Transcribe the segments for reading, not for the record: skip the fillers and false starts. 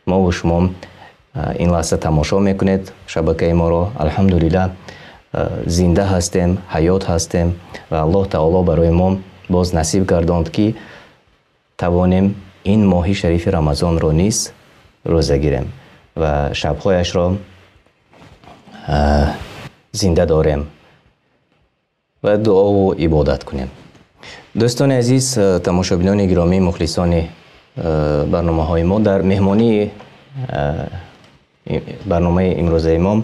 Мо ва шумо ин лаҳза тамошо мекунед шабакаи моро. Алҳамдулиллоҳ, зинда ҳастем, ҳаёт ҳастем ва Аллоҳи таоло барои мо боз насиб гардонд, ки тавонем ин моҳи шарифи Рамазонро низ рӯза гирем ва шабҳояшро зинда дорем ва дуо ва ибодат кунем. Дӯстони азиз, тамошобинони гиромӣ, мухлисони барномаҳои мо, дар меҳмонии барномаи имрӯзаи мо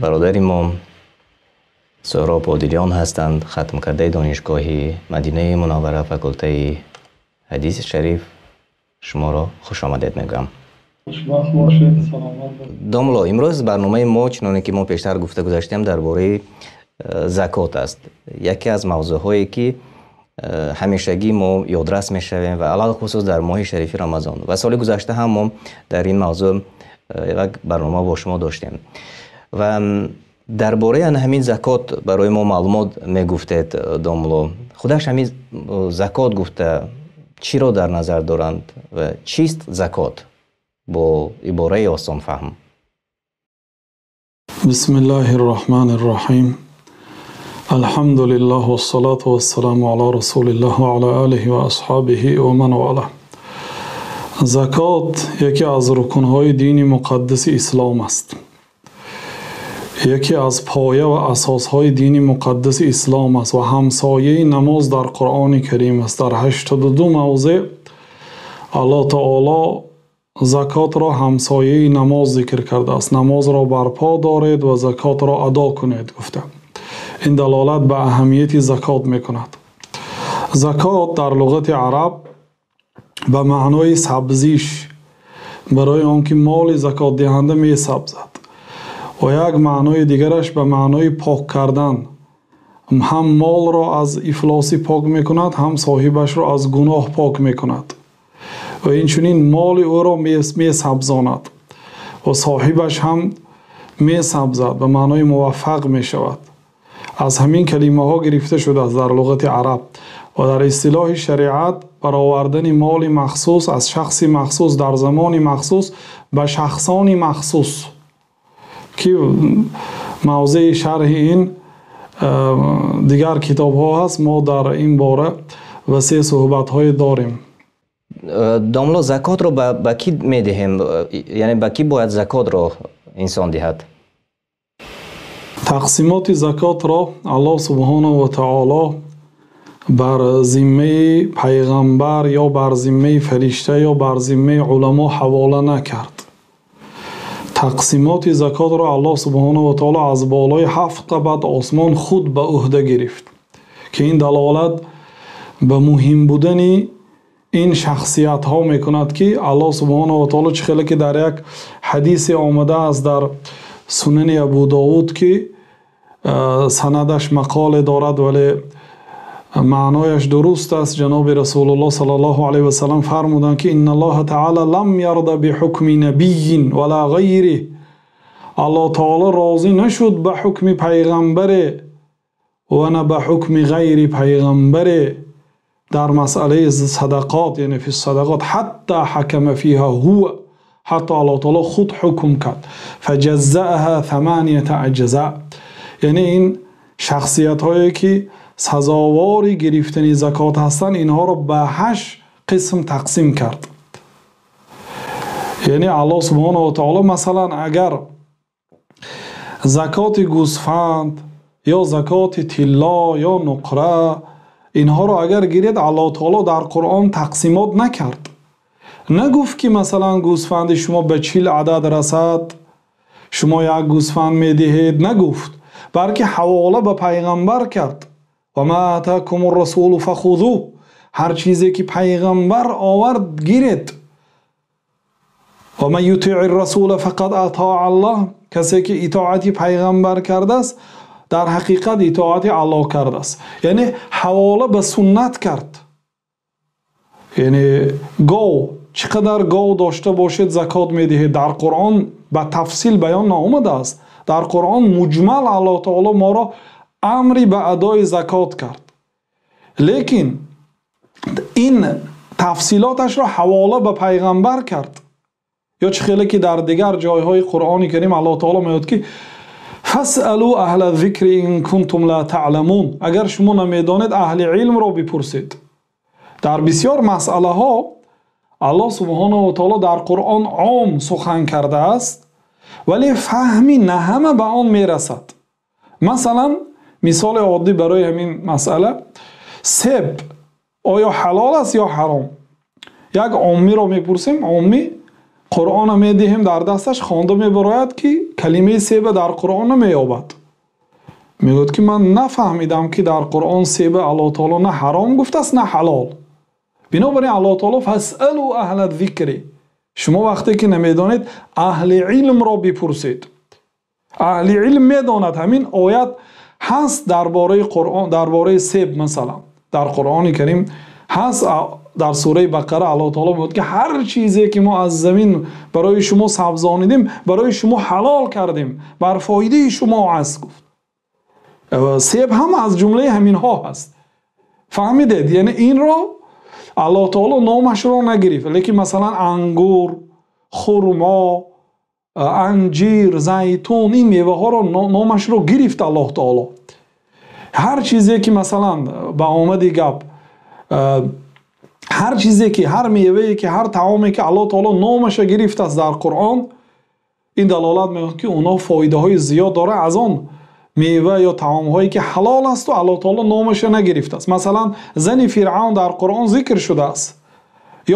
бародари мо Суҳроб Подилён ҳастанд, хатмкардаи донишгоҳи Мадинаи Мунаввара, факултаи ҳадиси шариф. Шуморо хуш омадед мегӯям. Хушбахт бошед, саломат бошед. Домулло, имрӯз барномаи мо, чуноне ки мо пештар гуфта гузаштем, дар бораи закот аст. Яке аз мавзӯъҳое ки ҳамешагӣ мо ёдрас мешавем ва алалхусус дар моҳи шарифи Рамазон. Ва соли гузашта ҳам мо дар ин мавзӯъ як барнома бо шумо доштем. Ва дар бораи ҳамин закот барои мо маълумот мегуфтед, домулло. Худаш ҳамин закот гуфта чиро дар назар доранд ва чист закот бо ибораи осонфаҳм? Бисмиллаҳир Роҳманир Роҳим. Алҳамдулиллаҳ вассалату вассаламу ала расулиллаҳ ва ала олиҳи ва асҳобиҳи ва ман валаҳ. Закот яке аз рукнҳои дини муқаддаси Ислом аст. Яке аз поя ва асосҳои дини муқаддаси Ислом аст ва ҳамсояи намоз дар Қуръони Карим аст. Дар 82 мавзеъ Аллоҳ таоло закотро ҳамсояи намоз зикр кардааст. Намозро барпо доред ва закотро адо кунед, гуфта. Ин далолат ба аҳамияти закот мекунад. Закот дар луғати араб ба маънои сабзиш, барои он ки моли закотдиҳанда месабзад, ва як маънои дигараш ба маънои пок кардан. Ҳам молро аз ифлосӣ пок мекунад, ҳам соҳибашро аз гуноҳ пок мекунад ва инчунин моли ӯро месабзонад ва соҳибаш ҳам месабзад, ба маънои муваффақ мешавад. Аз ҳамин калимаҳо гирифта шудааст дар луғати араб ва дар истилоҳи шариат баровардани моли махсус аз шахси махсус дар замони махсус ба шахсони махсус, ки мавзеи шарҳи ин дигар китобҳо ҳаст. Мо дар ин бора васеъ суҳбатҳое дорем. Домло, закотро ба кӣ медиҳем? Яъне ба кӣ бояд закотро инсон диҳад? Тақсимоти закотро Аллоҳ субҳонаҳу ва таоло бар зиммаи пайғамбар ё бар зиммаи фаришта ё бар зиммаи уламо ҳавола накард. Тақсимоти закотро Аллоҳ субҳонаҳу ва таоло аз болои ҳафт табат осмон худ ба уҳда гирифт, ки ин далолат ба муҳим будани ин шахсиятҳо мекунад, ки Аллоҳ субҳонаҳу ва таоло чӣ хеле ки дар як ҳадисе омадааст дар Сунани Абу Довуд, ки санадаш мақоле дорад, вале маънояш дуруст аст. Ҷаноби Расулуллоҳ саллаллоҳу алайҳи васаллам фармуданд, ки инналлоҳа таъоло лам ярда биҳукми набийин ва ла ғайриҳ. Аллоҳ таъоло розӣ нашуд ба ҳукми пайғамбаре ва на ба ҳукми ғайри пайғамбаре дар масъалаи садақот, яъне фи садақот, ҳатто ҳакама фиҳа ҳува, ҳатто Аллоҳ таъоло худ ҳукм кард. Фаҷаззааҳа саманията аҷза, яъне ин шахсиятҳое ки сазовори гирифтани закот ҳастанд, инҳоро ба 8 қисм тақсим кард. Яъне Аллоҳ субҳонаҳу ва таъоло масалан агар закоти гӯсфанд ё закоти тилло ё нуқра, инҳоро агар гиред, Аллоҳ таъоло дар Қуръон тақсимот накард. Нагуфт ки масалан гӯсфанди шумо ба 40 адад расад, шумо як гӯсфанд медиҳед, нагуфт, балки ҳавола ба пайғамбар кард. Ва ма атакумур расулу фахузуҳ, ҳар чизе ки пайғамбар овард гиред. Ва ман ютиъир расула фақад атаа Аллоҳ, касе ки итоати пайғамбар кардааст, дар ҳақиқат итоати Аллоҳ кардааст. Яъне ҳавола ба суннат кард. Яъне гов, чӣ қадар гов дошта бошед закот медиҳед. Дар Қуръон ба тафсил баён наомадааст. Дар Қуръон муҷмал Аллоҳ таоло моро амри ба адои закот кард. Лекин ин Тафсилоташро ҳавола ба пайғамбар кард. Ё чӣ хеле ки дар дигар ҷойҳои Қуръони Карим Аллоҳ таоло мегӯяд ки фасъалу аҳла зикри ин кунтум ла таъламун, агар шумо намедонед аҳли илмро бипурсед. Дар бисёр масъалаҳо Аллоҳ субҳонаҳу ва таоло дар Қуръон ом сухан кардааст, вале фаҳми на ҳама ба он мерасад. Масалан, мисоли оддӣ барои ҳамин масъала, себ оё ҳалол аст ё ҳаром? Як оммиро мепурсем, омми Қуръонро медиҳем дар дасташ, хонда мебарояд ки калимаи себа дар Қуръон намеёбад. Мегӯяд ки ман нафаҳмидам ки дар Қуръон себа Аллоҳ таоло на ҳаром гуфтааст, на ҳалол. Бинобар ин Аллоҳ таоло фасъалу аҳла зикри, шумо вақте ки намедонед аҳли илмро бипурсед. Аҳли илм медонад. Ҳамин оят ҳаст дар бораи Қуръон, дар бораи себ масалан дар Қуръони Карим ҳаст, дар сураи Бақара Аллоҳ таоло мегӯяд ки ҳар чизе ки мо аз замин барои шумо сабзонидем, барои шумо ҳалол кардем, бар фоидаи шумо аст гуфт. Себ ҳам аз ҷумлаи ҳаминҳо ҳаст. Фаҳмидед? Яъне инро Аллоҳ таоло номашро нагирифт, лекин масалан ангур, хурмо, анҷир, зайтун, ин меваҳоро номашро гирифт Аллоҳ таоло. Ҳар чизе ки масалан ба омади гап, ҳар чизе ки, ҳар мевае ки, ҳар таоме ки Аллоҳ таоло номашро гирифтааст дар Қуръон, ин далолат мекунад ки онҳо фоидаҳои зиёд дорад аз он мева ё таомҳое ки ҳалол аст ва Аллоҳ таоло номашро нагирифтааст. Масалан, зани Фиръавн дар Қуръон зикр шудааст,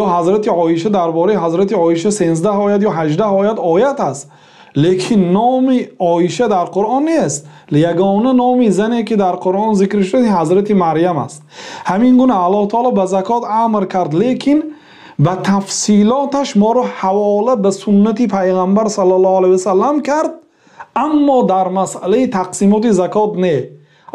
ё ҳазрати Оиша, дар бораи ҳазрати Оиша 13 оят ё 18 оят оят аст, лекин номи Оиша дар Қуръон нест. Ягона номи зане ки дар Қуръон зикр шуда ҳазрати Марям аст. Ҳамин гуна Аллоҳ таоло ба закот амр кард, лекин ба тафсилоташ моро ҳавола ба суннати пайғамбар саллаллоҳу алайҳи васаллам кард, аммо дар масъалаи тақсимоти закот не.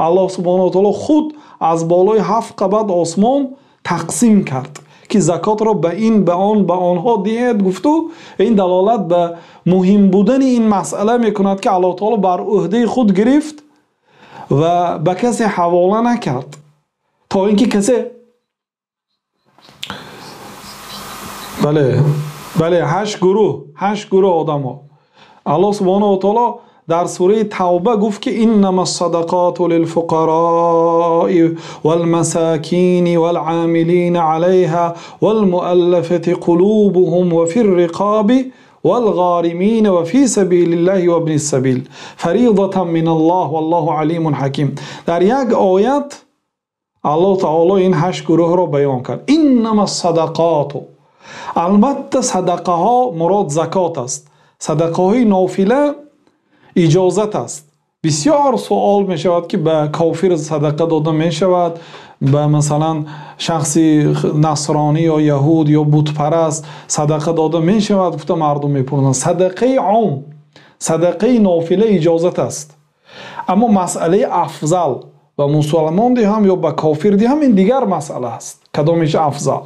Аллоҳ субҳонаҳу ва таоло худ аз болои 7 қабат осмон тақсим кард ки закотро ба ин, ба он, ба онҳо диҳед гуфту. Ин далолат ба муҳим будани ин масъала мекунад ки Аллоҳ таоло бар ӯҳдаи худ гирифт ва ба касе ҳавола накард, то инки касе бале бале 8 гурӯҳ одамҳо. Аллоҳ субҳонаҳу ва таоло дар сураи Тавба гуфт ки иннама ссадақоту лилфуқарои валмасакини валъомилина алайҳа валмуаллафати қулубуҳум ва фирриқоби валғоримина ва фи сабилиллаҳи вабни ссабил фаридатан миналлоҳ валлоҳу алимун ҳаким. Дар як оят Аллоҳ таоло ин 8 гурӯҳро баён кард. Иннама ссадақоту, албатта садақаҳо мурод закот аст. Садақаҳои нофила иҷозат аст. Бисёр суол мешавад ки ба кофир садақа дода мешавад, ба масалан шахси насронӣ ё яҳуд ё бутпараст садақа дода мешавад, гуфта мардум мепурсанд. Садақаи ом, садақаи нофила иҷозат аст, аммо масъалаи афзал ба мусулмон диҳам ё ба кофир диҳам, ин дигар масъала аст. Кадомиш афзал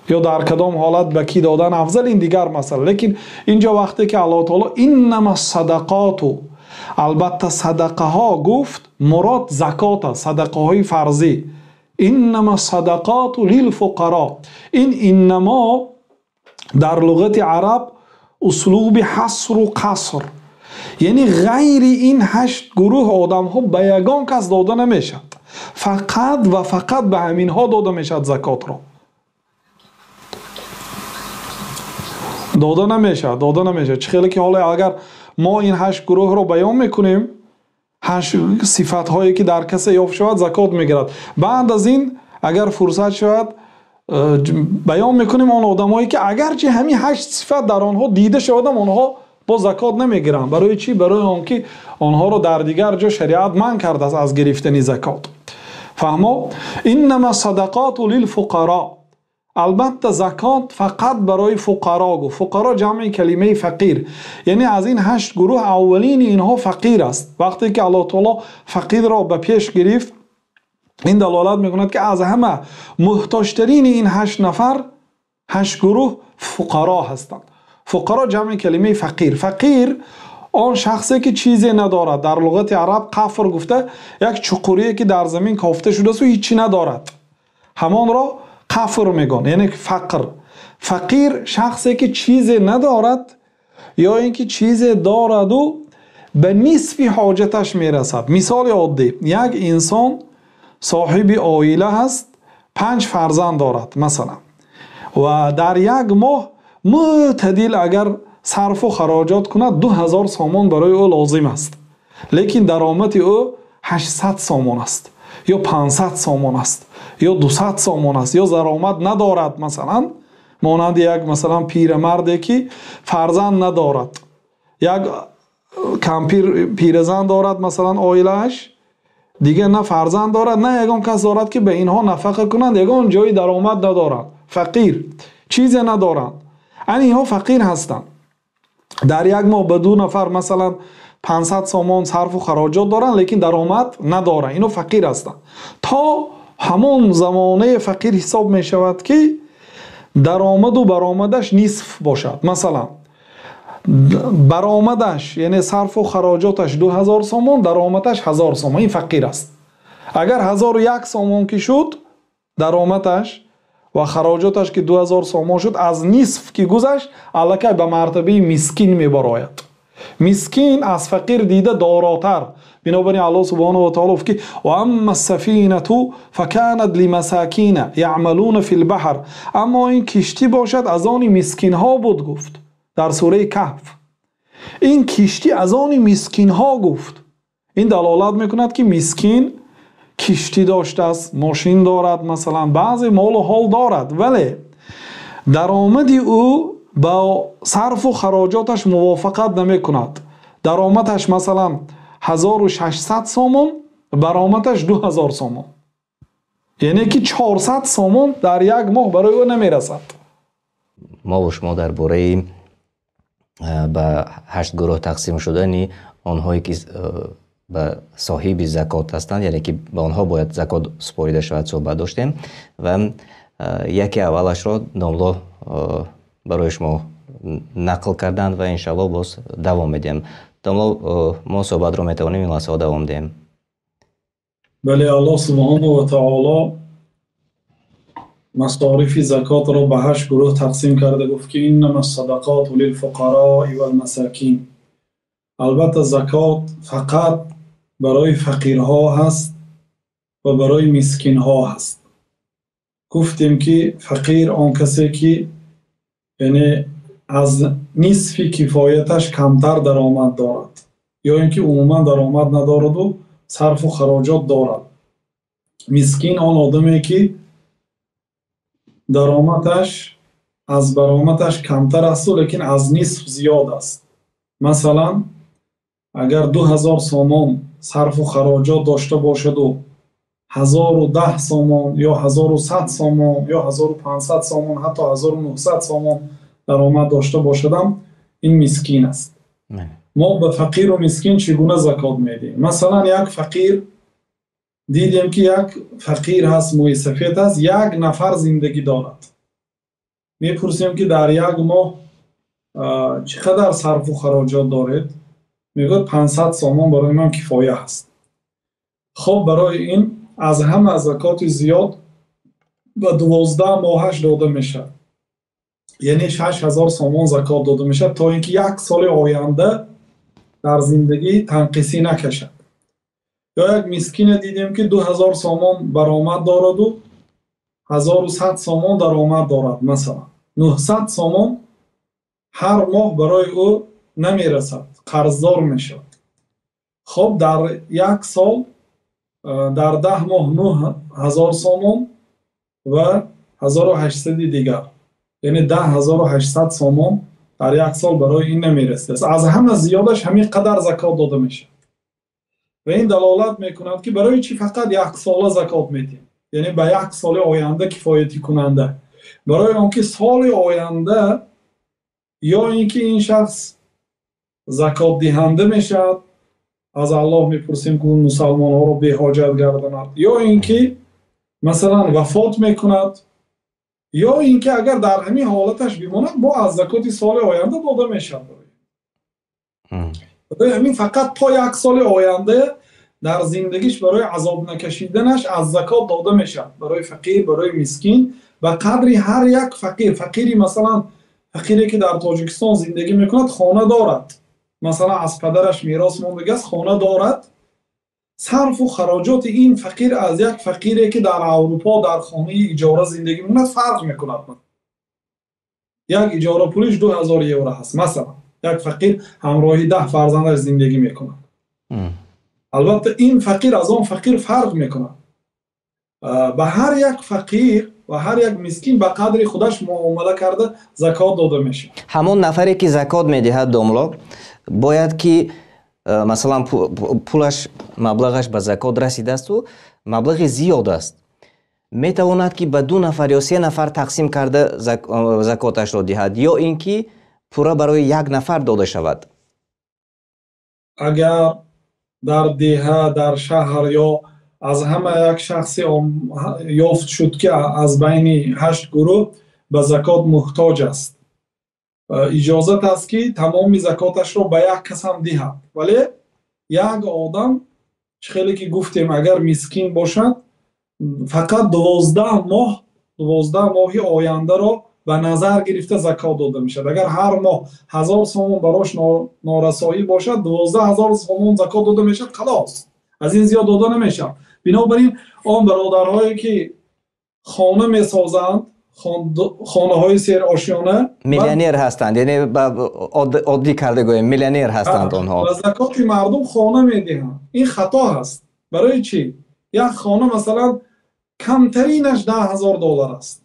ё дар кадом ҳолат ба кӣ додан афзал, ин дигар масъала. Лекин инҷо вақте ки Аллоҳ таоло иннама ссадақоту, албатта садақаҳо гуфт, мурод закот аст, садақаҳои фарзӣ. Иннама ссадақоту лилфуқаро, ин иннамо дар луғати араб услуби ҳасру қаср, яъне ғайри ин 8 гурӯҳ одамҳо ба ягон кас дода намешавад, фақат ва фақат ба ҳаминҳо дода мешавад закотро. Дода намешавад, дода намешавад. Чӣ хеле ки ҳоло агар мо ин 8 гурӯҳро баён мекунем, 8 сифатҳое ки дар касе ёфт шавад закот мегирад. Баъд аз ин агар фурсат шавад баён мекунем он одамҳое ки агарчи ҳамин 8 сифат дар онҳо дида шавад, онҳо бо закот намегиранд. Барои чӣ? Барои он ки онҳоро дар дигар ҷо шариат манъ кардааст аз гирифтани закот. Фаҳмо? Иннама садақоту лилфуқаро, албатта закот фақат барои фуқаро гуфт. Фуқаро ҷамъи калимаи фақир, яъне аз ин 8 гурӯҳ аввалини инҳо фақир аст. Вақте ки Аллоҳ таоло фақирро ба пеш гирифт, ин далолат мекунад ки аз ҳама муҳтоҷтарини ин 8 нафар, 8 гурӯҳ фуқаро ҳастанд. Фуқаро ҷамъи калимаи фақир. Фақир он шахсе ки чизе надорад. Дар луғати араб қафр гуфта як чуқурие ки дар замин кофта шудааст ва ҳеҷ чи надорад, ҳамонро Қафр мегӯянд, яъне фақр. Фақир шахсе ки чизе надорад ё инки чизе дорад ва ба нисфи ҳоҷаташ мерасад. Мисоли оддӣ: як инсон соҳиби оила аст, 5 фарзанд дорад масалан, ва дар як моҳ мӯътадил агар сарфу харҷот кунад 2000 сомон барои ӯ лозим аст. Лекин даромади ӯ 800 сомон аст ё 500 сомон аст ё 200 сомон аст ё даромад надорад масалан, монанди як масалан пирамарде ки фарзанд надорад, як кампир пиразан дорад масалан оилааш, дигар на фарзанд дорад, на ягон кас дорад ки ба инҳо нафақа кунанд, ягон ҷои даромад надорад, фақир, чизе надоранд. Яъне инҳо фақир ҳастанд. Дар як моҳ ба 2 нафар масалан 500 сомон сарфу харҷот доранд, лекин даромад надоранд. Инҳо фақир ҳастанд. То ҳамон замона фақир ҳисоб мешавад ки даромаду баромадаш нисф бошад. Масалан баромадаш яъне сарфу харҷоташ 2000 сомон, даромадаш 1000 сомон, ин фақир аст. Агар 1001 сомон ки шуд даромадаш ва харҷоташ ки 2000 сомон шуд, аз нисф ки гузашт, аллакай ба мартабаи мискин мебарояд. Мискин аз фақир дида доротар. Бинобар ин Аллоҳ субҳонаҳу ва таъоло гуфт ки ва амма ас-сафинату факанат лимасакина яъмалуна фил-баҳр. Аммо ин киштӣ бошад аз они мискинҳо буд, гуфт дар сураи Каҳф. Ин киштӣ аз они мискинҳо гуфт. Ин далолат мекунад ки мискин киштӣ доштааст, мошин дорад масалан, баъзе мол ва ҳол дорад, вале даромади ӯ ба сарфу харҷоташ мувофиқат намекунад. Даромадаш масалан 1600 сомон, баромадаш 2000 сомон, яъне ки 400 сомон дар як моҳ барои ӯ намерасад. Мо ва шумо дар бораи ба 8 гурӯҳ тақсим шудани онҳое ки ба соҳиби закот ҳастанд, яъне ки ба онҳо бояд закот супорида шавад, суҳбат доштем ва яке аввалашро домло барои шумо нақл карданд ва иншоаллоҳ боз давом медиҳем. Домло, мо суҳбатро метавонем ин лаҳзаҳо давом диҳем. Бале, Аллоҳ субҳонаҳу ва таъоло масорифи закотро ба 8 гурӯҳ тақсим карда, гуфт ки иннама ас-садақоту лилфуқарои вал-масокин. Албатта закот фақат барои фақирҳо ҳаст ва барои мискинҳо ҳаст. Гуфтем ки фақир он касе ки яъне аз нисфи кифояташ камтар даромад дорад ё инки умуман даромад надорад ва сарфу харҷот дорад. Мискин он одаме ки даромадаш аз баромадаш камтар аст, лекин аз нисф зиёд аст. Масалан агар 2000 сомон сарфу харҷот дошта бошад ва 1010 сомон ё 1100 сомон ё 1500 сомон ҳатто 1900 сомон даромад дошта бошадам, ин мискин аст. Мо ба фақир ва мискин чӣ гуна закот медиҳем? Масалан як фақир дидем ки як фақир ҳаст, мӯи сафед аст, як нафар зиндагӣ дорад. Мепурсем ки дар як моҳ чӣ қадар сарфу харҷот доред? Мегӯяд 500 сомон барои ман кифоя аст. Хоб, барои ин аз ҳама закоти зиёд ба 12 моҳаш дода мешавад, яъне 6000 сомон закот дода мешавад то инки як соли оянда дар зиндагӣ танқисӣ накашад. Ё як мискине дидем ки 2000 сомон баромад дорад ва 1100 сомон даромад дорад, масалан 900 сомон ҳар моҳ барои ӯ намерасад, қарздор мешавад. Хоб, дар як сол дар 10 моҳ 9000 сомон ва 1800 дигар, яъне 10800 сомон дар як сол барои ин намерасад. Аз ҳама зиёдаш ҳамин қадар закот дода мешавад. Ва ин далолат мекунад ки барои чӣ фақат як сола закот медиҳем, яъне ба як соли оянда кифоятӣ кунанда, барои он ки соли оянда ё инки ин шахс закот диҳанда мешавад, аз Аллоҳ мепурсем ки мусалмонҳоро беҳоҷат гардонад, ё инки масалан вафот мекунад, ё инки агар дар ҳамин ҳолаташ бимонад, бо аз закоти соли оянда дода мешавад. Барои ҳамин фақат то як соли оянда дар зиндагиш барои азоб накашиданаш аз закот дода мешавад, барои фақир, барои мискин Ба қадри ҳар як фақир, фақире масалан фақире ки дар Тоҷикистон зиндагӣ мекунад, хона дорад, масалан аз падараш мерос мондааст, хона дорад. Сарфу харҷоти ин фақир аз як фақире ки дар Аврупо дар хонаи иҷора зиндагӣ мекунад фарқ мекунад. Як иҷора пулаш 2000 евро аст масалан. Як фақир ҳамроҳи 10 фарзандаш зиндагӣ мекунад. Албатта ин фақир аз он фақир фарқ мекунад. Ба ҳар як фақир ва ҳар як мискин ба қадри худаш муомила карда закот дода мешавад. Ҳамон нафаре ки закот медиҳад домло бояд ки масалан пулаш маблағаш ба закот расидааст ва маблағи зиёд аст, метавонад ки ба 2 нафар ё 3 нафар тақсим карда закоташро диҳад ё ин ки пурра барои як нафар дода шавад? Агар дар деҳа, дар шаҳр ё аз ҳама як шахсе ёфт шуд ки аз байни 8 гурӯҳ ба закот муҳтоҷ аст, иҷозат аст ки тамоми закоташро ба як кас ҳам диҳад. Вале як одам, чӣ хеле ки гуфтем, агар мискин бошад, фақат 12 моҳи ояндаро ба назар гирифта закот дода мешавад. Агар ҳар моҳ 1000 сомон барош норасоӣ бошад, 12000 сомон закот дода мешавад, халос. Аз ин зиёд дода намешавад. Бинобар ин он бародарҳое ки хона месозанд, хонаҳои серошёна, миллионер ҳастанд, яъне оддӣ карда гӯем миллионер ҳастанд онҳо. Ба закоти мардум хона медиҳанд. Ин хато ҳаст. Барои чӣ? Як хона масалан камтаринаш $10,000 аст.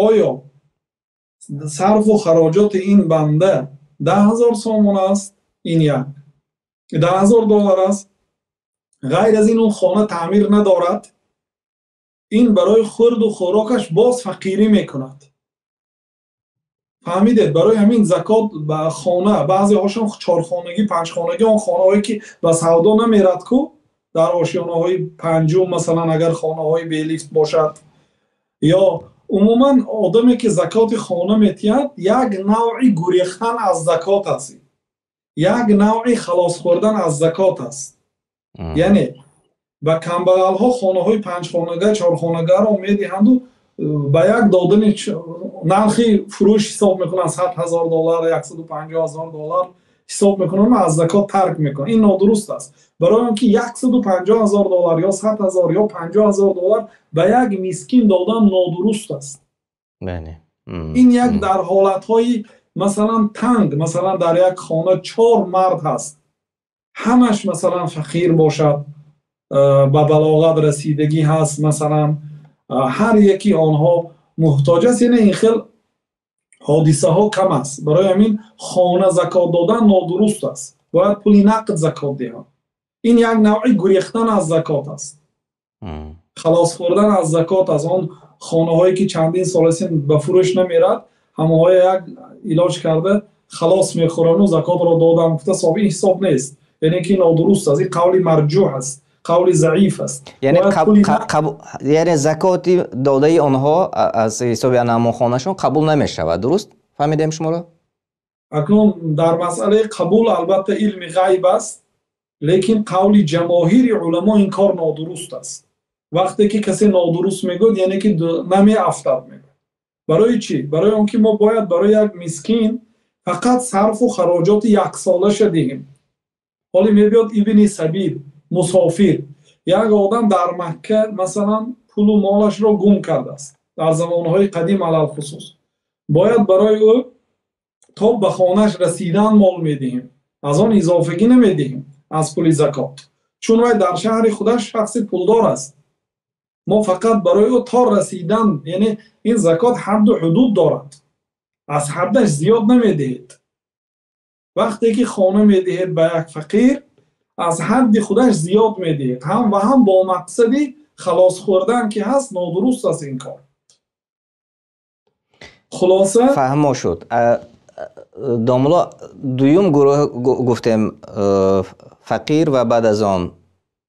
Оё сарфу хароҷоти ин банда 10,000 сомон аст? Ин як $10,000 аст. Ғайр аз ин он хона таъмир надорад. Ин барои хӯрду хӯрокаш боз фақирӣ мекунад. Фаҳмидед? Барои ҳамин закот ба хона, баъзеҳошон 4 хонагӣ, 5 хонагӣ, он хонаҳое ки ба савдо намерад ку, дар ошёнаҳои панҷум масалан агар хонаҳои белифт бошад, ё умуман одаме ки закоти хона метиҳад, як навъи гурехтан аз закот аст, як навъи халос хӯрдан аз закот аст. Яъне ба камбағалҳо хонаҳои 5 хонага, 4 хонагаро медиҳанду ба як додани нархи фурӯш ҳисоб мекунанд, $100,000, $150,000 ҳисоб мекунанд ва аз закот тарк мекунанд. Ин нодуруст аст. Барои он ки $150,000 ё $100,000 ё $50,000 ба як мискин додан нодуруст аст. Ин як дар ҳолатҳои масалан танг, масалан дар як хона 4 мард ҳаст, ҳамаш масалан фақир бошад, ба балоғат расидагӣ ҳаст, масалан ҳар яки онҳо муҳтоҷ аст, яъне ин хел ҳодисаҳо кам аст. Барои ҳамин хона закот додан нодуруст аст. Бояд пули нақд закот диҳанд. Ин як навъи гурехтан аз закот аст, халос хӯрдан аз закот. Аз он хонаҳое ки чандин сол аст ба фурӯш намерад, ҳамаҳое як илоҷ карда халос мехӯранду закотро додам гуфта соҳиби ин ҳисоб нест. Яъне ки нодуруст аст. Ин қавли марҷӯҳ аст, қавли заиф аст. Яъне закоти додаи онҳо аз ҳисоби ҳамон хонашон қабул намешавад. Дуруст фаҳмидем шуморо? Акнун дар масъалаи қабул албатта илми ғайб аст, лекин қавли ҷамоҳири уламо ин кор нодуруст аст. Вақте ки касе нодуруст мегӯяд, яъне ки намеафтад мегӯяд. Барои чӣ? Барои он ки мо бояд барои як мискин фақат сарфу хароҷоти яксолаша диҳем. Ҳоле мебиёд ибни сабил, мусофир, як одам дар Макка масалан пулу молашро гум кардааст дар замонҳои қадим алалхусус, бояд барои ӯ то ба хонааш расидан мол медиҳем, аз он изофагӣ намедиҳем аз пули закот, чун вай дар шаҳри худаш шахси пулдор аст. Мо фақат барои ӯ то расидан, яъне ин закот ҳадду ҳудуд дорад, аз ҳаддаш зиёд намедиҳед. Вақте ки хона медиҳед ба як фақир, аз ҳадди худаш зиёд медиҳед, ҳам ва ҳам бо мақсади халос хӯрдан ки ҳаст, нодуруст аст ин кор. Хулоса, фаҳмо шуд. Домулло, дуюм гурӯҳ гуфтем фақир ва баъд аз он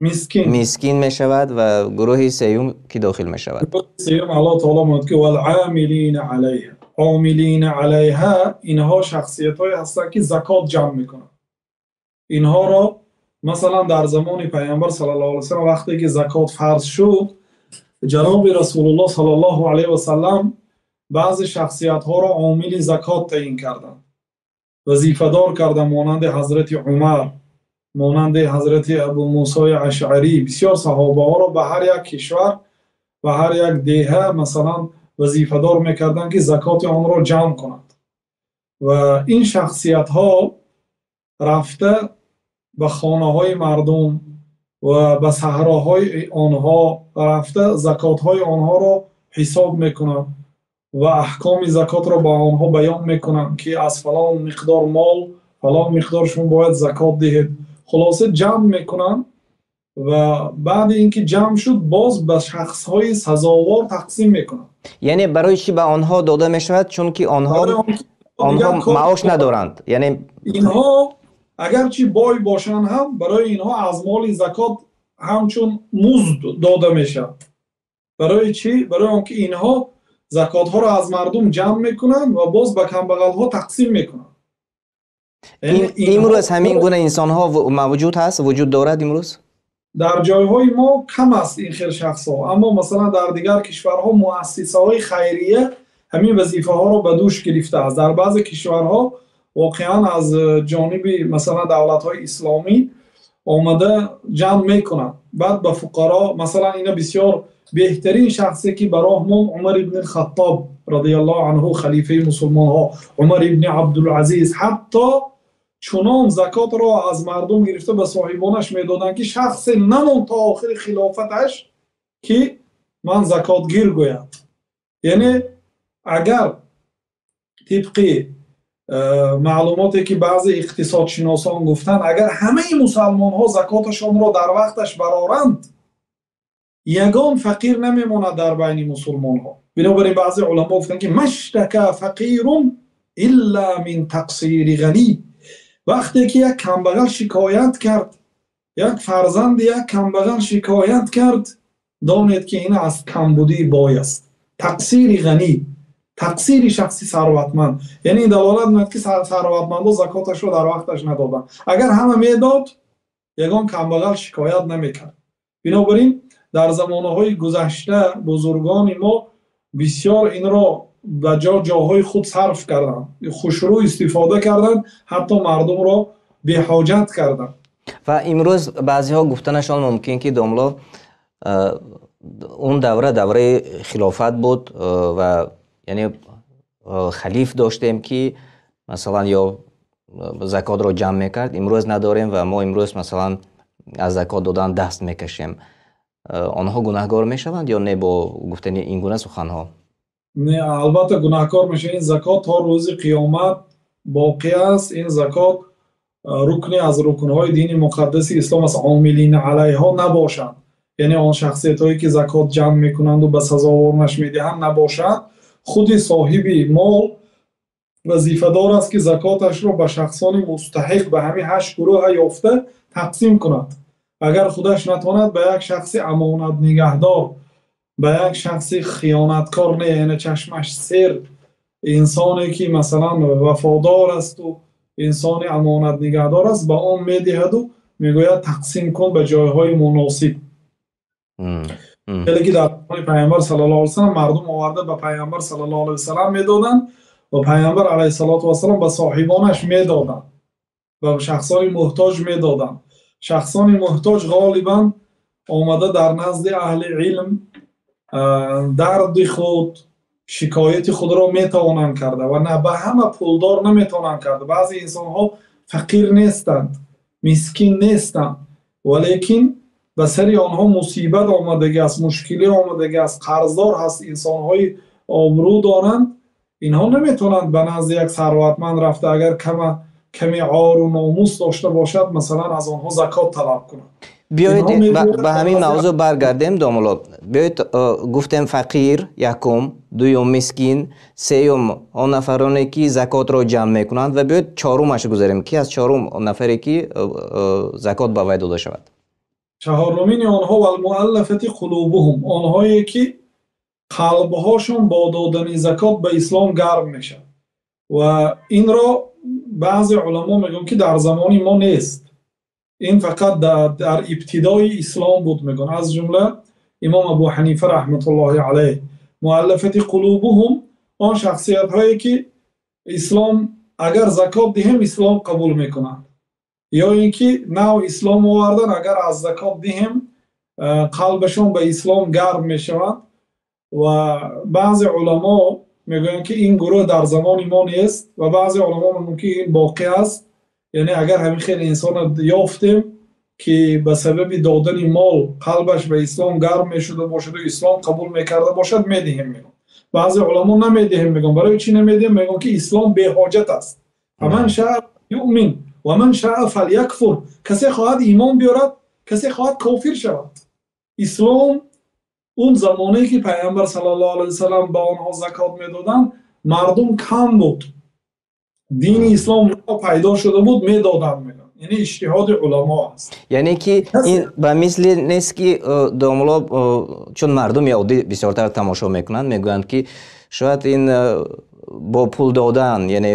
мискин, мискин мешавад ва гурӯҳи сеюм ки дохил мешавад? Сеюм Аллоҳ таоло мегӯяд ки вал-омилина алайҳа. Омилина алайҳа инҳо шахсиятҳое ҳастанд ки закот ҷамъ мекунанд. Инҳоро масалан дар замони Паёмбар саллаллоҳу алайҳи васаллам вақте ки закот фарз шуд, Ҷаноби Расулуллоҳ саллаллоҳу алайҳи васаллам баъзе шахсиятҳоро омили закот таъйин карданд, вазифадор карданд, монанди Ҳазрати Умар, монанди Ҳазрати Абу Мусои Ашъарӣ. Бисёр саҳобаҳоро ба ҳар як кишвар ва ҳар як деҳа масалан вазифадор мекарданд, ки закоти онро ҷамъ кунанд. Ва ин шахсиятҳо рафта ба хонаҳои мардум ва ба саҳроҳои онҳо рафта закотҳои онҳоро ҳисоб мекунанд ва аҳкоми закотро ба онҳо баён мекунанд, ки аз фалон миқдор мол фалон миқдор шумо бояд закот диҳед. Хулоса ҷамъ мекунанд ва баъд инки ҷамъ шуд боз ба шахсҳои сазовор тақсим мекунанд. Яъне барои чӣ ба онҳо дода мешавад? Чунки онҳо маош надоранд. Яъне инҳо агарчи бой бошанд ҳам барои инҳо аз моли закот ҳамчун музд дода мешавад. Барои чӣ? Барои онки инҳо закотҳоро аз мардум ҷамъ мекунанд ва боз ба камбағалҳо тақсим мекунанд. Имрӯз ҳамин гуна инсонҳо мавҷуд ҳаст, вуҷуд дорад имрӯз? Дар ҷойҳои мо кам аст ин хел шахсҳо, аммо масалан дар дигар кишварҳо муассисаҳои хайрия ҳамин вазифаҳоро ба дӯш гирифтааст. Дар баъзе кишварҳо воқеан аз ҷониби масалан давлатҳои исломӣ омада ҷамъ мекунанд, баъд ба фуқаро. Масалан ина бисёр беҳтарин шахсе ки ба роҳ монд Умар ибн Хаттоб радиаллоҳу анҳу, халифаи мусулмонҳо, Умар ибн Абдулазиз, ҳатто чунон закотро аз мардум гирифта ба соҳибонаш медоданд, ки шахсе намонд то охири хилофаташ ки ман закотгир гӯям. Яъне агар тибқи маълумоте ки баъзе иқтисодшиносон гуфтанд, агар ҳамаи мусалмонҳо закоташонро дар вақташ бароранд, ягон фақир намемонад дар байни мусулмонҳо. Бинобар ин баъзе уламо гуфтанд, ки маштака фақирун илла мин тақсири ғанӣ. Вақте ки як камбағал шикоят кард, як фарзанд як камбағал шикоят кард, донед ки ин аз камбудии бой аст. Тақсири ғанӣ, тақсири шахси сарватманд. Яъне ин далолат мекунад, ки сарватмандо закоташро дар вақташ надоданд. Агар ҳама медод, ягон камбағал шикоят намекард. Бинобар ин дар замонаҳои гузашта бузургони мо бисёр инро ба ҷоҳои худ сарф карданд, хушрӯ истифода карданд, ҳатто мардумро беҳоҷат карданд. Ва имрӯз баъзеҳо гуфтанашон мумкин, ки домло он давра давраи хилофат буд ва яъне халиф доштем, ки масалан ё закотро ҷамъ мекард, имрӯз надорем ва мо имрӯз масалан аз закот додан даст мекашем. Онҳо гунаҳкор мешаванд ё не бо гуфтани ин гуна суханҳо? Не, албатта гунаҳкор мешаванд. Ин закот то рӯзи қиёмат боқӣ аст. Ин закот рукне аз рукнҳои дини муқаддаси ислом аст. Омилин алайҳо набошанд, яъне он шахсиятҳое ки закот ҷамъ мекунанд ва ба сазоворнаш медиҳанд набошанд. Худи соҳиби мол вазифадор аст, ки закоташро ба шахсони мустаҳиқ ба ҳамин 8 гурӯҳ ёфта тақсим кунад. Агар худаш натавонад, ба як шахси амонат нигаҳдор, ба як шахси хиёнаткор не, яъне чашмаш сер, инсоне ки масалан вафодор аст ва инсони амонат нигаҳдор аст, ба он медиҳад ва мегӯяд тақсим кун ба ҷойҳои муносиб. Хеле ки дар замони Паёмбар саллаллоҳу алайҳи васаллам мардум оварда ба Паёмбар саллаллоҳу алайҳи васаллам медоданд ва Паёмбар алайҳиссалоту вассалом ба соҳибонаш медоданд, ба шахсони муҳтоҷ медоданд. Шахсони муҳтоҷ ғолибан омада дар назди аҳли илм дарди худ, шикояти худро метавонанд карда ва на ба ҳама пулдор наметавонанд карда. Баъзе инсонҳо фақир нестанд, мискин нестанд, валекин ба сари онҳо мусибат омадагӣ аст, мушкилӣ омадагӣ аст, қарздор ҳаст, инсонҳои обрӯ доранд. Инҳо наметавонанд ба назди як сарватманд рафта агар каме ору номус дошта бошад, масалан аз онҳо закот талаб кунанд. Биёед ба ҳамин мавзӯъ баргардем, домулло. Биёед, гуфтем фақир якум, дуюм мискин, сеюм он нафароне ки закотро ҷамъ мекунанд ва биёед чорумаш гузарем, ки аз чорум нафаре ки закот ба вай дода шавад. Чаҳорумини онҳо валмуаллафати қулубуҳум, онҳое ки қалбҳошон бо додани закот ба ислом гарм мешавад. Ва инро баъзе уламо мегӯянд, ки дар замони мо нест, ин фақат дар ибтидои ислом буд, мегӯянд. Аз ҷумла Имом Абу Ҳанифа раҳматуллоҳи алайҳ. Муаллафати қулубуҳум он шахсиятҳое ки ислом агар закот диҳем ислом қабул мекунанд, ё инки нав ислом овардан агар аз закот диҳем қалбашон ба ислом гарм мешавад. Ва баъзе уламо мегӯянд ки ин гурӯҳ дар замони мо нест ва баъзе уламо мегӯянд ки ин боқӣ аст. Яъне агар ҳамин хел инсонро ёфтем ки ба сабаби додани мол қалбаш ба ислом гарм мешуда бошад ва ислом қабул мекарда бошад медиҳем, мегӯянд. Баъзе уламо намедиҳем мегӯянд. Барои чӣ намедиҳем? Мегӯянд ки ислом беҳоҷат аст. فمن شاء يؤمن ومن شاء فليكفر. касе хоҳад имон биёрад, касе хоҳад кофир шавад. Ислом он замоне ки Паёмбар саллаллоҳу алайҳи васаллам ба онҳо закот медоданд, мардум кам буд. Дини ислом пайдо шуда буд, медоданд, мегӯянд. Яъне иҷтиҳоди уламо аст. Яъне ки ин ба мисли нест ки домулло, чун мардуми оддӣ бисёртар тамошо мекунанд, мегӯянд ки шояд ин бо пул додан, яъне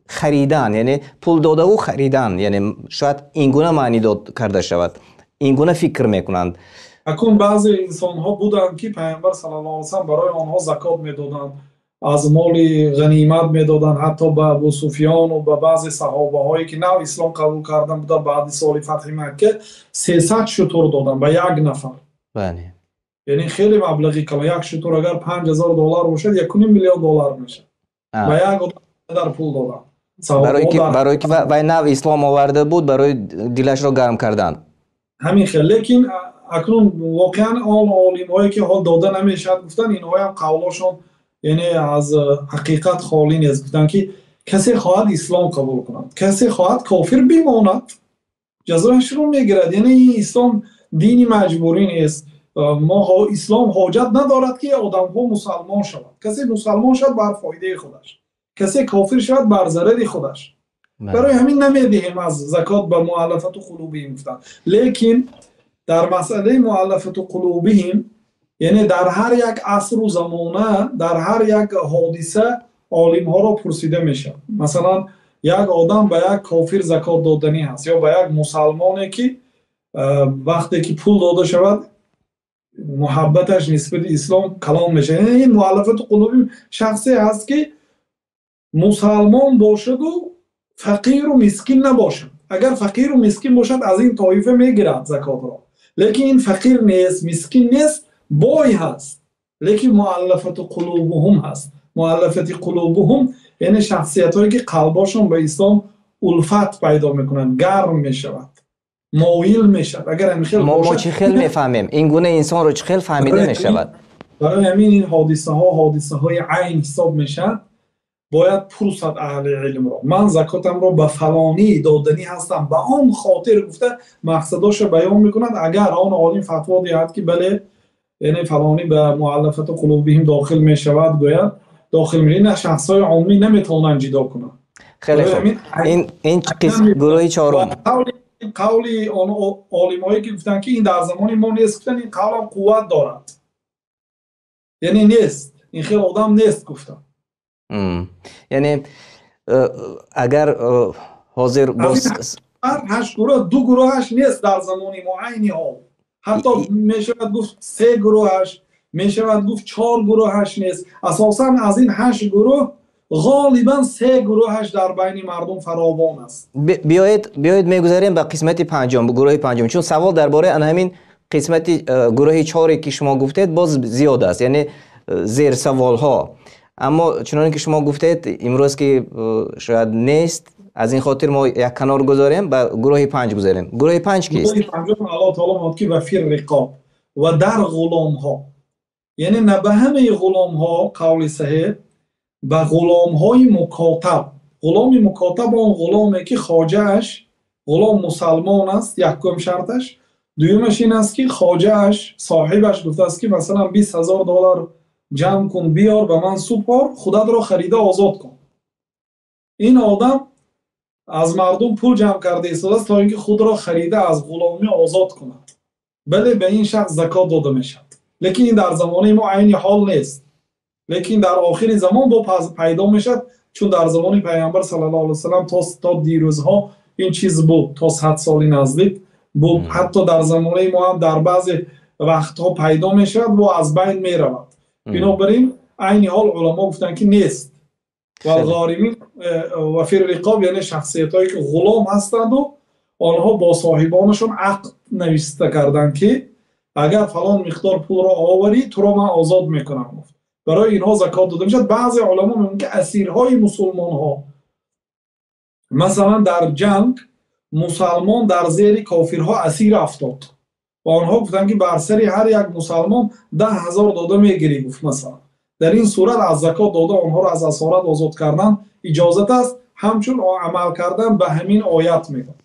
харидан, яъне пул додаву харидан, яъне шояд ин гуна маъни дод карда шавад. Ин гуна фикр мекунанд. Акун баъзе инсонҳо буданд ки Паёмбар саллаллоҳу алайҳи васаллам барои онҳо закот медоданд, аз моли ғанимат медоданд, ҳатто ба Абу Суфён ва ба баъзе саҳобаҳое ки нав ислом қабул кардан буданд баъди соли фатҳи Макка 300 шутур доданд ба як нафар. Бале. Яъне хеле маблағи калон. Як шутур агар $5000 бошад, 1.5 миллион доллар мешавад. Ба як одам дар пул доданд. Барои ки вай нав ислом оварда буд, барои дилашро гарм кардан. Ҳамин хел. Лекин акнун воқеан он олимҳое ки ҳол дода намешавад гуфтанд, инҳо ҳам қавлашон яъне аз ҳақиқат холӣ нест. Гуфтанд ки касе хоҳад ислом қабул кунад, касе хоҳад кофир бимонад, ҷазояшро мегирад. Яъне ин ислом дини маҷбурӣ нест. Мо ислом ҳоҷат надорад ки одамҳо мусалмон шаванд. Касе мусалмон шавад бар фоидаи худаш, касе кофир шавад бар зарари худаш. Барои ҳамин намедиҳем аз закот ба муаллафату қулубиҳим гуфтанд. Лекин дар масъалаи муаллафату қулубиҳим, яъне дар ҳар як асру замона, дар ҳар як ҳодиса олимҳоро пурсида мешавад. Масалан, як одам ба як кофир закот доданӣ ҳаст ё ба як мусалмоне ки вақте ки пул дода шавад муҳаббаташ нисбати ислом калон мешавад. Яъне ин муаллафату қулубиҳим шахсе ҳаст ки мусалмон бошаду фақиру мискин набошад. Агар фақиру мискин бошад, аз ин тоифа мегирад закотро. Лекин ин фақир нест, мискин нест, бой ҳаст. Лекин муаллафату қулубуҳум ҳаст. Муаллафати қулубуҳум яъне шахсиятҳое ки қалбашон ба ислом улфат пайдо мекунанд, гарм мешавад, моил мешавад. Агар ҳамин хел мо чӣ хел мефаҳмем? Ин гуна инсонро чӣ хел фаҳмида мешавад? Барои ҳамин ин ҳодисаҳо ҳодисаҳои айн ҳисоб мешавад. Бояд пурсад аҳли илмро. Ман закотамро ба фалонӣ доданӣ ҳастам, ба он хотир гуфта мақсадошро баён мекунад. Агар он олим фатво диҳад ки бале, яъне фалонӣ ба муаллафату қулубиҳим дохил мешавад, гӯяд дохил мешавад. Ин шахсҳои оммӣ наметавонанд ҷудо кунанд. Хеле хуб. Ин қисм гурӯҳи чорум. Қавли он олимҳое ки гуфтанд ки ин дар замони мо нест, гуфтанд ин қавлам қувват дорад. Яъне нест, ин хел одам нест гуфтанд. Яъне агар ҳозир боз ҳашт гурӯҳ, ду гурӯҳаш нест дар замони мо айни ҳол. Ҳатто мешавад гуфт се гурӯҳаш, мешавад гуфт чор гурӯҳаш нест. Асосан аз ин ҳашт гурӯҳ ғолибан се гурӯҳаш дар байни мардум фаровон аст. Биёед мегузарем ба қисмати панҷум, гурӯҳи панҷум, чун савол дар бораи ана ҳамин қисмати гурӯҳи чоре ки шумо гуфтед боз зиёд аст, яъне зерсаволҳо. Аммо чуноне ки шумо гуфтед имрӯз ки шояд нест, аз ин хотир мо як канор гузорем, ба гурӯҳи панҷ гузарем. Гурӯҳи панҷ кист? Гурӯҳи панҷум Аллоҳ таоло мегӯяд ки ва фир риқоб, ва дар ғуломҳо. Яъне на ба ҳамаи ғуломҳо, қавли саҳеҳ, ба ғуломҳои мукотаб. Ғуломи мукотаб он ғуломе ки хоҷааш ғулом мусалмон аст, якум шарташ. Дуюмаш ин аст ки хоҷааш, соҳибаш гуфтааст ки масалан $20,000 ҷамъ кун, биёр ба ман супор, худатро харида озод кун. Ин одам аз мардум пул ҷамъ карда истодааст то инки худро харида аз ғуломӣ озод кунад. Бале, ба ин шахс закот дода мешавад. Лекин ин дар замони мо айни ҳол нест. Лекин дар охири замон бо пайдо мешавад, чун дар замони Паёмбар саллаллоҳу алайҳи васаллам то дирӯзҳо ин чиз буд, то 100 соли наздик буд. Ҳатто дар замони мо ҳам дар баъзе вақтҳо пайдо мешавад ва аз байн меравад. Бинобар ин айни ҳол уламо гуфтанд, ки нест. Ва ғоримин ва фир-риқоб, яъне шахсиятҳое ки ғулом ҳастанд ва онҳо бо соҳибонашон ақд навишта карданд, ки агар фалон миқдор пулро оварӣ, туро ман озод мекунам. Барои инҳо закот дода мешавад. Баъзе уламо мегӯянд, ки асирҳои мусулмонҳо, масалан дар ҷанг мусулмон дар зери кофирҳо асир афтод ва онҳо гуфтанд, ки бар сари ҳар як мусулмон 10,000 дода мегирӣ, гуфт масалан. Дар ин сурат аз закот дода онҳоро аз асорат озод кардан иҷозат аст, ҳамчун амал кардан ба ҳамин оят мегӯяд,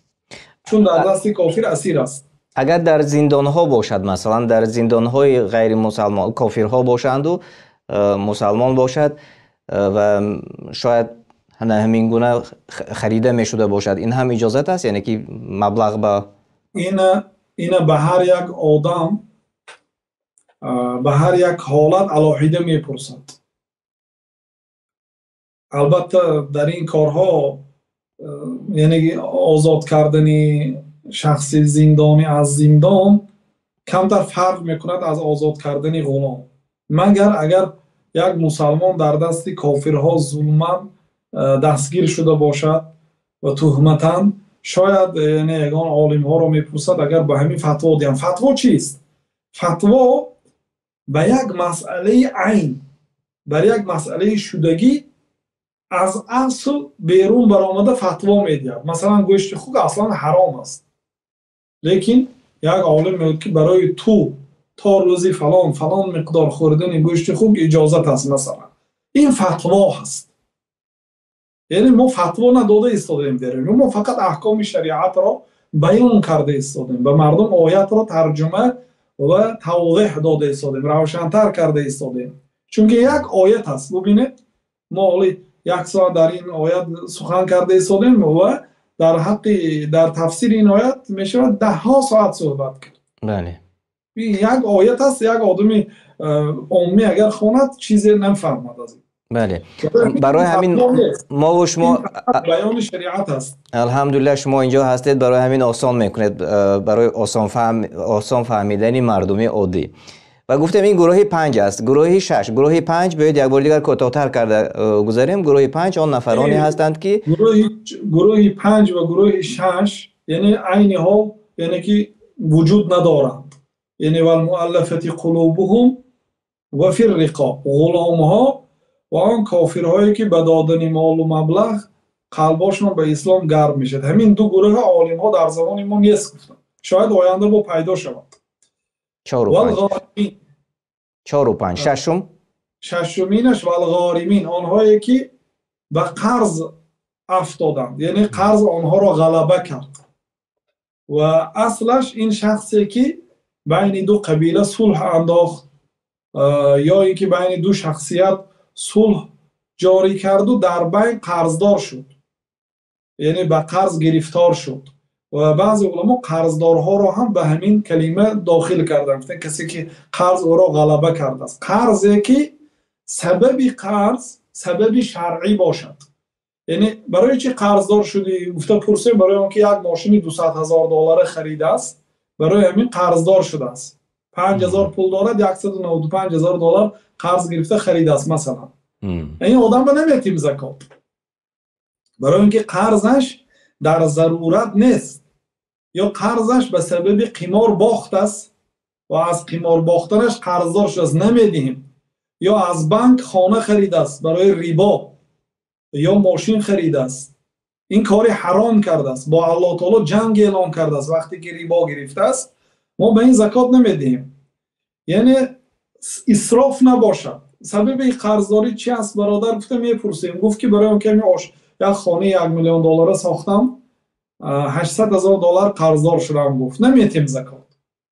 чун дар дасти кофир асир аст. Агар дар зиндонҳо бошад, масалан дар зиндонҳои ғайри мусулмон кофирҳо бошанд ва мусулмон бошад ва шояд ҳамин гуна харида мешуда бошад, ин ҳам иҷозат аст, яъне ки маблағ ба ин ба ҳар як одам, ба ҳар як ҳолат алоҳида мепурсад. Албатта дар ин корҳо, яъне озод кардани шахси зиндонӣ аз зиндон камтар фарқ мекунад аз озод кардани ғулом. Магар агар як мусулмон дар дасти кофирҳо зулман дастгир шуда бошад ва туҳматан, шояд яъне ягон олимҳоро мепурсад, агар ба ҳамин фатво диҳанд. Фатво чист? Фатво ба як масъалаи айн, бар як масъалаи шудагӣ аз асл берун баромада фатво медиҳад. Масалан гӯшти хук аслан ҳаром аст, лекин як олим мегӯяд, ки барои ту то рӯзи фалон фалон миқдор хӯрдани гӯшти хук иҷозат аст, масалан. Ин фатво ҳаст. Яъне мо фатво надода истодаем, мо фақат аҳкоми шариатро баён карда истодаем, ба мардум оятро тарҷума ва тавзеҳ дода истодаем, равшантар карда истодаем. Чунки як оят аст. Бубинед, мо ҳоло як соат дар ин оят сухан карда истодаем ва дар ҳаққи дар тафсири ин оят мешавад даҳҳо соат суҳбат кард. Бале. Ин як оят аст, як одами оммӣ агар хонад чизе нафаҳмад аз ин. Бале. Барои ҳамин мо ва шумо баёни шариат аст. Алҳамдулиллаҳ, шумо инҷо ҳастед, барои ҳамин осон мекунед, барои осон фаҳмидани мардуми оддӣ. Ва гуфтем ин гурӯҳи 5 аст, гурӯҳи 6, гурӯҳи 5 биёед як бор дигар кӯтоҳтар карда гузарем. Гурӯҳи 5 он нафароне ҳастанд, ки гурӯҳи 5 ва гурӯҳи 6 яъне айни ҳол, яъне ки вуҷуд надоранд. Яъне вал муаллафати қулубуҳум ва фир-риқоб, ғуломҳо ва он кофирҳое ки ба додани мол ва маблағ қалбашон ба ислом гарм мешавад. Ҳамин ду гурӯҳ олимҳо дар замони мо нест гуфтанд, шояд оянда бо пайдо шавад. 4 ва 5, 4 ва 5. Шашум, шашуминаш вал-ғоримин, онҳое ки ба қарз афтоданд, яъне қарз онҳоро ғалаба кард. Ва аслаш ин шахсе ки байни ду қабила сулҳ андохт ё инки байни ду шахсият сулҳ ҷорӣ кард ва дар байн қарздор шуд, яъне ба қарз гирифтор шуд. Ва баъзе уламо қарздорҳоро ҳам ба ҳамин калима дохил карданд, гуфтанд касе ки қарз ӯро ғалаба кардааст, қарзе ки сабаби қарз сабаби шаръӣ бошад. Яъне барои чӣ қарздор шудӣ гуфта пурсем, барои он ки як мошини 200,000 доллар харидааст, барои ҳамин қарздор шудааст. 5,000 пул дорад, 195,000 доллар қарз гирифта харидааст масалан. Ин одам ба наметим закот, барои он ки қарзаш дар зарурат нест, ё қарзаш ба сабаби қимор бохт аст ва аз қимор бохтанаш қарздор шудааст, намедиҳем. Ё аз банк хона харидааст барои рибо, ё мошин харидааст, ин кори ҳаром кардааст, бо Аллоҳ таоло ҷанг эълон кардааст вақте ки рибо гирифтааст, мо ба ин закот намедиҳем. Яъне исроф набошад. Сабаби қарздорӣ чи аст бародар гуфта мепурсем, гуфт ки барои он ки як хонаи 1 миллион доллара сохтам, 800,000 доллар қарздор шудам, гуфт наметем закот.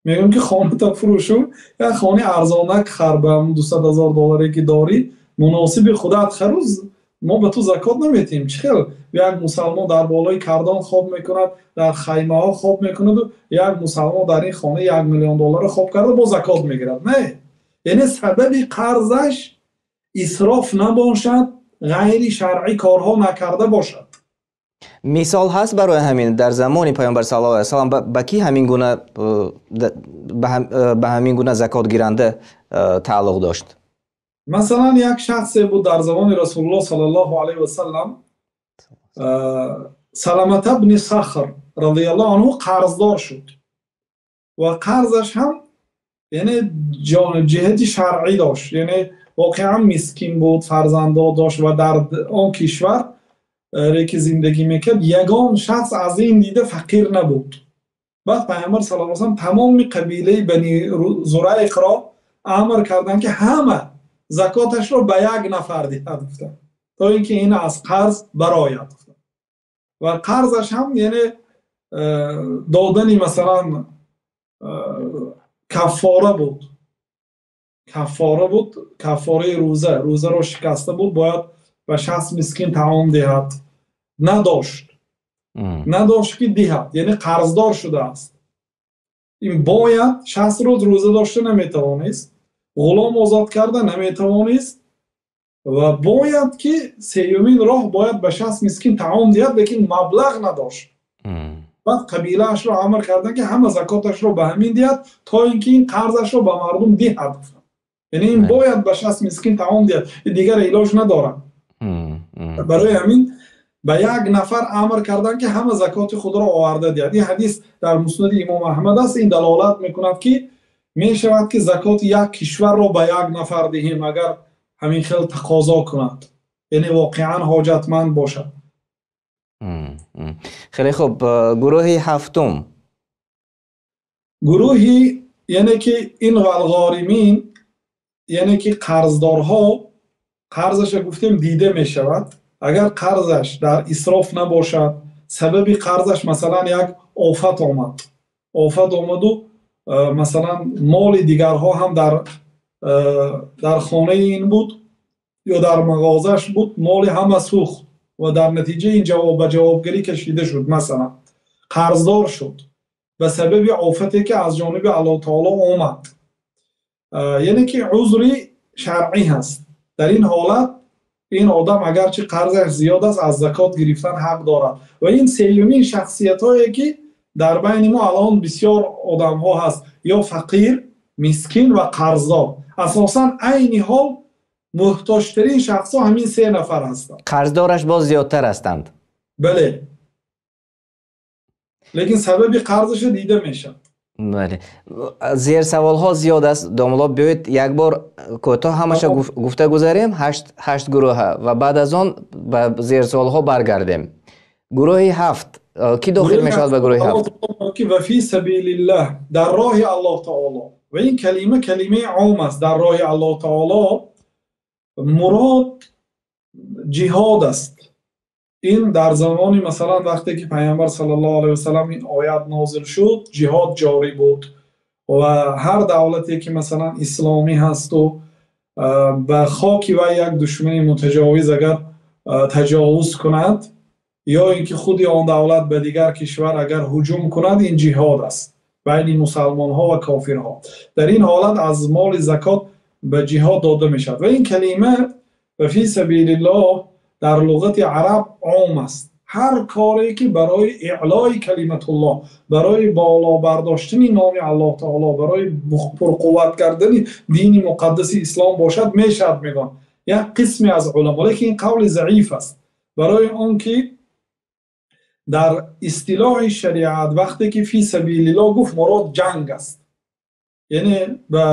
Мегӯям ки хоната фурӯшу як хонаи арзонак хар ба 200,000 долларе ки дорӣ, муносиби худат харӯз, мо ба ту закот наметем. Чӣ хел як мусалмон дар болои кардон хоб мекунад, дар хаймаҳо хоб мекунад, як мусалмон дар ин хонаи 1 миллион доллара хоб карда бо закот мегирад? Не. Яъне сабаби қарзаш исроф набошад, ғайри шаръӣ корҳо накарда бошад. Мисол ҳаст барои ҳамин дар замони Паёмбар саллаллоҳу алайҳи васаллам ба кӣ ҳамин гуна ба ҳамин гуна закотгиранда тааллуқ дошт? Масалан, як шахсе буд дар замони Расулуллоҳ саллаллоҳу алайҳи васаллам, Салама ибни Сахр розияллоҳу анҳу қарздор шуд ва қарзаш ҳам яъне ҷиҳати шаръӣ дошт, яъне воқеан мискин буд, фарзандон дошт ва дар он кишвар ки зиндагӣ мекард ягон шахс аз ин дида фақир набуд. Баъд Паёмбар саллаллоҳу алайҳи васаллам тамоми қабилаи Бани Зурайқро амр карданд, ки ҳама закоташро ба як нафар диҳад, гуфтанд, то инки ин аз қарз барояд. Ва қарзаш ҳам яъне додани масалан каффора буд, каффора буд, каффораи рӯза, рӯзаро шикаста буд, бояд ба шахси мискин таом диҳад. Надошт, надошт ки диҳад, яъне қарздор шудааст. Ин бояд 60 рӯз рӯза дошта наметавонист, ғулом озод карда наметавонист ва бояд ки сеюмин роҳ бояд ба шахси мискин таом диҳад, лекин маблағ надошт. Баъд қабилаашро амр карданд, ки ҳама закоташро ба ҳамин диҳад, то инки ин қарзашро ба мардум диҳад. Яъне ин бояд ба шахси мискин таом диҳад, дигар илоҷ надорад. Барои ҳамин ба як нафар амр карданд, ки ҳама закоти худро оварда диҳад. Ин ҳадис дар Муснади Имом Аҳмад аст. Ин далолат мекунад, ки мешавад ки закоти як кишварро ба як нафар диҳем, агар ҳамин хел тақозо кунад, яъне воқеан ҳоҷатманд бошад. Хеле хуб. Гурӯҳи ҳафтум, гурӯҳи яъне ки ин валғоримин, яъне ки қарздорҳо, қарзашро гуфтем дида мешавад. Агар қарзаш дар исроф набошад, сабаби қарзаш масалан як офат омад, офат омаду масалан моли дигарҳо ҳам дар хонаи ин буд ё дар мағозаш буд, моли ҳама сӯхт ва дар натиҷа ин ҷавоб ба ҷавобгарӣ кашида шуд, масалан қарздор шуд ба сабаби офате ки аз ҷониби Аллоҳ таоло омад, яъне ки узри шаръӣ ҳаст. Дар ин ҳолат ин одам агарчи қарзаш зиёд аст, аз закот гирифтан ҳақ дорад. Ва ин сеюмин шахсиятҳое ки дар байни мо алон бисёр одамҳо ҳаст, ё фақир, мискин ва қарздор. Асосан айни ҳол муҳтоҷтарин шахсҳо ҳамин се нафар ҳастанд. Қарздораш боз зиёдтар ҳастанд. Бале, лекин сабаби қарзаш дида мешавад. Бале, зери саволҳо зиёд аст. Домулло, биёед як бор кӯтоҳ ҳамаша гуфта гузарем, ҳашт гурӯҳа, ва баъд аз он ба зери саволҳо баргардем. Гурӯҳи ҳафт кӣ дохил мешавад ба гурӯҳи ҳафт? Ки ва фи сабилиллаҳ, дар роҳи Аллоҳ таоло. Ва ин калима калимаи ом аст. Дар роҳи Аллоҳ таоло мурод ҷиҳод аст. Ин дар замони масалан вақте ки Паёмбар саллаллоҳу алайҳи васаллам ин оят нозил шуд, ҷиҳод ҷорӣ буд ва ҳар давлате ки масалан исломӣ ҳаст ва ба хоки вай як душмани мутаҷовиз агар таҷовуз кунад, ё инки худи он давлат ба дигар кишвар агар ҳуҷум кунад, ин ҷиҳод аст байни мусалмонҳо ва кофирҳо. Дар ин ҳолат аз моли закот ба ҷиҳод дода мешавад. Ва ин калима ва фи сабилиллоҳ дар луғати араб ом аст. Ҳар коре ки барои иълои калиматуллоҳ, барои боло бардоштани номи Аллоҳ таоло, барои пурқувват кардани дини муқаддаси ислом бошад, мешавад, мегӯянд як қисме аз уламо. Лекин ин қавли заиф аст, барои он ки дар истилоҳи шариат вақте ки фи сабилиллоҳ гуфт, мурод ҷанг аст. Яъне ба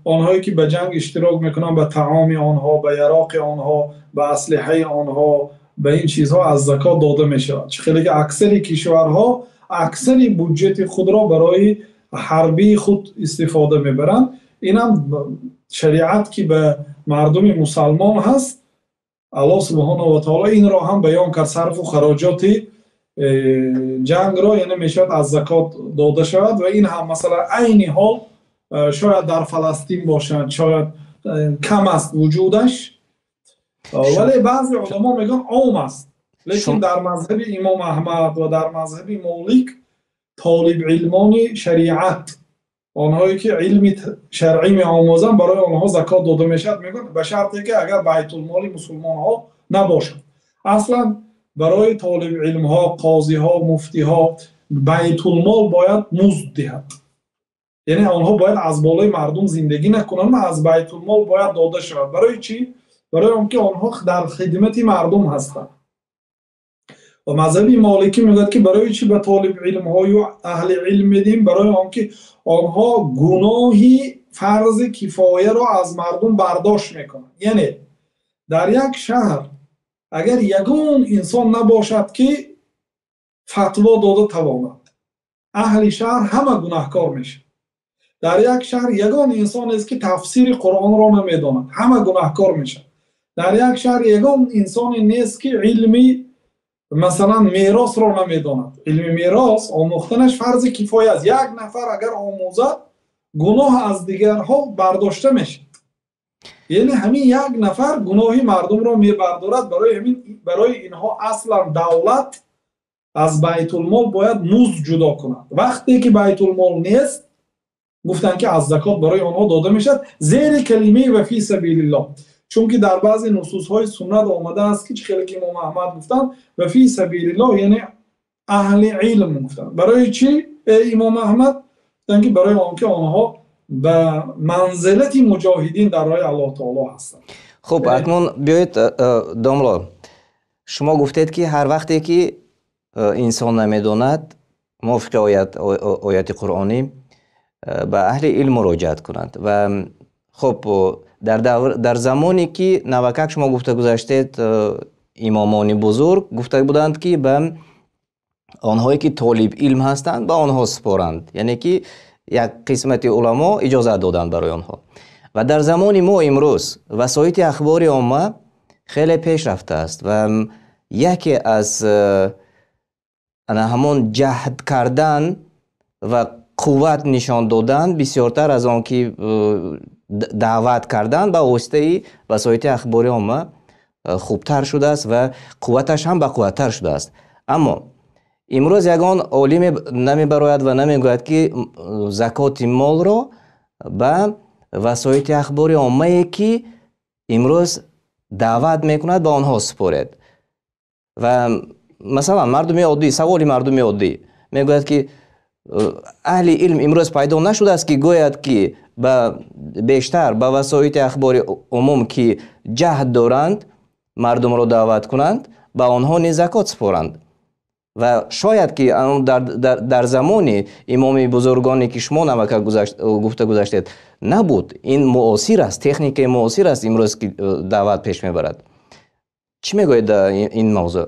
онҳое ки ба ҷанг иштирок мекунанд, ба таоми онҳо, ба яроқи онҳо, ба аслиҳаи онҳо, ба ин чизҳо аз закот дода мешавад. Чӣ хеле ки аксари кишварҳо аксари буҷети худро барои ҳарбии худ истифода мебаранд. Инам шариат ки ба мардуми мусалмон ҳаст, Аллоҳ субҳонаҳу ва таоло инро ҳам баён кард. Сарфу хароҷоти ҷангро яъне мешавад аз закот дода шавад. Ва ин ҳам масалан айни ҳол шояд дар Фаластин бошад, шояд кам аст вуҷудаш, вале баъзе уламо мегӯянд ом аст. Лекин дар мазҳаби Имом Аҳмад ва дар мазҳаби Молик толибилмони шариат, онҳое ки илми шаръӣ меомӯзанд, барои онҳо закот дода мешавад, мегӯянд ба шарте ки агар байтулмоли мусулмонҳо набошад. Аслан Барои толибилмҳо, қозиҳо, муфтиҳо байтулмол бояд музд диҳад. Яъне онҳо бояд аз болои мардум зиндагӣ накунанд ва аз байтулмол бояд дода шавад. Барои чӣ? Барои онки онҳо дар хидмати мардум ҳастанд. Ва мазҳаби моликӣ мегӯяд, ки барои чӣ ба толибилмҳо ва аҳли илм медиҳем? Барои онки онҳо гуноҳи фарзи кифояро аз мардум бардошт мекунанд. Яъне дар як шаҳр агар ягон инсон набошад, ки фатво дода тавонад, аҳли шаҳр ҳама гунаҳкор мешаванд. Дар як шаҳр ягон инсон нест, ки тафсири Қуръонро намедонад, ҳама гунаҳкор мешаванд. Дар як шаҳр ягон инсоне нест, ки илми масалан меросро намедонад. Илми мерос омӯхтанаш фарзи кифоя аст. Як нафар агар омӯзад, гуноҳ аз дигарҳо бардошта мешавад. Яъне ҳамин як нафар гуноҳи мардумро мебардорад. Барои ҳамин барои инҳо аслан давлат аз байтулмол бояд музд ҷудо кунад. Вақте ки байтулмол нест, гуфтанд, ки аз закот барои онҳо дода мешавад зери калимаи ва фи сабилиллоҳ. Чунки дар баъзе нусусҳои суннат омадааст, ки хеле ки имом Аҳмад гуфтанд ва фи сабилиллоҳ, яъне аҳли илм гуфтанд. Барои чӣ имом Аҳмад гуфтанд? Ки барои онки онҳо ба манзилати муҷоҳидин дар роҳи Аллоҳи таъоло ҳастанд. Хуб, акнун биёед, домло, шумо гуфтед, ки ҳар вақте ки инсон намедонад, мувофиқи ояти қуръонӣ ба аҳли илм муроҷиат кунанд. Ва хуб, дар замоне ки навакак шумо гуфта гузаштед, имомони бузург гуфта буданд, ки ба онҳое ки толиби илм ҳастанд, ба онҳо супоранд, яъне ки як қисмати уламо иҷозат доданд барои онҳо. Ва дар замони мо имрӯз васоити ахбори омма хеле пеш рафтааст ва яке аз ҳамон ҷаҳд кардан ва қувват нишон додан бисёртар аз он ки даъват кардан ба воситаи васоити ахбори омма хубтар шудааст ва қувваташ ҳам бақувваттар шудааст. Аммо имрӯз ягон олиме намебарояд ва намегӯяд, ки закоти молро ба васоити ахбори оммае, ки имрӯз даъват мекунад, ба онҳо супоред. Ва масалан мардуми оддӣ, саволи мардуми оддӣ мегӯяд, ки аҳли илм имрӯз пайдо нашудааст, ки гӯяд, ки ба бештар ба васоити ахбори умум, ки ҷаҳд доранд мардумро даъват кунанд, ба онҳо низ закот супоранд. Ва шояд ки дар замони имоми бузургоне, ки шумо навака гуфта гузаштед, набуд. Ин муосир аст, техникаи муосир аст имрӯз, ки даъват пеш мебарад. Чӣ мегӯед дар ин мавзӯъ?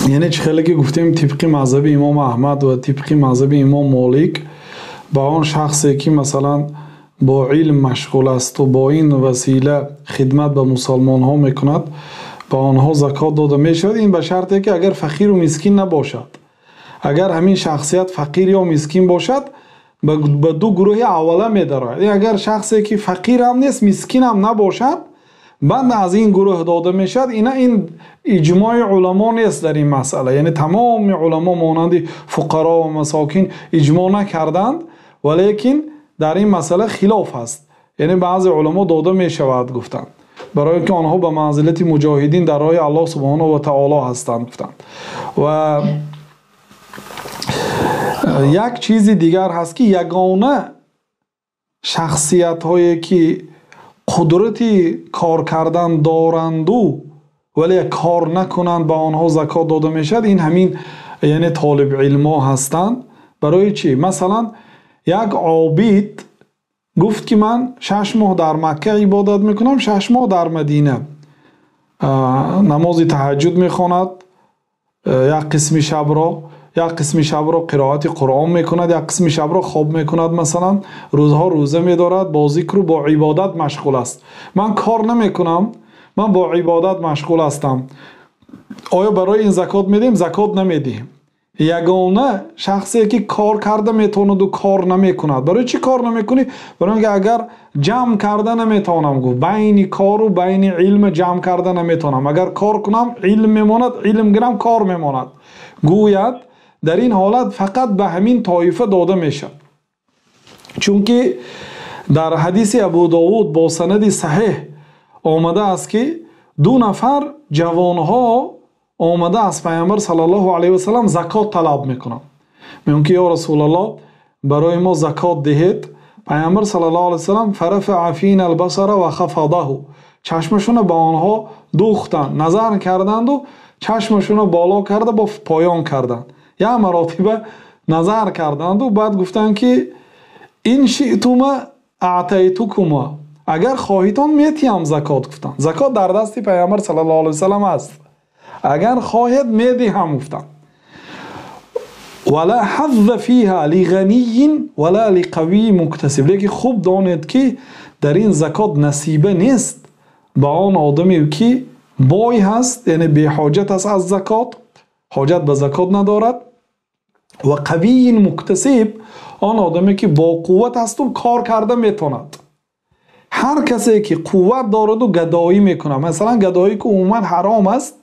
Яъне чӣ хеле ки гуфтем, тибқи мазҳаби имом Аҳмад ва тибқи мазҳаби имом Молик, ба он шахсе ки масалан бо илм машғул аст ва бо ин васила хидмат ба мусулмонҳо мекунад, ба онҳо закот дода мешавад. Ин ба шарте ки агар фақир ва мискин набошад. Агар ҳамин шахсият фақир ё мискин бошад, ба ду гурӯҳи аввала медарояд. Агар шахсе ки фақир ҳам нест, мискин ҳам набошад, банд аз ин гурӯҳ дода мешавад. Ина ин иҷмои уламо нест дар ин масъала. Яъне тамоми уламо монанди фуқаро ва масокин иҷмо накарданд, валекин дар ин масъала хилоф аст. Яъне баъзе уламо дода мешавад гуфтанд, барои инки онҳо ба манзилати муҷоҳидин дар роҳи Аллоҳ субҳонаҳу ва таъоло ҳастанд гуфтанд. Ва як чизи дигар ҳаст, ки ягона шахсиятҳое ки қудрати кор кардан доранд вале кор накунанд, ба онҳо закот дода мешавад, ин ҳамин яъне толибилмҳо ҳастанд. Барои чӣ? Масалан як обид гуфт, ки ман 6 моҳ дар Макка ибодат мекунам, 6 моҳ дар Мадина намози таҳаҷҷуд мехонад, як қисми шабро, як қисми шабро қироати Қуръон мекунад, як қисми шабро хоб мекунад, масалан рӯзҳо рӯза медорад, бо зикр ва бо ибодат машғул аст. Ман кор намекунам, ман бо ибодат машғул ҳастам. Оё барои ин закот медиҳем? Закот намедиҳем. Ягона шахсе ки кор карда метавонад ва кор намекунад. Барои чӣ кор намекунӣ? Барои инки агар ҷамъ карда наметавонам, гуфт байни кор ва байни илм ҷамъ карда наметавонам. Агар кор кунам илм мемонад, илм гирам кор мемонад. Гӯяд дар ин ҳолат фақат ба ҳамин тоифа дода мешавад. Чунки дар ҳадиси Абу Довуд бо санади саҳеҳ омада аст, ки ду нафар ҷавонҳо омада аз Паёмбар саллаллоҳу алайҳи васаллам закот талаб мекунанд. Мегӯянд ки ё Расулуллоҳ, барои мо закот диҳед. Паёмбар саллаллоҳу алайҳи васаллам фарафаъа финал басара ва хафазаҳу, чашмашонро ба онҳо дӯхтанд, назар карданд ва чашмашонро боло карда бо поён карданд. Як маротиба назар карданд ва баъд гуфтанд ки ин шиътума аътайтукума, агар хоҳитон метиям закот гуфтанд. Закот дар дасти Паёмбар саллаллоҳу алайҳи васаллам аст. Агар хоҳед медиҳам гуфтанд. Вала ҳазза фиҳа лиғанийин вала лиқавийин муктасиб. Лекин хуб донед ки дар ин закот насиба нест ба он одаме ки бой ҳаст, яъне беҳоҷат аст аз закот, ҳоҷат ба закот надорад, ва қавийин муктасиб, он одаме ки бо қувват аст ва кор карда метавонад. Ҳар касе ки қувват дорад ва гадоӣ мекунад, масалан гадоӣ ки умуман ҳаром аст,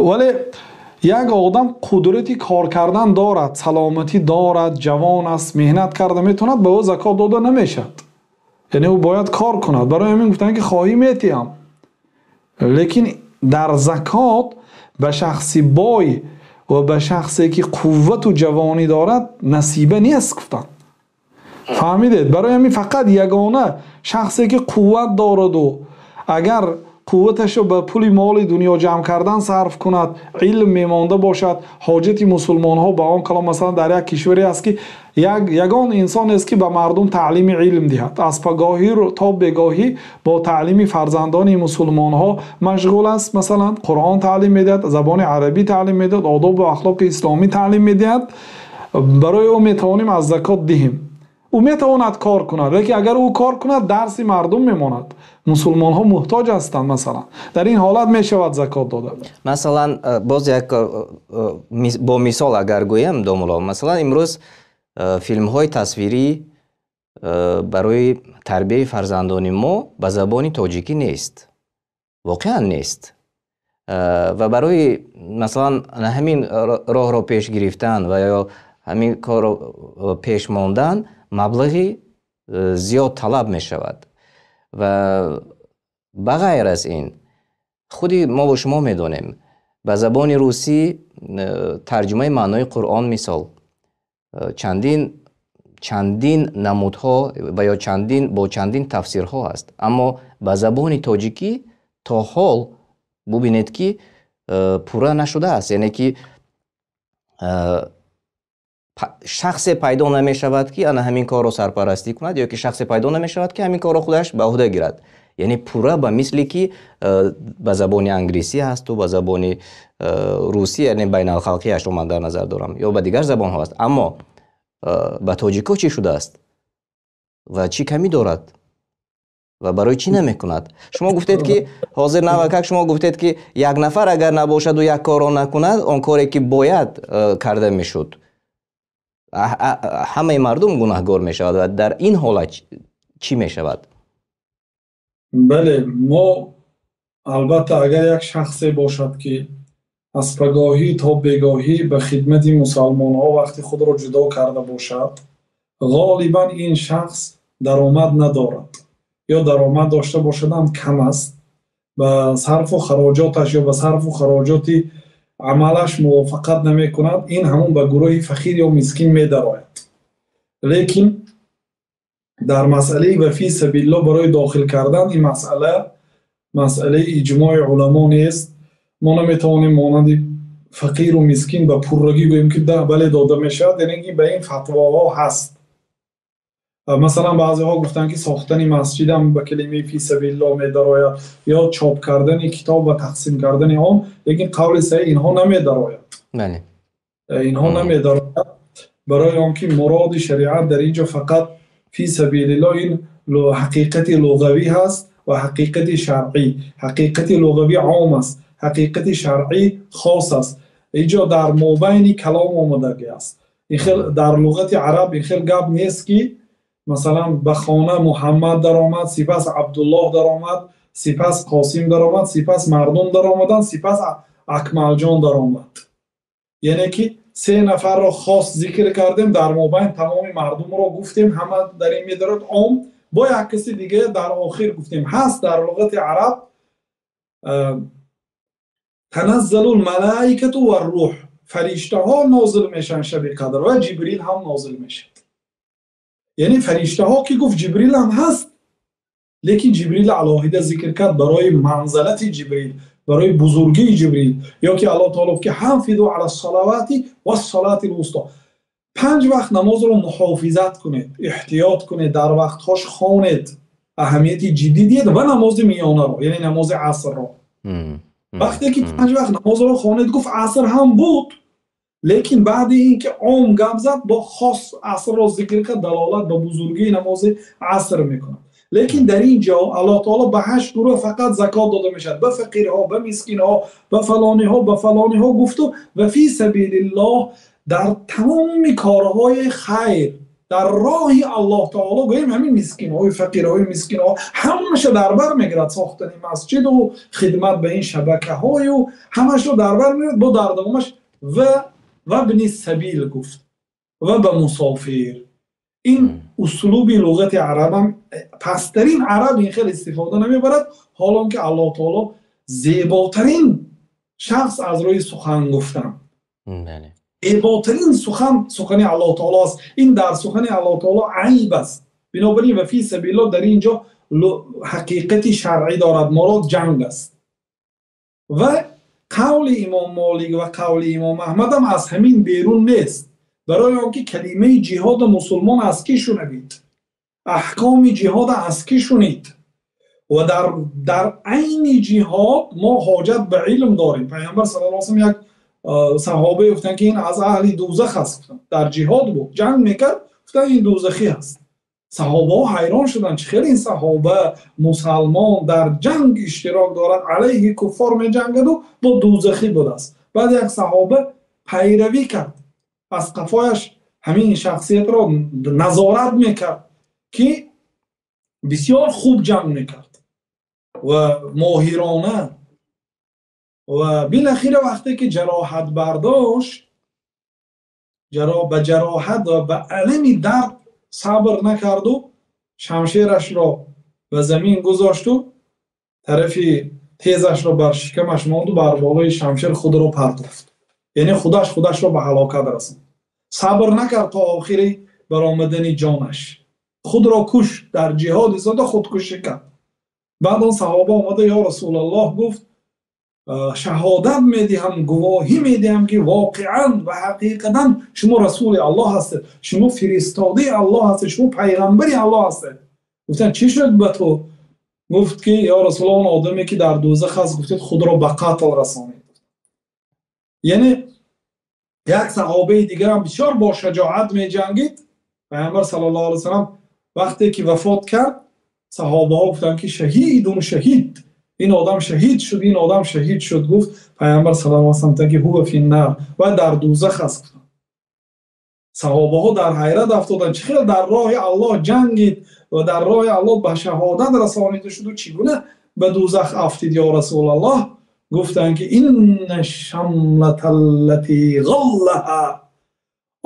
вале як одам қудрати кор кардан дорад, саломатӣ дорад, ҷавон аст, меҳнат карда метавонад, ба ӯ закот дода намешавад. Яъне ӯ бояд кор кунад. Барои ҳамин гуфтанд ки хоҳӣ метиҳам. Лекин дар закот ба шахси бой ва ба шахсе ки қуввату ҷавонӣ дорад насиба нест гуфтанд. Фаҳмидед? Барои ҳамин фақат ягона шахсе ки қувват дорад ва агар қувваташро ба пули моли дунё ҷамъ кардан сарф кунад, илм мемонда бошад, ҳоҷати мусулмонҳо ба он калом, масалан дар як кишваре аст ки ягон инсон аст ки ба мардум таълими илм диҳад, аз пагоҳӣ то бегоҳӣ бо таълими фарзандони мусулмонҳо машғул аст, масалан Қуръон таълим медиҳад, забони арабӣ таълим медиҳад, одоб ва ахлоқи исломӣ таълим медиҳад, барои ӯ метавонем аз закот диҳем. Ӯ метавонад кор кунад, лекин агар ӯ кор кунад дарси мардум мемонад. Мусулмонҳо муҳтоҷ ҳастанд, масалан. Дар ин ҳолат мешавад закот дода. Масалан, боз як бо мисол агар гӯям, домулло, масалан имрӯз филмҳои тасвирӣ барои тарбияи фарзандони мо ба забони тоҷикӣ нест. Воқеан нест. Ва барои масалан ҳамин роҳро пеш гирифтан ва ё ҳамин корро пеш мондан маблағи зиёд талаб мешавад. Ва ба ғайр аз ин худи мо бо шумо медонем ба забони русӣ тарҷумаи маънои Қуръон мисол чандин намудҳо ва ё бо чандин тафсирҳо аст, аммо ба забони тоҷикӣ то ҳол бубинед ки пурра нашудааст, яъне ки шахсе пайдо намешавад ки ана ҳамин корро сарпарастӣ кунад ё ки шахсе пайдо намешавад ки ҳамин корро худаш ба уҳда гирад. Яъне пурра ба мисли ки ба забони англисӣ ҳасту ба забони русӣ, яъне байналхалқиашро ман дар назар дорам, ё ба дигар забонҳо аст, аммо ба тоҷико чӣ шудааст ва чӣ камӣ дорад ва барои чӣ намекунад? Шумо гуфтед ки ҳозир навакак шумо гуфтед ки як нафар агар набошаду як корро накунад, он коре ки бояд карда мешуд, ҳамаи мардум гунаҳгор мешавад. Ва дар ин ҳолат чӣ мешавад? Бале, мо албатта агар як шахсе бошад ки аз пагоҳӣ то бегоҳӣ ба хидмати мусалмонҳо вақти худро ҷудо карда бошад, ғолибан ин шахс даромад надорад ё даромад дошта бошад ҳам кам аст, ба сарфу хароҷоташ ё ба сарфу хароҷоти амалаш мувофиқат намекунад, ин ҳамон ба гурӯҳи фақир ё мискин медарояд. Лекин дар масъалаи ва фи сабилиллоҳ барои дохил кардан ин масъала масъалаи иҷмои уламо нест. Мо наметавонем монанди фақиру мискин ба пуррагӣ гӯем ки бале дода мешавад, яъне ки ба ин фатвоҳо ҳаст. Масалан баъзеҳо гуфтанд ки сохтани масҷид ҳам ба калимаи фи сабилиллоҳ медарояд ё чоп кардани китоб ва тақсим кардани он, лекин қавли саҳеҳ инҳо намедарояд. Бале, инҳо намедарояд, барои он ки муроди шариат дар инҷо фақат фи сабилиллоҳ ин ҳақиқати луғавӣ ҳаст ва ҳақиқати шаръӣ. Ҳақиқати луғавӣ ом аст, ҳақиқати шаръӣ хос аст. Инҷо дар мобайни калом омадагӣ аст. Ин хел дар луғати араб ин хел гап нест ки масалан ба хона Муҳаммад даромад, сипас Абдуллоҳ даромад, сипас Қосим даромад, сипас мардум даромаданд, сипас Акмалҷон даромад. Яъне ки се нафарро хос зикр кардем, дар мобайн тамоми мардумро гуфтем, ҳама дар ин медарод ом, бо як каси дига дар охир гуфтем. Ҳаст дар луғати араб Таназзалул малоикату вар-рӯҳ, фариштаҳо нозил мешаванд шаби қадр ва Ҷабраил ҳам нозил мешавад. Яъне фариштаҳо ки гуфт Ҷабраил ҳам ҳаст, лекин Ҷабраил алоҳида зикр кард барои манзилати Ҷабраил, барои бузургии Ҷабраил. Ё ки Аллоҳ таъоло ки ҳофизу алас-салавоти вас-салотил-вусто, панҷ вақт намозро муҳофизат кунед, эҳтиёт кунед, дар вақтҳояш хонед, аҳамияти ҷиддӣ диҳед ва намози миёнаро, яъне намози асрро. Вақте ки панҷ вақт намозро хонед, гуфт аср ҳам буд, лекин баъд инки ом гап зад бо хос асрро зикр кард, далолат ба бузургии намози аср мекунад. Лекин дар ин ҷо Аллоҳ таъоло ба ҳашт гурӯҳ фақат закот дода мешавад: ба фақирҳо, ба мискинҳо, ба фалониҳо, ба фалониҳо гуфт ва фи сабилиллоҳ, дар тамоми корҳои хайр дар роҳи Аллоҳ таъоло, гӯем ҳамин мискинҳо ва фақирҳо, мискинҳо ҳамааш дар бар мегирад, сохтани масҷид ва хидмат ба ин шабакаҳо ва ҳамааш дар бар мегирад. Бо дар идомааш ва ибни сабил гуфт ва ба мусофир. Ин услуби луғати араб ҳам пасттарин араб ин хеле истифода намебарад, ҳол он ки Аллоҳ таъоло зеботарин шахс аз рӯи сухан гуфтан. Бале. Зеботарин сухан сухани Аллоҳ таъоло аст. Ин дар сухани Аллоҳ таъоло айб аст. Бинобар ин ва фи сабилиллоҳ дар ин ҷо ҳақиқати шаръӣ дорад, мурод ҷанг аст. Ва қавли имом Молик ва қавли имом Аҳмад ҳам аз ҳамин берун нест. Барои он ки калимаи ҷиҳод мусулмон аз кӣ шунид? Аҳкоми ҷиҳод аз кӣ шунид? Ва дар айни ҷиҳод мо ҳоҷат ба илм дорем. Паёмбар саллаллоҳу алайҳи васаллам як саҳоба гуфтанд ки ин аз аҳли дӯзах аст. Дар ҷиҳод буд, ҷанг мекард, гуфтанд ин дӯзахӣ аст. Саҳобаҳо ҳайрон шуданд, чӣ хеле ин саҳоба мусулмон дар ҷанг иштирок дорад, алайҳи куффор меҷангад ва бо дӯзахӣ будааст. Баъд як саҳоба пайравӣ кард, аз қафояш ҳамин шахсиятро назорат мекард ки бисёр хуб ҷанг мекард ва моҳирона, ва балохира вақте ки ҷароҳат бардошт, ба ҷароҳат ва ба алами дард сабр накард ва шамшерашро ба замин гузошт ва тарафи тезашро бар шикамаш монд ва бар болои шамшер худро партофт. Яъне худаш худашро ба ҳалокат расонд. Сабр накард то охири баромадани ҷонаш. Худро кушт, дар ҷиҳод истода худкушӣ кард. Баъд он саҳоба омада ё Расулуллоҳ гуфт, шаҳодат медиҳам, гувоҳӣ медиҳам ки воқеан ва ҳақиқатан шумо расули Аллоҳ ҳастед, шумо фиристодаи Аллоҳ ҳастед, шумо паёмбари Аллоҳ ҳастед. Гуфтанд чӣ шуд ба ту? Гуфт ки ё Расулуллоҳ, он одаме ки дар дӯзах аст, гуфтед худро ба қатл расонид. Яъне як саҳобаи дигар ҳам бисёр бо шуҷоат меҷангид. Паёмбар саллаллоҳу алайҳи васаллам вақте ки вафот кард, саҳобаҳо гуфтанд ки шаҳидун шаҳид, ин одам шаҳид шуд, ин одам шаҳид шуд. Гуфт паёмбар саллаллоҳу алайҳи васаллам ки ҳува финнор, ва дар дӯзах аст. Саҳобаҳо дар ҳайрат афтоданд, чӣ хел дар роҳи Аллоҳ ҷангид ва дар роҳи Аллоҳ ба шаҳодат расонида шуд ва чӣ гуна ба дӯзах афтид ё Расулуллоҳ? Гуфтанд ки инна шамлата аллати ғаллаҳа,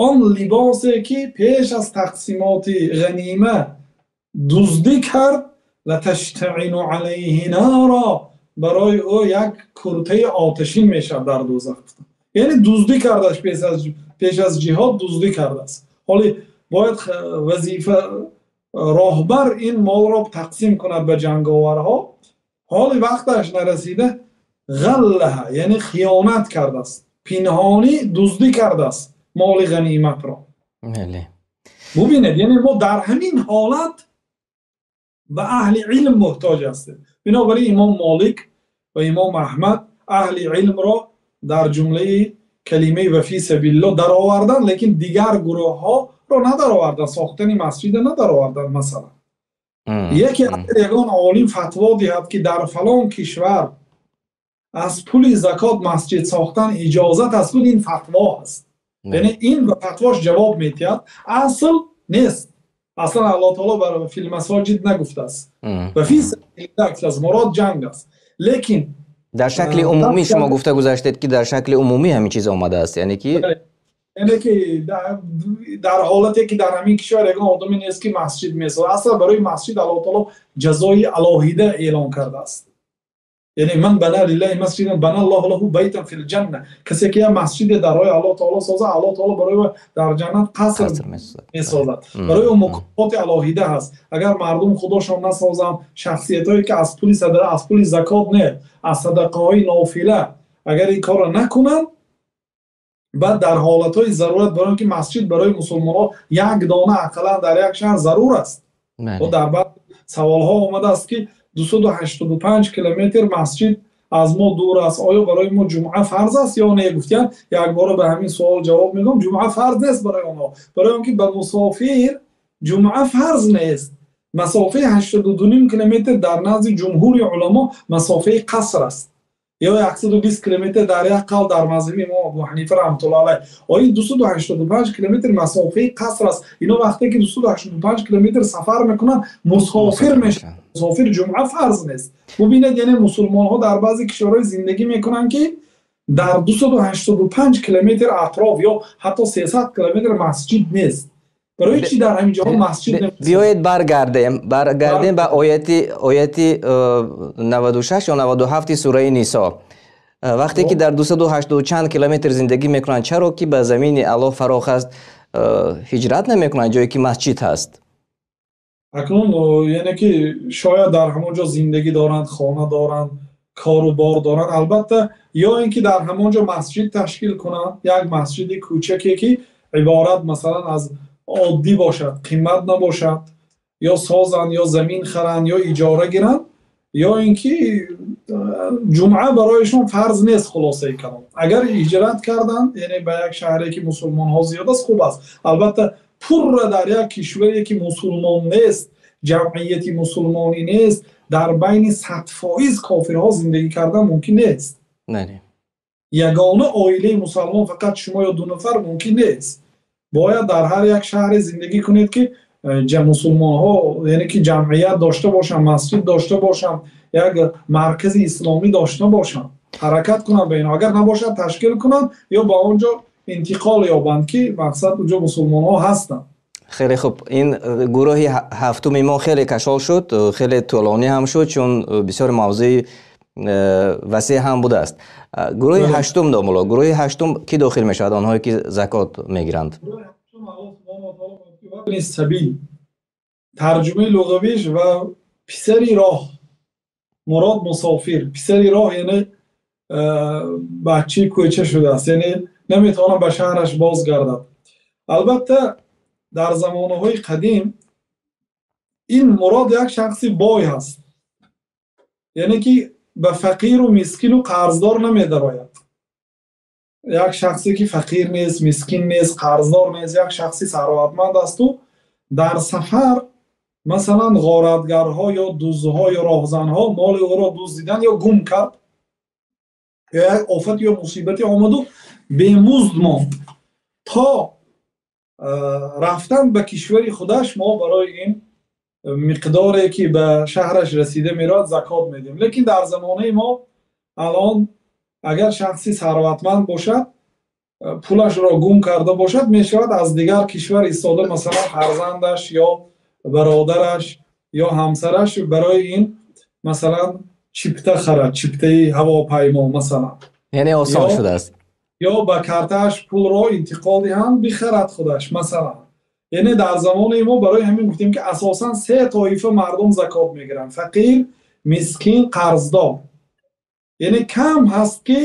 он либосе ки пеш аз тақсимоти ғанима дуздӣ кард, латаштаъину алайҳи нора, барои ӯ як куртаи оташин мешавад дар дӯзах. Яъне дуздӣ кардааст, пеш аз ҷиҳод дуздӣ кардааст. Ҳоло бояд вазифа роҳбар ин молро тақсим кунад ба ҷанговарҳо. Ҳоло вақташ нарасида, ғаллаҳа, яъне хиёнат кардааст, пинҳонӣ дуздӣ кардааст моли ғаниматро. Бале. Бубинед, яъне мо дар ҳамин ҳолат ба аҳли илм муҳтоҷ ҳастем. Бинобар ин имом Молик ва имом Аҳмад аҳли илмро дар ҷумлаи калимаи ва фи сабилиллоҳ дароварданд, лекин дигар гурӯҳҳоро надароварданд, сохтани масҷидро надароварданд масалан. Яке агар ягон олим фатво диҳад ки дар фалон кишвар аз пули закот масҷид сохтан иҷозат аст, ин фатво аст. Яъне ин ба фатвош ҷавоб медиҳад, асл нест. Аслан Аллоҳ таъоло бар фил масоҷид нагуфтааст. Ва фи сабилиллоҳ гуфтааст, мурод ҷанг аст. Лекин дар шакли умумӣ шумо гуфта гузаштед ки дар шакли умумӣ ҳамин чиз омадааст, яъне ки дар ҳолате ки дар ҳамин кишвар ягон одаме нест ки масҷид месозад. Аслан барои масҷид Аллоҳ таъоло ҷазои алоҳида эълон кардааст. Яъне ман бана лиллаҳи масҷидан бана Аллоҳу лаҳу байтан фил ҷанна. Касе ки як масҷид дар роҳи Аллоҳи таъоло созад, Аллоҳи таъоло барои ӯ дар ҷаннат қаср месозад. Барои ӯ мукофоти алоҳида ҳаст. Агар мардум худашон насозанд, шахсиятҳое ки аз пули садақа, аз пули закот не, аз садақаҳои нофила агар ин корро накунанд, баъд дар ҳолатҳои зарурат, барои инки масҷид барои мусулмонҳо як дона ақаллан дар як шаҳр зарур аст. Ва дар баъд саволҳо омадааст ки 285 километр масҷид аз мо дур аст, оё барои мо ҷумъа фарз аст ё не? Гуфтанд як бор ба ҳамин савол ҷавоб мегӯям, ҷумъа фарз нест барои онҳо, барои инки ба мусофир ҷумъа фарз нест. Масофаи 82.5 километр дар назди ҷумҳури уламо масофаи қаср аст, ё 120 километр дар як қавл дар мазҳаби имом Абу Ҳанифа раҳматуллоҳи алайҳ. Оё 285 километр масофаи қаср аст? Инҳо вақте ки 285 километр сафар мекунанд мусофир мешаванд. Мусофир ҷумъа фарз нест. Бубинед, яъне мусулмонҳо дар баъзе кишварҳо зиндагӣ мекунанд ки дар 285 километр атроф ё ҳатто 300 километр масҷид нест. Барои чӣ дар ҳамин ҷоҳо масҷид нест? Биёед баргардем ба ояти 96 ё 97 сураи Нисо. Вақте ки дар 280 чанд километр зиндагӣ мекунанд, чаро ки ба замини Аллоҳ фарох аст ҳиҷрат намекунанд ҷое ки масҷид ҳаст? Акнун яъне ки шояд дар ҳамон ҷо зиндагӣ доранд, хона доранд, кору бор доранд, албатта, ё инки дар ҳамон ҷо масҷид ташкил кунанд, як масҷиди кӯчаке ки иборат масалан аз оддӣ бошад, қимат набошад, ё созанд, ё замин харанд, ё иҷора гиранд, ё инки ҷумъа барояшон фарз нест. Хулосаи калом, агар ҳиҷрат карданд, яъне ба як шаҳре ки мусулмонҳо зиёд аст, хуб аст. Албатта пурра дар як кишваре ки мусулмон нест, ҷамъияти мусулмонӣ нест, дар байни 100% кофирҳо зиндагӣ кардан мумкин нест. Не. Ягона оилаи мусулмон фақат шумо ё ду нафар мумкин нест. Бояд дар ҳар як шаҳре зиндагӣ кунед ки мусулмонҳо, яъне ки ҷамъият дошта бошанд, масҷид дошта бошанд, як маркази исломӣ дошта бошанд, ҳаракат кунанд ба инҳо. Агар набошад ташкил кунанд ё ба он ҷо интиқол ёбанд ки мақсад он ҷо мусулмонҳо ҳастанд. Хеле хуб, ин гурӯҳи ҳафтуми мо хеле кашол шуд, хеле тӯлонӣ ҳам шуд, чун бисёр мавзӯи васеъ ҳам будааст. Гурӯҳи ҳаштум домулло, гурӯҳи ҳаштум кӣ дохил мешавад? Онҳое ки закот мегиранд. Гурӯҳи ҳаштум Аллоҳ субҳонаҳу ва таъоло мегӯяд сабил, тарҷумаи луғавиш ва писари роҳ, мурод мусофир. Писари роҳ яъне бачаи кӯча шудааст, яъне наметавонад ба шаҳраш бозгардад. Албатта дар замонаҳои қадим ин мурод як шахси бой ҳаст, яъне ки ба фақиру мискину қарздор намедарояд. Як шахсе ки фақир нест, мискин нест, қарздор нест, як шахси сарватманд аст ӯ дар сафар масалан ғоратгарҳо ё дуздҳо ё роҳзанҳо моли ӯро дуздиданд ё гум кард, ё як офат ё мусибате омад ӯ бемузд монд. То рафтан ба кишвари худаш мо барои ин миқдоре ки ба шаҳраш расида меравад закот медиҳем. Лекин дар замонаи мо алон агар шахси сарватманд бошад, пулашро гум карда бошад, мешавад аз дигар кишвар истода масалан фарзандаш ё бародараш ё ҳамсараш барои ин масалан чипта харад, чиптаи ҳавопаймо масалан, яъне осон шудааст, ё ба картааш пулро интиқол диҳанд бихарад худаш масалан. Яъне дар замони мо барои ҳамин гуфтем ки асосан се тоифа мардум закот мегиранд: фақир, мискин, қарздор. Яъне кам ҳаст ки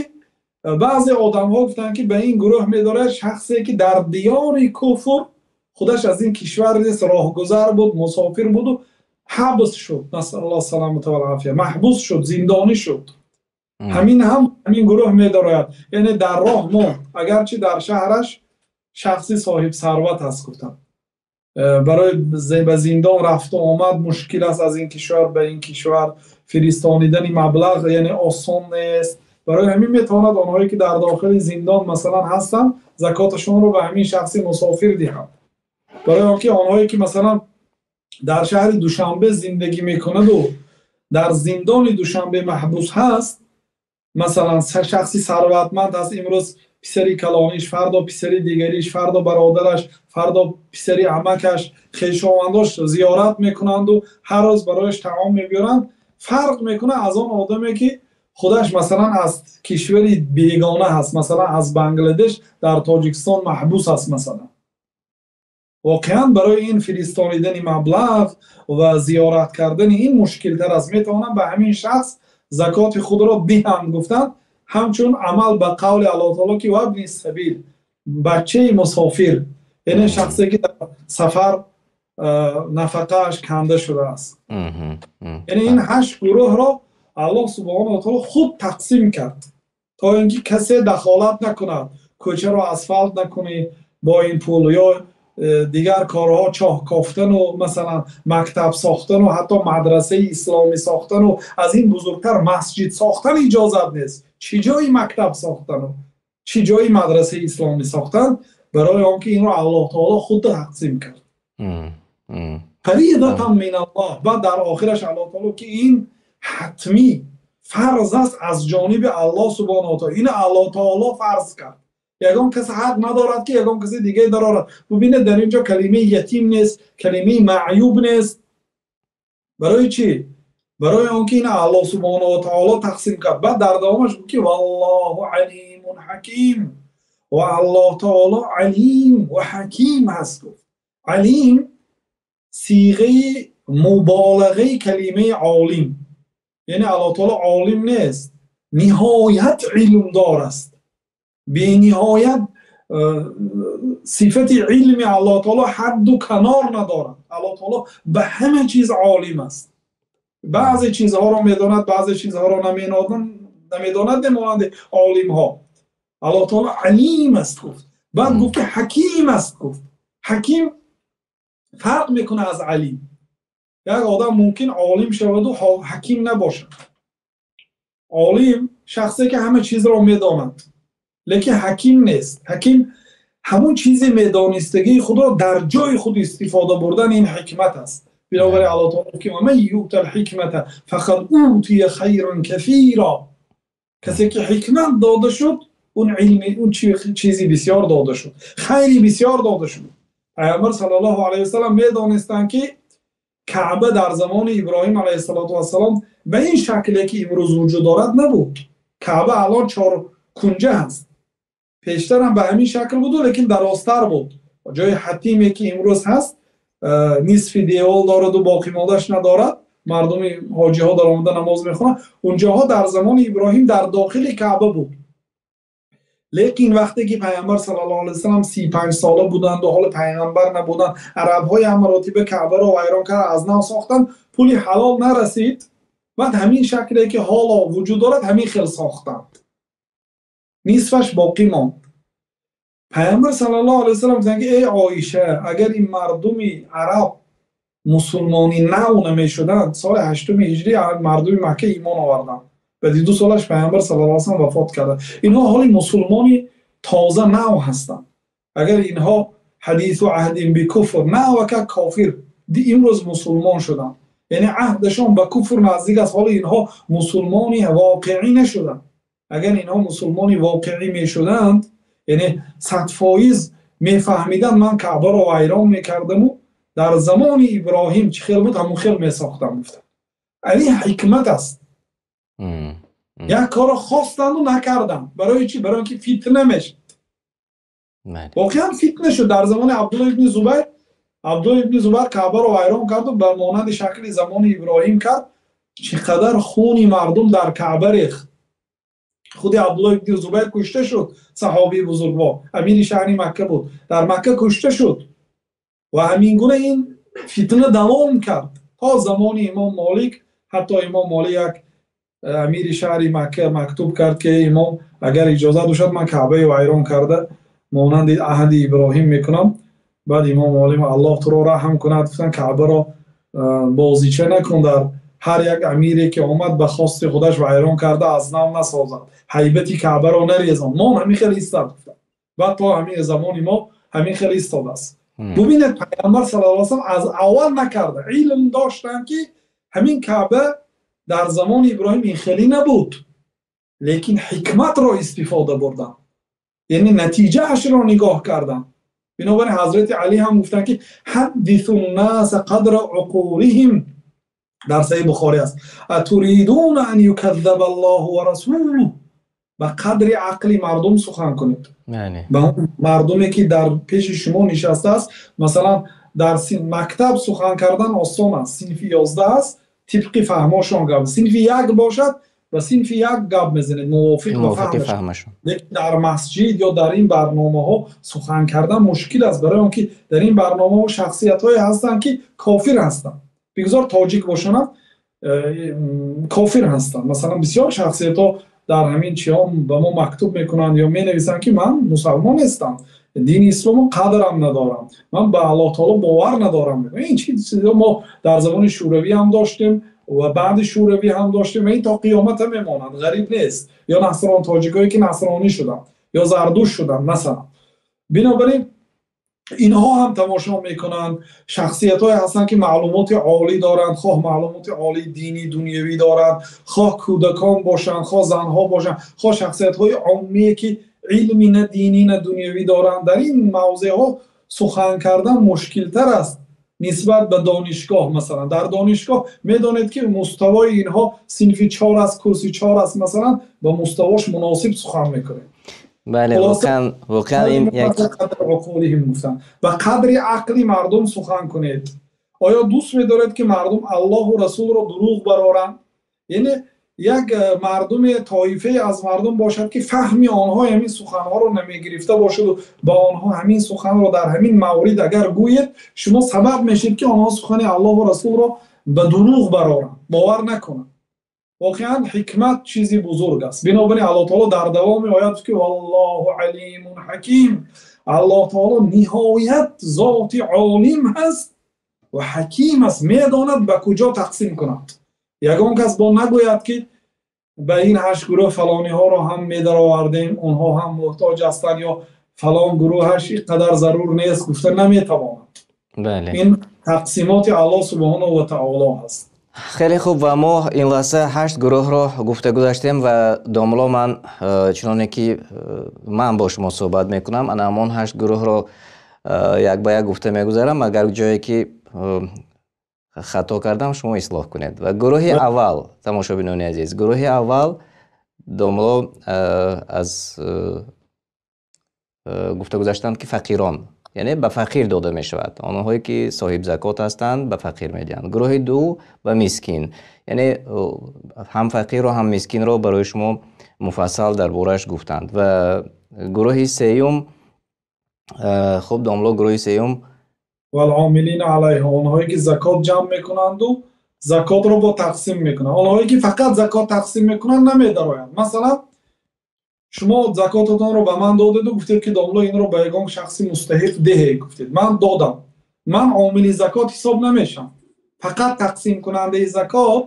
баъзе одамҳо гуфтанд ки ба ин гурӯҳ медорад шахсе ки дар диёри куфр худаш аз ин кишвар нест, роҳгузар буд, мусофир буд ва ҳабс шуд, насаллаллоҳ саламата вал офия, маҳбус шуд, зиндонӣ шуд. Ҳамин ҳам ҳамин гурӯҳ медорад. Яъне дар роҳ монд, агарчи дар шаҳраш шахси соҳиби сарват аст, гуфтанд барои ба зиндон рафту омад мушкил аст, аз ин кишвар ба ин кишвар фиристонидани маблағ яъне осон нест. Барои ҳамин метавонад онҳое ки дар дохили зиндон масалан ҳастанд закоташонро ба ҳамин шахси мусофир диҳанд. Барои онки онҳое ки масалан дар шаҳри Душанбе зиндагӣ мекунад ва дар зиндони Душанбе маҳбус ҳаст, масалан шахси сарватманд аст, имрӯз писари калониш, фардо писари дигариш, фардо бародараш, фардо писари амакаш, хешовандош зиёрат мекунанд ва ҳар рӯз барояш таом мебиёранд, фарқ мекунад аз он одаме ки Худаш масалан аз кишвари бегона ҳаст, масалан аз Бангладеш дар Тоҷикистон маҳбус аст масалан. Воқеан барои ин фиристонидани маблағ ва зиёрат кардани ин мушкилтар аст. Метавонанд ба ҳамин шахс закоти худро диҳанд, гуфтанд, ҳамчун амал ба қавли Аллоҳ таоло ки вабни сабил, бачаи мусофир, яъне шахсе ки дар сафар нафақааш канда шудааст. Яъне ин 8 гурӯҳро Аллоҳ субҳонаҳу ва таоло худ тақсим кард то инки касе дахолат накунад, кӯчаро асфалт накунӣ бо ин пул ё дигар корҳо, чоҳ кофтан ва масалан мактаб сохтан ва ҳатто мадрасаи исломӣ сохтан ва аз ин бузургтар масҷид сохтан иҷозат нест. Чӣ ҷои мактаб сохтан ва чӣ ҷои мадрасаи исломӣ сохтан, барои он ки инро Аллоҳ таоло худ тақсим кард. Фаризатан миналлоҳ. Баъд дар охираш Аллоҳ таоло ки ин ҳатмӣ фарз аст аз ҷониби Аллоҳ субҳонаҳу ва таоло. Ин Аллоҳ таоло фарз кард. Ягон кас ҳақ надорад ки ягон каси дигаре дарорад. Бубинед, дар инҷо калимаи ятим нест, калимаи маъюб нест. Барои чӣ? Барои он ки ин Аллоҳ субҳонаҳу ва таоло тақсим кард. Баъд дар давомаш гуфт ки валлоҳу алимун ҳаким. Ва Аллоҳ таоло алим ва ҳаким ҳаст. Гуфт алим сиғаи муболағаи калимаи олим, яъне Аллоҳ таоло олим нест, ниҳоят илмдор аст. Бениҳоят сифати илми Аллоҳ таоло ҳадду канор надорад. Аллоҳ таоло ба ҳама чиз олим аст. Баъзе чизҳоро медонад, баъзе чизҳоро намедонад, намонанди олимҳо. Аллоҳ таоло алим аст гуфт. Баъд гуфт ки ҳаким аст гуфт. Ҳаким фарқ мекунад аз алим. Як одам мумкин олим шавад ва ҳаким набошад. Олим шахсе ки ҳама чизро медонад, лекин ҳаким нест. Ҳаким ҳамон чизи медонистагии худро дар ҷои худ истифода бурдан, ин ҳикмат аст. Бинобар ин Аллоҳ таоло ки ман юътал ҳикмата фақад утия хайран касира. Касе ки ҳикмат дода шуд, он илми, он чизи бисёр дода шуд, хайри бисёр дода шуд. Паёмбар саллаллоҳу алайҳи васаллам медонистанд ки Каъба дар замони Иброҳим алайҳиссалоту вассалом ба ин шакле ки имрӯз вуҷуд дорад набуд. Каъба алон 4 кунҷа ҳаст. Пештар ҳам ба ҳамин шакл буд, лекин дарозтар буд. Ҷои ҳатиме ки имрӯз ҳаст, нисфи девол дорад ва боқимондааш надорад. Мардуми ҳоҷиҳо дар омада намоз мехонанд. Унҷоҳо дар замони Иброҳим дар дохили Каъба буд. Лекин вақте ки Паёмбар саллаллоҳу алайҳи васаллам 35 сола буданд ва ҳоло паёмбар набуданд, арабҳои ҳам маротиба Каъбаро вайрон карда аз нав сохтанд, пули ҳалол нарасид. Баъд ҳамин шакле ки ҳоло вуҷуд дорад ҳамин хел сохтанд. Нисфаш боқӣ монд. Паёмбар саллаллоҳу алайҳи васаллам гуфтанд ки эй Оиша, агар ин мардуми араб мусулмони нав намешуданд, соли 8 ҳиҷрӣ мардуми Макка имон оварданд. Баъди 2 солаш Паёмбар саллаллоҳу алайҳи васаллам вафот карданд. Инҳо ҳоли мусулмони тоза нав ҳастанд. Агар инҳо ҳадису аҳдин бикуфр, навака кофир, имрӯз мусулмон шуданд, яъне аҳдашон ба куфр наздик аст, ҳоли инҳо мусулмони воқеӣ нашуданд. Агар инҳо мусулмони воқеӣ мешуданд, яъне 100% мефаҳмиданд, ман Каъбаро вайрон мекардаму дар замони Иброҳим чӣ хел буд ҳамон хел месохтам, гуфтанд. Ин ҳикмат аст. Як корро хостанду накарданд. Барои чӣ? Барои инки фитна мешуд. Воқеан фитна шуд. Дар замони Абдуллоҳ ибни Зубайр, Абдуллоҳ ибни Зубайр Каъбаро вайрон кард ва ба монанди шакли замони Иброҳим кард. Чӣ қадар хуни мардум дар Каъба рехт. Худи Абдуллоҳ ибни Зубайр кушта шуд, саҳобии бузургвор, амири шаҳри Макка буд, дар Макка кушта шуд. Ва ҳамин гуна ин фитна давом кард то замони Имом Молик. Ҳатто Имом Молик як амири шаҳри Макка мактуб кард ки имом, агар иҷозат бошад ман Каъбаи вайрон карда монанди аҳди Иброҳим мекунам. Баъд Имом Молик Аллоҳ туро раҳм кунад, гуфтанд Каъбаро бозича накун, дар ҳар як амире ки омад ба хости худаш вайрон карда аз нав насозад, ҳайбати Каъбаро нарезон. Мо ҳамин хел истад, гуфтанд. Баъд то ҳамин замони мо ҳамин хел истодааст. Бубинед, Паёмбар саллаллоҳу алайҳи васаллам аз аввал накарда, илм доштанд ки ҳамин Каъба дар замони Иброҳим ин хеле набуд, лекин ҳикматро истифода бурданд, яъне натиҷаашро нигоҳ карданд. Бинобар ин Ҳазрати Алӣ ҳам гуфтанд ки ҳаддисун наса қадра уқулиҳим, Дар Саҳеҳи Бухорӣ аст. Атуридуна ан юказзабаллоҳу ва расулуҳу. Ба қадри ақли мардум сухан кунед. Ба он мардуме ки дар пеши шумо нишастааст, масалан дар мактаб сухан кардан осон аст. Синфи 11 аст, тибқи фаҳмашон гап. Синфи 1 бошад, ба синфи 1 гап мезанед, мувофиқ ба фаҳмашон. Лекин дар масҷид ё дар ин барномаҳо сухан кардан мушкил аст, барои он ки дар ин барномаҳо шахсиятҳое ҳастанд ки кофир ҳастанд. Бигзор тоҷик бошанд, кофир ҳастанд. Масалан бисёр шахсиятҳо дар ҳамин чиҳо ба мо мактуб мекунанд ё менависанд ки ман мусулмон нестам, дини исломро қадрам надорам, ман ба Аллоҳи таоло бовар надорам. Ин чизҳо мо дар замони Шӯравӣ ҳам доштем ва баъди Шӯравӣ ҳам доштем ва ин то қиёмат ҳам мемонад, ғариб нест. Ё насрон тоҷикҳое ки насронӣ шуданд ё зардушт шуданд масалан. Бинобар ин инҳо ҳам тамошо мекунанд, шахсиятҳое ҳастанд ки маълумоти олӣ доранд, хоҳ маълумоти олии динӣ дунявӣ доранд, хоҳ кӯдакон бошанд, хоҳ занҳо бошанд, хоҳ шахсиятҳои оммие ки илми на динӣ на дунявӣ доранд. Дар ин мавзеъҳо сухан кардан мушкилтар аст нисбат ба донишгоҳ. Масалан дар донишгоҳ медонед ки муставои инҳо синфи 4 аст, курси 4 аст, масалан ба муставош муносиб сухан мекунед. Бале, воқеан ин як ба қадри ақли мардум сухан кунед. Оё дӯст медоред ки мардум Аллоҳу Расулро дурӯғ бароранд? Яъне як мардуми тоифае аз мардум бошад ки фаҳми онҳо ҳамин суханҳоро намегирифта бошад ва ба онҳо ҳамин суханро дар ҳамин маврид агар гӯед, шумо сабаб мешед ки онҳо сухани Аллоҳу Расулро ба дурӯғ бароранд, бовар накунанд. Воқеан ҳикмат чизи бузург аст. Бинобар ин Аллоҳ таоло дар давоми оят гуфт ки валлоҳу алимун ҳаким. Аллоҳ таоло ниҳоят зоти олим ҳаст ва ҳаким аст, медонад ба куҷо тақсим кунад. Ягон кас бо нагӯяд ки ба ин 8 гурӯҳ фалониҳоро ҳам медаровардем, онҳо ҳам муҳтоҷ ҳастанд, ё фалон гурӯҳаш инқадар зарур нест гуфта наметавонад. Бале, ин тақсимоти Аллоҳ субҳонаҳу ва таоло ҳаст. Хеле хуб, ва мо ин лаҳза 8 гурӯҳро гуфта гузаштем ва домло ман чуноне ки ман бо шумо суҳбат мекунам, ана ҳамон 8 гурӯҳро як ба як гуфта мегузарам. Агар ҷое ки хато кардам шумо ислоҳ кунед. Ва гурӯҳи аввал, тамошобинони азиз, гурӯҳи аввал домло аз гуфта гузаштанд ки фақирон, яъне ба фақир дода мешавад. Онҳое ки соҳиби закот ҳастанд ба фақир медиҳанд. Гурӯҳи ду ба мискин, яъне ҳам фақирро ҳам мискинро барои шумо муфассал дар бораш гуфтанд. Ва гурӯҳи сеюм, хуб домло, гурӯҳи сеюм валъомилина алайҳа, онҳое ки закот ҷамъ мекунанд ва закотро бо тақсим мекунанд. Онҳое ки фақат закот тақсим мекунанд намедароянд. Масалан шумо закотатонро ба ман додед ва гуфтед ки домло инро ба ягон шахси мустаҳиқ деҳе, гуфтед ман додам, ман омили закот ҳисоб намешам. Фақат тақсимкунандаи закот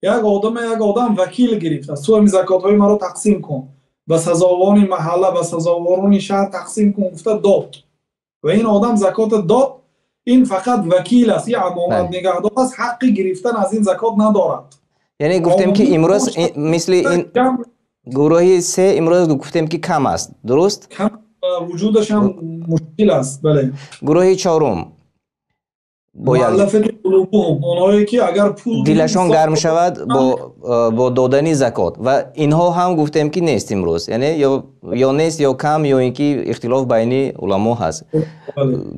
як одам вакил гирифтааст, ту ҳамин закотҳои маро тақсим кун, ба сазовони маҳалла, ба сазоворони шаҳр тақсим кун гуфта дод ва ин одам закотро дод. Ин фақат вакил аст, ин амонат нигаҳдор аст, ҳаққи гирифтан аз ин закот надорад. Яъне гуфтем ки имрӯз мисли ин гурӯҳи се имрӯз гуфтем ки кам аст, дуруст? Кам, вуҷудаш ҳам мушкил аст. Бале. Гурӯҳи чорум муаллафати қулубуҳум, онҳое ки агар пул дилашон гарм шавад бо додани закот, ва инҳо ҳам гуфтем ки нест имрӯз, яъне ё нест ё кам, ё ин ки ихтилоф байни уламо ҳаст.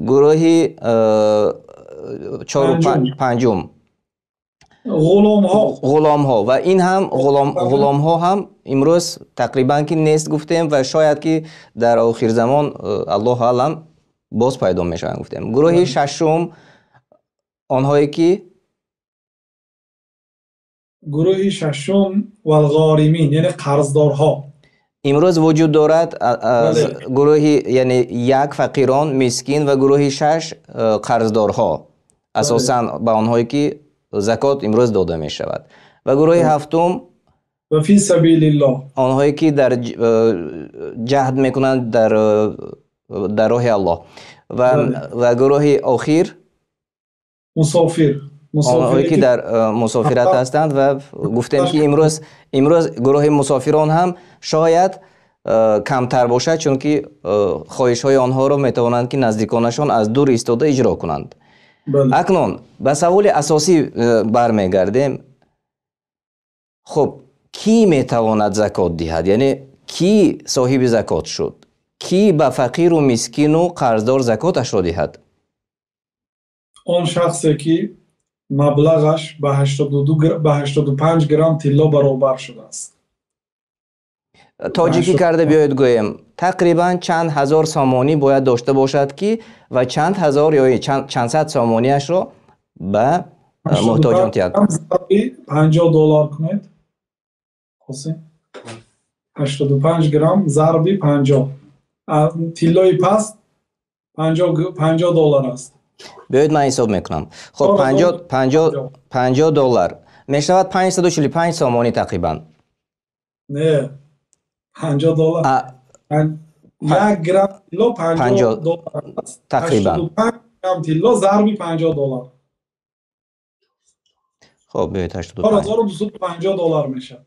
Гурӯҳи панҷум ғуломҳо, ва ин ҳам ғуломҳо ҳам имрӯз тақрибан ки нест гуфтем, ва шояд ки дар охир замон Аллоҳу аълам боз пайдо мешаванд гуфтем. Гурӯҳи шашум онҳое ки гурӯҳи шашум валғоримин, яъне қарздорҳо имрӯз вуҷуд дорад. Гурӯҳи яъне як фақирон, мискин, ва гурӯҳи шаш қарздорҳо, асосан ба онҳое ки закот имрӯз дода мешавад. Ва гурӯҳи ҳафтум ва фи сабилиллоҳ, онҳое ки дар ҷаҳд мекунанд дар роҳи Аллоҳ. Ва гурӯҳи охир мусофир, онҳое ки дар мусофират ҳастанд. Ва гуфтем ки имрӯз гурӯҳи мусофирон ҳам шояд камтар бошад, чунки хоҳишҳои онҳоро метавонанд ки наздиконашон аз дур истода иҷро кунанд. Акнун ба саволи асосӣ бармегардем. Хуб, кӣ метавонад закот диҳад? Яъне кӣ соҳиби закот шуд? Кӣ ба фақиру мискину қарздор закоташро диҳад? Он шахсе ки маблағаш ба 85 грамм тилло баробар шудааст. Тоҷикӣ карда биёед гӯем, тақрибан чанд ҳазор сомонӣ бояд дошта бошад ки ва чанд ҳазор ё чанд сад сомониашро ба муҳтоҷон диҳад? $50 кунед. Қосим. 85 грамм зарби 50. Тиллои паст $50 аст. Биёед ман ҳисоб мекунам. Хуб, $50 мешавад 545 сомонӣ тақрибан. Не, $50. 1 грамм тилло $50 аст. Тақрибан. 85 грамм тилло зарби $50. Хуб, биёед 85. $4250 мешавад.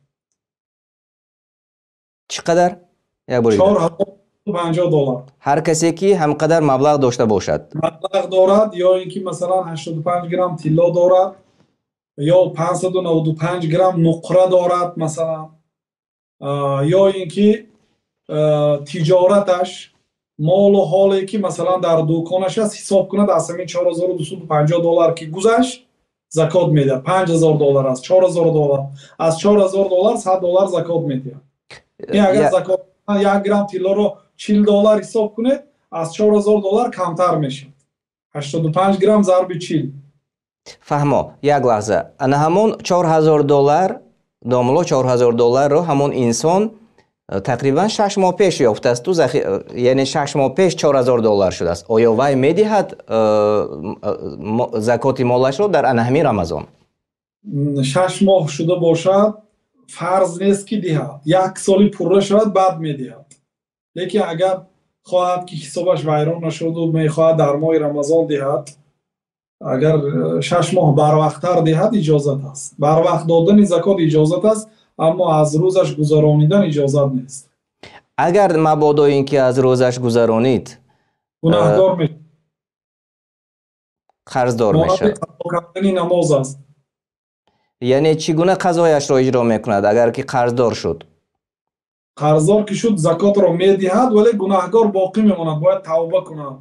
Чӣ қадар? Як бор дигар. $4250. Ҳар касе ки ҳамқадар маблағ дошта бошад. Маблағ дорад ё инки масалан 85 грамм тилло дорад ё 595 грамм нуқра дорад масалан, ё инки тиҷораташ молу ҳоле ки масалан дар дуконаш аст ҳисоб кунад аз ҳамин $4250 ки гузашт закот медиҳад. $5000 аст, $4000 аз $4000 $100 закот медиҳад. Ин агар закот 1 грамм тиллоро $40 ҳисоб кунед аз $4000 камтар мешавад. 85 грамм зарби 40. Фаҳмо, як лаҳза. Ана ҳамон $4000, домулло $4000-ро ҳамон инсон тақрибан 6 моҳ пеш ёфтааст, яъне 6 моҳ пеш $4000 шудааст. Оё вай медиҳад закоти молашро дар ана ҳамин Рамазон? 6 моҳ шуда бошад фарз нест ки диҳад. Як соли пурра шавад баъд медиҳад. Лекин агар хоҳад ки ҳисобаш вайрон нашуд ва мехоҳад дар моҳи Рамазон диҳад, агар 6 моҳ барвақттар диҳад иҷозат аст. Барвақт додани закот иҷозат аст, аммо аз рӯзаш гузаронидан иҷозат нест. Агар мабодо ин ки аз рӯзаш гузаронид, гунаҳкор мешавад, қарздор мешавад. Қазо кардани намоз аст. Яъне чӣ гуна қазояшро иҷро мекунад агар ки қарздор шуд? Қарздор ки шуд закотро медиҳад, вале гунаҳкор боқӣ мемонад, бояд тавба кунад,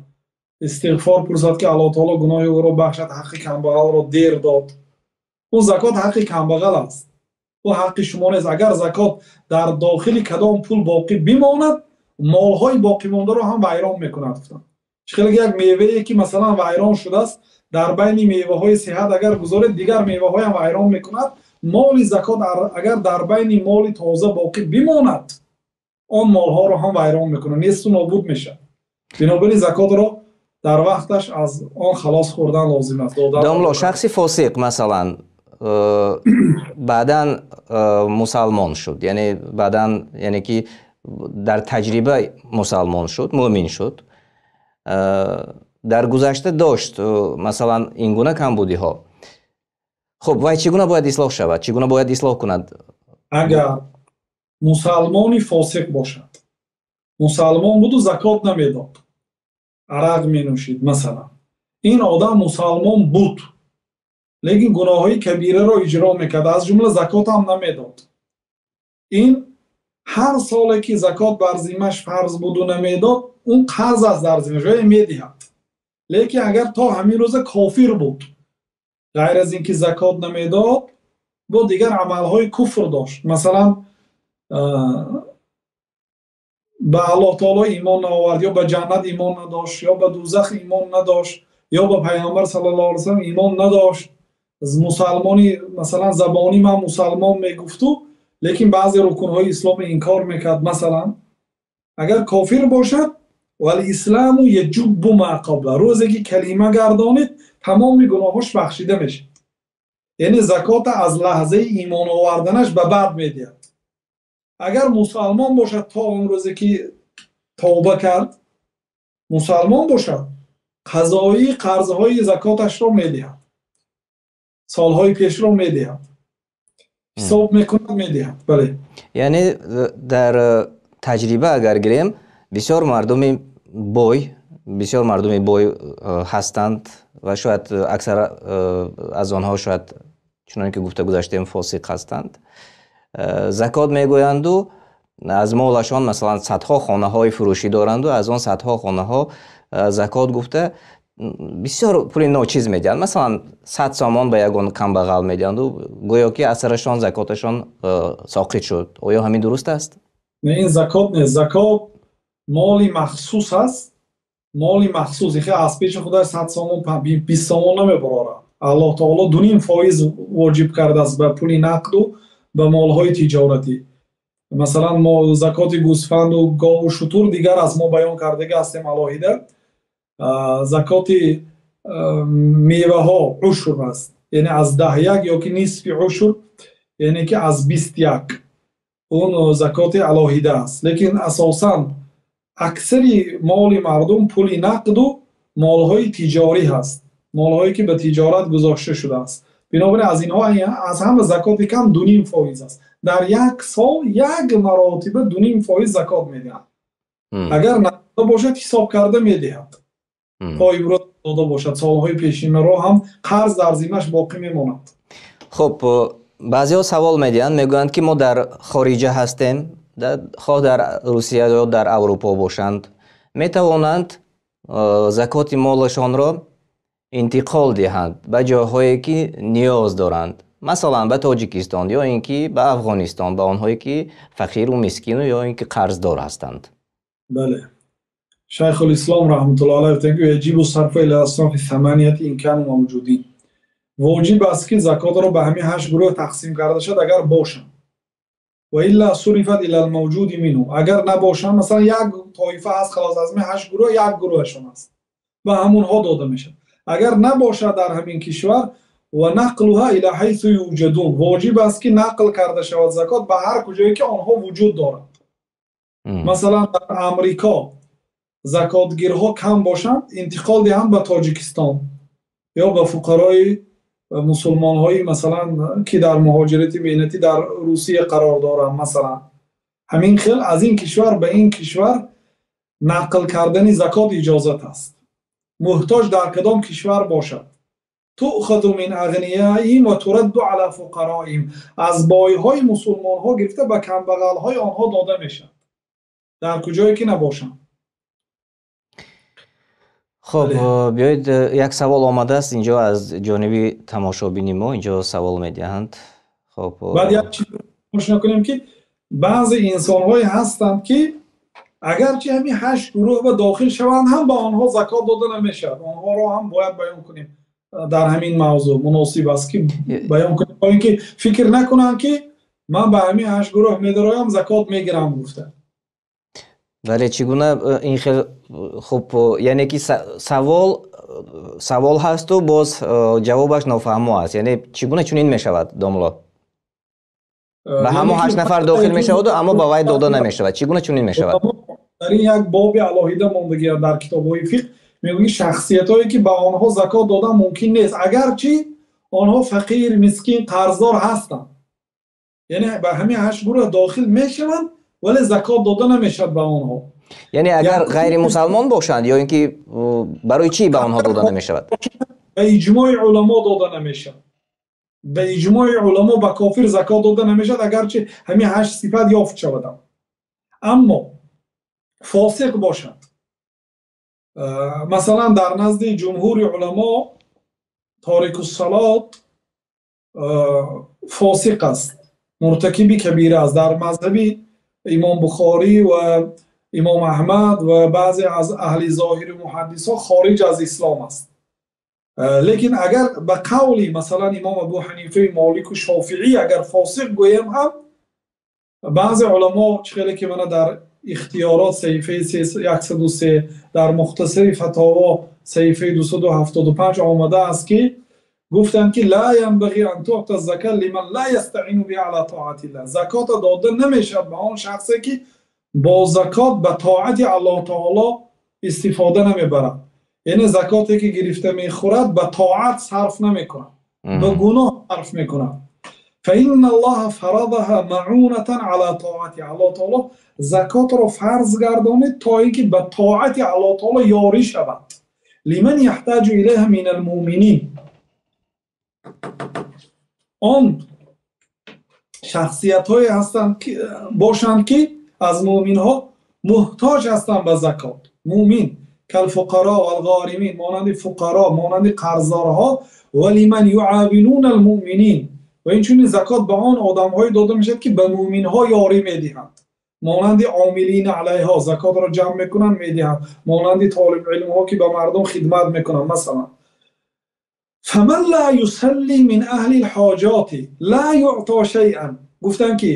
истиғфор пурсад ки Аллоҳ таоло гуноҳи ӯро бахшад, ҳаққи камбағалро дер дод. Ӯ закот ҳаққи камбағал аст, ӯ ҳаққи шумо нест. Агар закот дар дохили кадом пул боқӣ бимонад, молҳои боқимондаро ҳам вайрон мекунад. Чӣ хеле як мевае ки масалан вайрон шудааст, дар байни меваҳои сиҳат агар гузоред, дигар меваҳоям вайрон мекунад. Моли закот агар дар байни моли тоза боқӣ бимонад, он молҳоро ҳам вайрон мекунад, несту нобуд мешавад. Бинобар ин закотро дар вақташ аз он халос хӯрдан лозим аст. Домло, шахси фосиқ масалан баъдан мусалмон шуд, яъне баъдан яъне ки дар таҷриба мусалмон шуд, мӯмин шуд, дар гузашта дошт масалан ин гуна камбудиҳо. Хуб, вай чӣ гуна бояд ислоҳ шавад? Чӣ гуна бояд ислоҳ кунад? Агар мусалмони фосиқ бошад, мусалмон буду закот намедод, арақ менӯшид масалан, ин одам мусалмон буд, лекин гуноҳҳои кабираро иҷро мекард, аз ҷумла закот ҳам намедод. Ин ҳар соле ки закот бар зиммаш фарз буду намедод, он қарз аст дар зиммаш, вай медиҳад. Лекин агар то ҳамин рӯза кофир буд, ғайр аз ин ки закот намедод, бо дигар амалҳои куфр дошт, масалан ба Аллоҳ таоло имон наовард, ё ба ҷаннат имон надошт, ё ба дӯзах имон надошт, ё ба пайғамбар саллаллоҳу алайҳи васаллам имон надошт. Мусалмони масалан забонӣ ман мусалмон мегуфту, лекин баъзе рукунҳои исломро инкор мекард. Масалан агар кофир бошад, валисламу яҷуббу ма қабла, рӯзе ки калима гардонид тамоми гуноҳош бахшида мешавад. Яъне закота аз лаҳзаи имон оварданаш ба баъд медиҳад. Агар мусалмон бошад то он рӯзе ки тавба кард, мусалмон бошад, қазои қарзҳои закоташро медиҳад, солҳои пешро медиҳад, ҳисоб мекунад, медиҳад. Бале. Яъне дар таҷриба агар гирем, бисёр мардуми бой, бисёр мардуми бой ҳастанд, ва шояд аксар аз онҳо шояд чуноне ки гуфта гузаштем фосиқ ҳастанд, закот мегӯянду аз молашон масалан садҳо хонаҳои фурӯшӣ доранду аз он садҳо хонаҳо закот гуфта бисёр пули ночиз медиҳанд, масалан 100 сомон ба ягон камбағал медиҳанду гӯё ки аз сарашон закоташон соқит шуд. Оё ҳамин дуруст аст? Не, ин закот нест. Закот моли махсус аст, моли махсус. Ихе аз пеши худаш 100 сомон 20 сомон намебарорад. Аллоҳ таоло 2.5% воҷиб кардааст ба пули нақду ба молҳои тиҷоратӣ. Масалан, мо закоти гӯсфанду гову шутур дигар аз мо баён кардага ҳастем алоҳида. Закоти меваҳо ушур аст, яъне аз 10 ё ки нисфи ушур, яъне ки аз 21, он закоти алоҳида аст. Лекин асосан аксари моли мардум пули нақду молҳои тиҷорӣ ҳаст, молҳое ки ба тиҷорат гузошта шудааст. Бинобар ин аз инҳо аз ҳама закоти кам 2.5% аст. Дар як сол як маротиба 2.5% закот медиҳад. Агар надода бошад, ҳисоб карда медиҳад. То имрӯз дода бошад, солҳои пешинаро ҳам қарз дар зиммаш боқӣ мемонад. Хуб, баъзеҳо савол медиҳанд, мегӯянд ки мо дар хориҷа ҳастем, хоҳ дар Русия ё дар Аврупо бошанд, метавонанд закоти молашонро интиқол диҳанд ба ҷойҳое ки ниёз доранд, масалан ба Тоҷикистон ё ин ки ба Афғонистон, ба онҳое ки фақиру мискину ё ин ки қарздор ҳастанд. Бале, Шайхулислом раҳматуллоҳи алайҳи гуфтанд ки яҷибу сарфу ила аснофи саманияти ин кану мавҷудин. Воҷиб аст ки закотро ба ҳамин 8 гурӯҳ тақсим карда шавад агар бошанд. Ва илла сурифат ила алмавҷуди минҳу. Агар набошанд, масалан як тоифа аст, халос аз ҳамин 8 гурӯҳ як гурӯҳашон аст, ба ҳамонҳо дода мешавад. Агар набошад дар ҳамин кишвар, ва нақлуҳа ила ҳайсу юҷадун, воҷиб аст ки нақл карда шавад закот ба ҳар куҷое ки онҳо вуҷуд доранд. Масалан дар Амрико закотгирҳо кам бошанд, интиқол диҳанд ба Тоҷикистон ё ба фуқарои мусулмонҳои масалан ки дар муҳоҷирати меҳнатӣ дар Русия қарор доранд. Масалан ҳамин хел аз ин кишвар ба ин кишвар нақл кардани закот иҷозат аст. Муҳтоҷ дар кадом кишвар бошад, туъхазу мин ағнияим ва турадду ала фуқароим, аз бойҳои мусулмонҳо гирифта ба камбағалҳои онҳо дода мешавад дар куҷое ки набошанд. Хуб, биёед як савол омадааст инҷо аз ҷониби тамошобини мо, инҷо савол медиҳанд. Хуб, баъд як чиз фаромӯш накунем ки баъзе инсонҳое ҳастанд ки агарчи ҳамин 8 гурӯҳ ба дохил шаванд ҳам ба онҳо закот дода намешавад. Онҳоро ҳам бояд баён кунем дар ҳамин мавзӯъ, муносиб аст ки баён кунем, то инки фикр накунанд ки ман ба ҳамин 8 гурӯҳ медароям закот мегирам гуфта. Бале, чӣ гуна ин хел? Хуб, яъне ки савол ҳасту боз ҷавобаш нофаҳмо аст. Яъне чӣ гуна чунин мешавад, домло? Ба ҳамон 8 нафар дохил мешаваду аммо ба вай дода намешавад. Чӣ гуна чунин мешавад? Дар ин як боби алоҳида мондагӣ дар китобҳои фиқҳ мегӯяд шахсиятҳое ки ба онҳо закот додан мумкин нест, агарчи онҳо фақир, мискин, қарздор ҳастанд, яъне ба ҳамин 8 гурӯҳ дохил мешаванд, вале закот дода намешавад ба онҳо. Яъне агар ғайримусалмон бошанд ё ин ки барои чӣ ба онҳо дода намешавад? Ба иҷмои уламо дода намешавад. Ба иҷмои уламо ба кофир закот дода намешавад, агарчи ҳамин 8 сифат ёфт шавад. Аммо фосиқ бошад, масалан дар назди ҷумҳури уламо торикуссалот фосиқ аст, муртакиби кабира аст. Дар мазҳаби имом Бухорӣ ва имом Аҳмад ва баъзе аз аҳли зоҳири муҳаддисҳо хориҷ аз ислом аст. Лекин агар ба қавли масалан имом Абу Ҳанифа, Молик ва Шофиӣ агар фосиқ гӯем ҳам, баъзе уламо чӣ хеле ки мана дар ихтиёрот саҳифаи 103, дар мухтасари фатово саҳифаи 275 омадааст ки гуфтанд ки ла янбағи ан туъта зака лиман ла ястаину биҳа ала тоатиллаҳ. Закотро дода намешавад ба он шахсе ки бо закот ба тоати Аллоҳ таоло истифода намебарад. Яъне закоте ки гирифта мехӯрад ба тоат сарф намекунад, ба гуноҳ сарф мекунад. فإن الله فرضها معونة على طاعته. Аллоҳ таоло закотро фарз гардонид то ин ки ба тоати Аллоҳ таоло ёрӣ шавад. لمن يحتاج إليها من المؤمنين. Он шахсиятҳое ҳастанд ки бошанд, ки аз мӯъминҳо муҳтоҷ ҳастанд ба закот. Мӯъмин كالفقراء والغارمين, монанди фуқаро, монанди қарздорҳо, ولمن يعاونون المؤمنين. Ва инчунин закот ба он одамҳое дода мешавад, ки ба мӯъминҳо ёрӣ медиҳанд, монанди عاملين عليها, закотро ҷамъ мекунанд, медиҳанд, монанди толибилмҳо, ки ба мардум хидмат мекунанд, масалан. فمن لا يصلي من أهل الحاجات لا يعطى شيئا. Гуфтанд, ки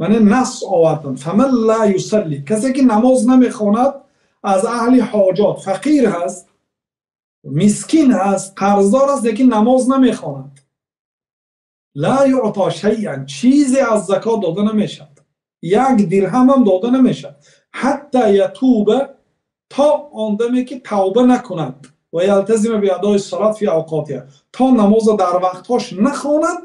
ман насс овардам: فمن لا يصلي, касе ки намоз намехонад аз аҳли ҳоҷот, фақир ҳаст, мискин ҳаст, қарздор аст, лекин намоз намехонад, لا يعطى شيئا, чизе аз закот дода намешавад, як дирҳам ҳам дода намешавад, حتى يتوب, то он даме ки тавба накунад, ويلتزم بأداء الصلاة في أوقاتها, то намоза дар вақтҳош нахонад,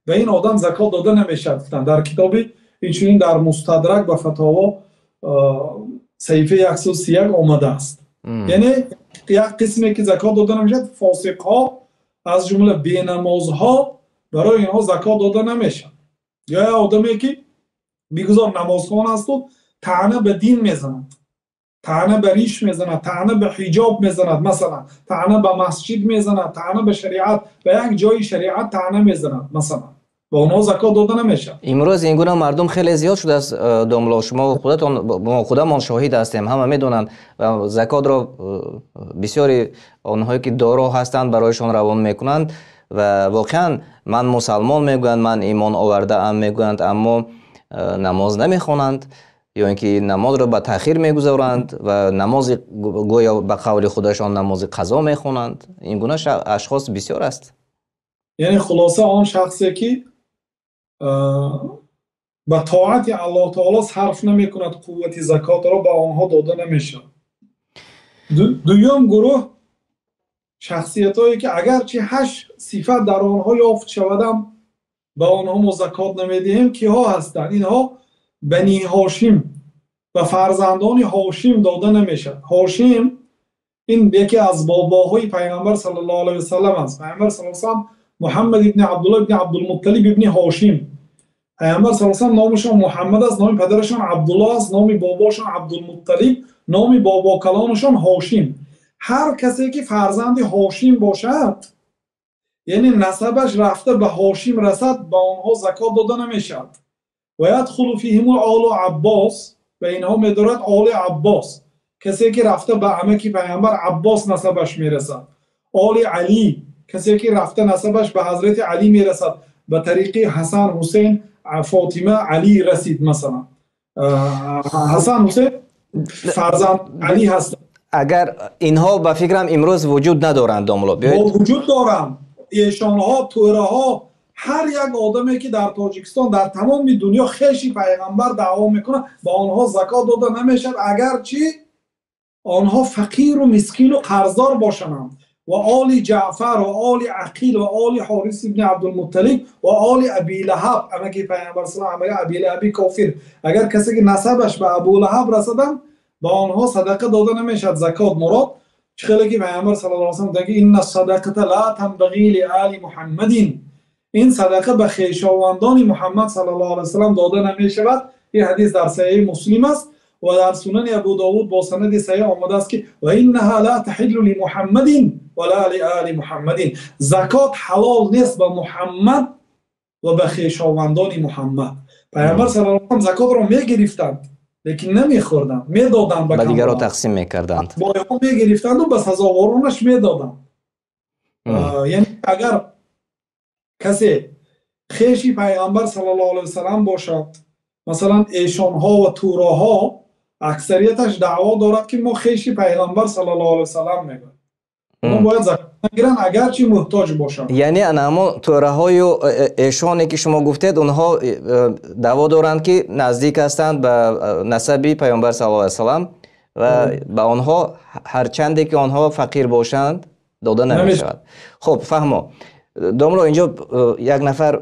ба ин одам закот дода намешавад, гуфтанд дар китоби, инчунин дар Мустадрак ба фатово, саҳифаи 131 омадааст. Яъне як қисме ки закот дода намешавад, фосиқҳо, аз ҷумла бенамозҳо, барои инҳо закот дода намешавад. Ё як одаме ки бигузор намозхон асту таъна ба дин мезанад, таъна ба риш мезанад, таъна ба ҳиҷоб мезанад, масалан, таъна ба масҷид мезанад, таъна ба шариат, ба як ҷои шариат таъна мезанад, масалан, ба онҳо закот дода намешавад. Имрӯз ин гуна мардум хеле зиёд шудааст, домло. Шумо худатон, мо худамон шоҳид ҳастем, ҳама медонанд. Закотро бисёри онҳое ки доро ҳастанд, барояшон равон мекунанд ва воқеан ман мусалмон мегӯянд, ман имон овардаам мегӯянд, аммо намоз намехонанд ё ин ки намозро ба таъхир мегузоранд ва намози, гӯё ба қавли худашон, намози қазо мехонанд. Ин гуна ашхос бисёр аст. Яъне хулоса, он шахсе ки ба тоати Аллоҳ таоло сарф намекунад қуввати закотро, ба онҳо дода намешавад. Дуюм гурӯҳ, шахсиятҳое ки агарчи ҳашт сифат дар онҳо ёфт шавадам, ба онҳо мо закот намедиҳем, киҳо ҳастанд инҳо? Бани Ҳошим, ба фарзандони Ҳошим дода намешавад. Ҳошим ин яке аз бобоҳои Пайғамбар саллаллоҳу алайҳи васаллам аст. Пайғамбар саллаллоҳу алайҳи васаллам Муҳаммад ибни Абдуллоҳ ибни Абдулмутталиб ибни Ҳошим. Пайғамбар саллаллоҳу алайҳи васаллам номашон Муҳаммад аст, номи падарашон Абдуллоҳ аст, номи бобошон Абдулмутталиб, номи бобокалонашон Ҳошим. Ҳар касе ки фарзанди Ҳошим бошад, яъне насабаш рафта ба Ҳошим расад, ба онҳо закот дода намешавад. ويدخل فيهم آل عباس, ва инҳо медорад Оли Аббос, касе ки рафта ба амаки Пайғамбар Аббос насабаш мерасад, Оли Алӣ, касе ки рафта насабаш ба ҳазрати Алӣ мерасад, ба тариқи Ҳасан, Ҳусейн, Фотима, Алӣ расид, масалан, Ҳасан, Ҳусейн фарзанд Алӣ ҳастанд. Агар инҳо, ба фикрам, имрӯз вуҷуд надоранд, домло. Вуҷуд доранд эшонҳо, тӯраҳо. Ҳар як одаме ки дар Тоҷикистон, дар тамоми дунё хеши Пайғамбар даъво мекунад, ба онҳо закот дода намешавад, агарчи онҳо фақиру мискину қарздор бошанд. Ва Оли Ҷаъфар, ва Оли Ақил, ва Оли Ҳорис ибни Абдулмутталиб, ва Оли Абилаҳаб, амаки Пайғамбар салам, Абилаҳаби кофир. Агар касе ки насабаш ба Абулаҳаб расаданд, ба онҳо садақа дода намешавад. Закот мурод чӣ? Хеле ки Пайғамбар саллаллоҳу алайҳи васаллам гуфтанд ки إن الصدقة لا تنبغي لآل محمد, ин садақа ба хешовандони Муҳаммад саллаллоҳу алайҳи васаллам дода намешавад. Ин ҳадис дар Саҳиҳи Муслим аст ва дар Сунани Абу Довуд бо санади саҳиҳ омадааст, ки وإنها لا تحل لمحمد ولا لآل محمد, закот ҳалол нест ба Муҳаммад ва ба хешовандони Муҳаммад. Пайғамбар саллаллоҳу алайҳи васаллам закотро мегирифтанд, лекин намехӯрданд, медоданд. Ба дигарро тақсим мекарданд. Бойҳо мегирифтанду ба сазоворонаш медоданд. Яъне агар касе хеши Пайғамбар саллаллоҳу алайҳи васаллам бошад, масалан, эшонҳо ва туроҳо, аксарияташ даъво дорад, ки мо хеши Пайғамбар саллаллоҳу алайҳи васаллам мегӯяд, онҳо бояд закот нагиранд, агарчи муҳтоҷ бошанд. Яъне ана ҳамон тӯраҳою эшоне ки шумо гуфтед, онҳо даъво доранд, ки наздик ҳастанд ба насаби Пайғамбар саллаллоҳу алайҳи васаллам, ва ба онҳо, ҳарчанде ки онҳо фақир бошанд, дода намешавад. Хуб, фаҳмо, домло. Инҷо як нафар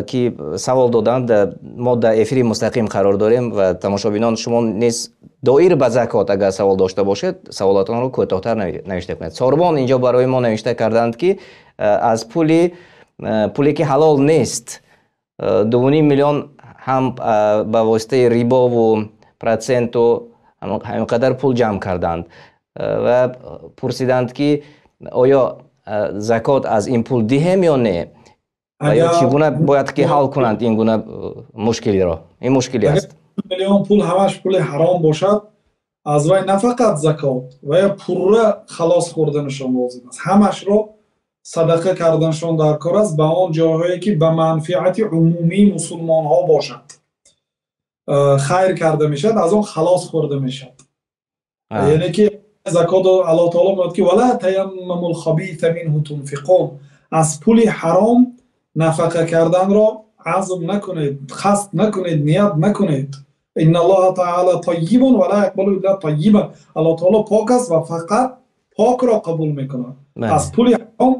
ки савол доданд, мо дар эфири мустақим қарор дорем ва тамошобинон, шумо низ доир ба закот агар савол дошта бошед, саволатонро кӯтоҳтар навишта кунед. Сорбон инҷо барои мо навишта карданд, ки аз пуле ки ҳалол нест, 2.5 миллион ҳам ба воситаи рибову проценту ҳамин қадар пул ҷамъ карданд ва пурсиданд, ки оё закот аз ин пул диҳем ё не ва ё чӣ гуна бояд ки ҳал кунанд ин гуна мушкилиро? Ин мушкилӣ аст. Миллион пул ҳамаш пули ҳаром бошад, аз вай на фақат закот, ва пурра халос хӯрданашон лозим аст. Ҳамашро садақа карданашон дар кор аст ба он ҷойҳое ки ба манфиати умумии мусулмонҳо бошад. Хайр карда мешавад, аз он халос хӯрда мешавад. Яъне ки закот, Аллоҳ таоло мегӯяд ки вала таяммамул хабиса минҳу тунфиқун, аз пули ҳаром нафақа карданро азм накунед, қасд накунед, ният накунед. Инналлоҳа таъола таййибун ва ла яқбалу илла таййибан, Аллоҳ таоло пок аст ва фақат покро қабул мекунад. Аз пули ҳаром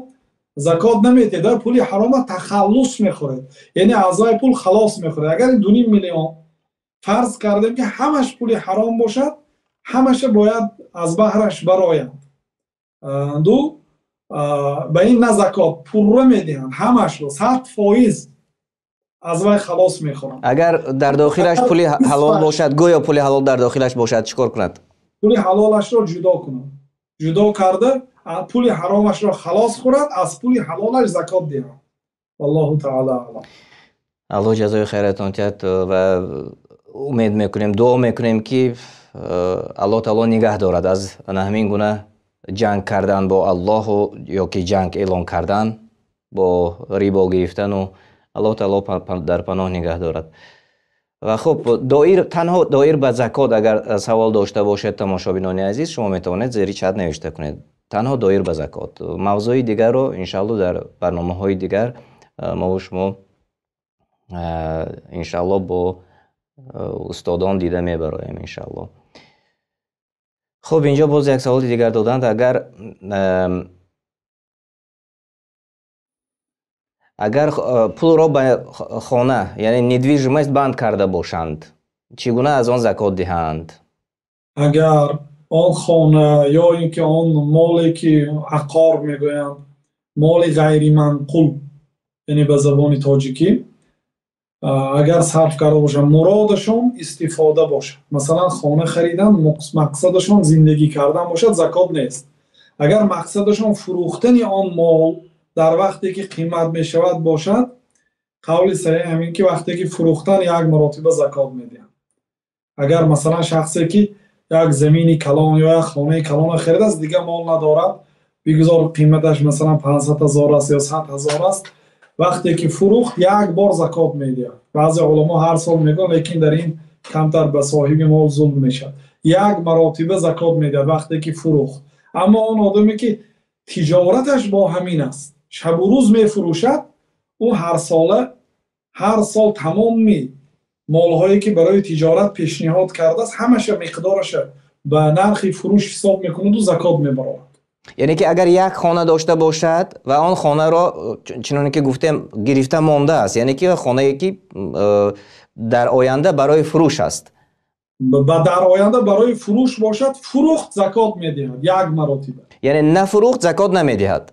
закот намедиҳед, пули ҳаромро тахаллус мехӯред, яъне аз вай пул халос мехӯред. Агар ин 2.5 миллион фарз кардем ки ҳамаш пули ҳаром бошад, ҳамаша бояд аз баҳраш барояд. Ду, ба ин на закот пурра медиҳанд, ҳамашро 100% аз вай халос мехӯранд. Агар дар дохилаш пули ҳалол бошад, гӯё пули ҳалол дар дохилаш бошад, чӣ кор кунад? Пули ҳалолашро ҷудо кунад, ҷудо карда пули ҳаромашро халос хӯрад, аз пули ҳалолаш закот диҳад. Валлоҳу таъоло аълам. Аллоҳ ҷазои хайратон диҳад ва умед мекунем, дуо мекунем ки Аллоҳ таоло нигаҳ дорад аз ҳамин гуна ҷанг кардан бо Аллоҳу ё ки ҷанг эълон кардан бо рибо гирифтану. Аллоҳ таоло дар паноҳ нигаҳ дорад. Ва хуб, доир танҳо доир ба закот агар савол дошта бошед, тамошобинони азиз, шумо метавонед зери чат навишта кунед. Танҳо доир ба закот. Мавзӯи дигарро иншааллоҳ дар барномаҳои дигар мо ва шумо иншааллоҳ бо устодон дида мебароем иншааллоҳ. Хуб, инҷо боз як саволи дигар доданд. Агар пулро ба хона, яъне недвижимость банд карда бошанд, чӣ гуна аз он закот диҳанд? Агар он хона ё ин ки он моле ки ақор мегӯянд, моли ғайриманқул, яъне ба забони тоҷикӣ, агар сарф карда бошанд, муродашон истифода бошад, масалан хона харидан, мақсадашон зиндагӣ кардан бошад, закот нест. Агар мақсадашон фурӯхтани он мол дар вақте ки қимат мешавад бошад, қавли саҳеҳ ҳамин ки вақте ки фурӯхтан як маротиба закот медиҳанд. Агар масалан шахсе ки як замини калон ё як хонаи калонро харидааст, дигар мол надорад, бигузор қиматаш масалан 500 000 аст ё 100 000 аст, вақте ки фурӯхт як бор закот медиҳад. Баъзе уламо ҳар сол мегӯянд, лекин дар ин камтар ба соҳиби мол зулм мешавад. Як маротиба закот медиҳад вақте ки фурӯхт. Аммо он одаме ки тиҷораташ бо ҳамин аст, шабу рӯз мефурӯшад, ӯ ҳар сола, ҳар сол тамоми молҳое ки барои тиҷорат пешниҳод кардааст, ҳамаша миқдораша ба нархи фурӯш ҳисоб мекунаду закот мебарорад. Яъне ки агар як хона дошта бошад ва он хонаро чуноне ки гуфтем гирифта мондааст, яъне ки хонае ки дар оянда барои фурӯш аст, ба дар оянда барои фурӯш бошад, фурӯхт закот медиҳад як маротиба. Яъне нафурӯхт закот намедиҳад.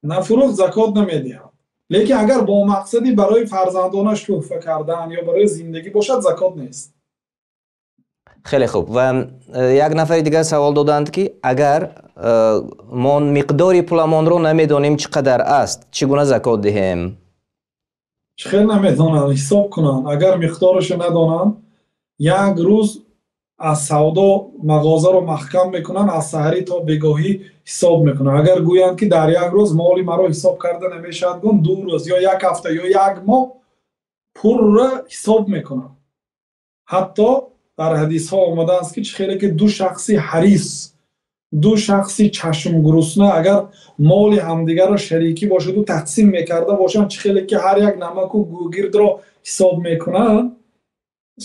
Нафурӯхт закот намедиҳад. Лекин агар бо мақсади барои фарзандонаш туҳфа кардан ё барои зиндагӣ бошад, закот нест. Хеле хуб. Ва як нафари дигар савол доданд, ки агар мо миқдори пуламонро намедонем чӣ қадар аст, чӣ гуна закот диҳем? Чӣ хел намедонанд, ҳисоб кунанд. Агар миқдорашро надонанд, як рӯз аз савдо мағозаро маҳкам мекунанд, аз саҳарӣ то бегоҳӣ ҳисоб мекунанд. Агар гӯянд ки дар як рӯз моли маро ҳисоб карда намешавад, гӯн 2 рӯз ё як ҳафта ё як моҳ пурра ҳисоб мекунанд. Ҳатто дар ҳадисҳо омадааст ки чӣ хеле ки ду шахси ҳарис, ду шахси чашмгурусна агар моли ҳамдигарро шарикӣ бошаду тақсим мекарда бошанд, чӣ хеле ки ҳар як намаку гӯгирдро ҳисоб мекунанд,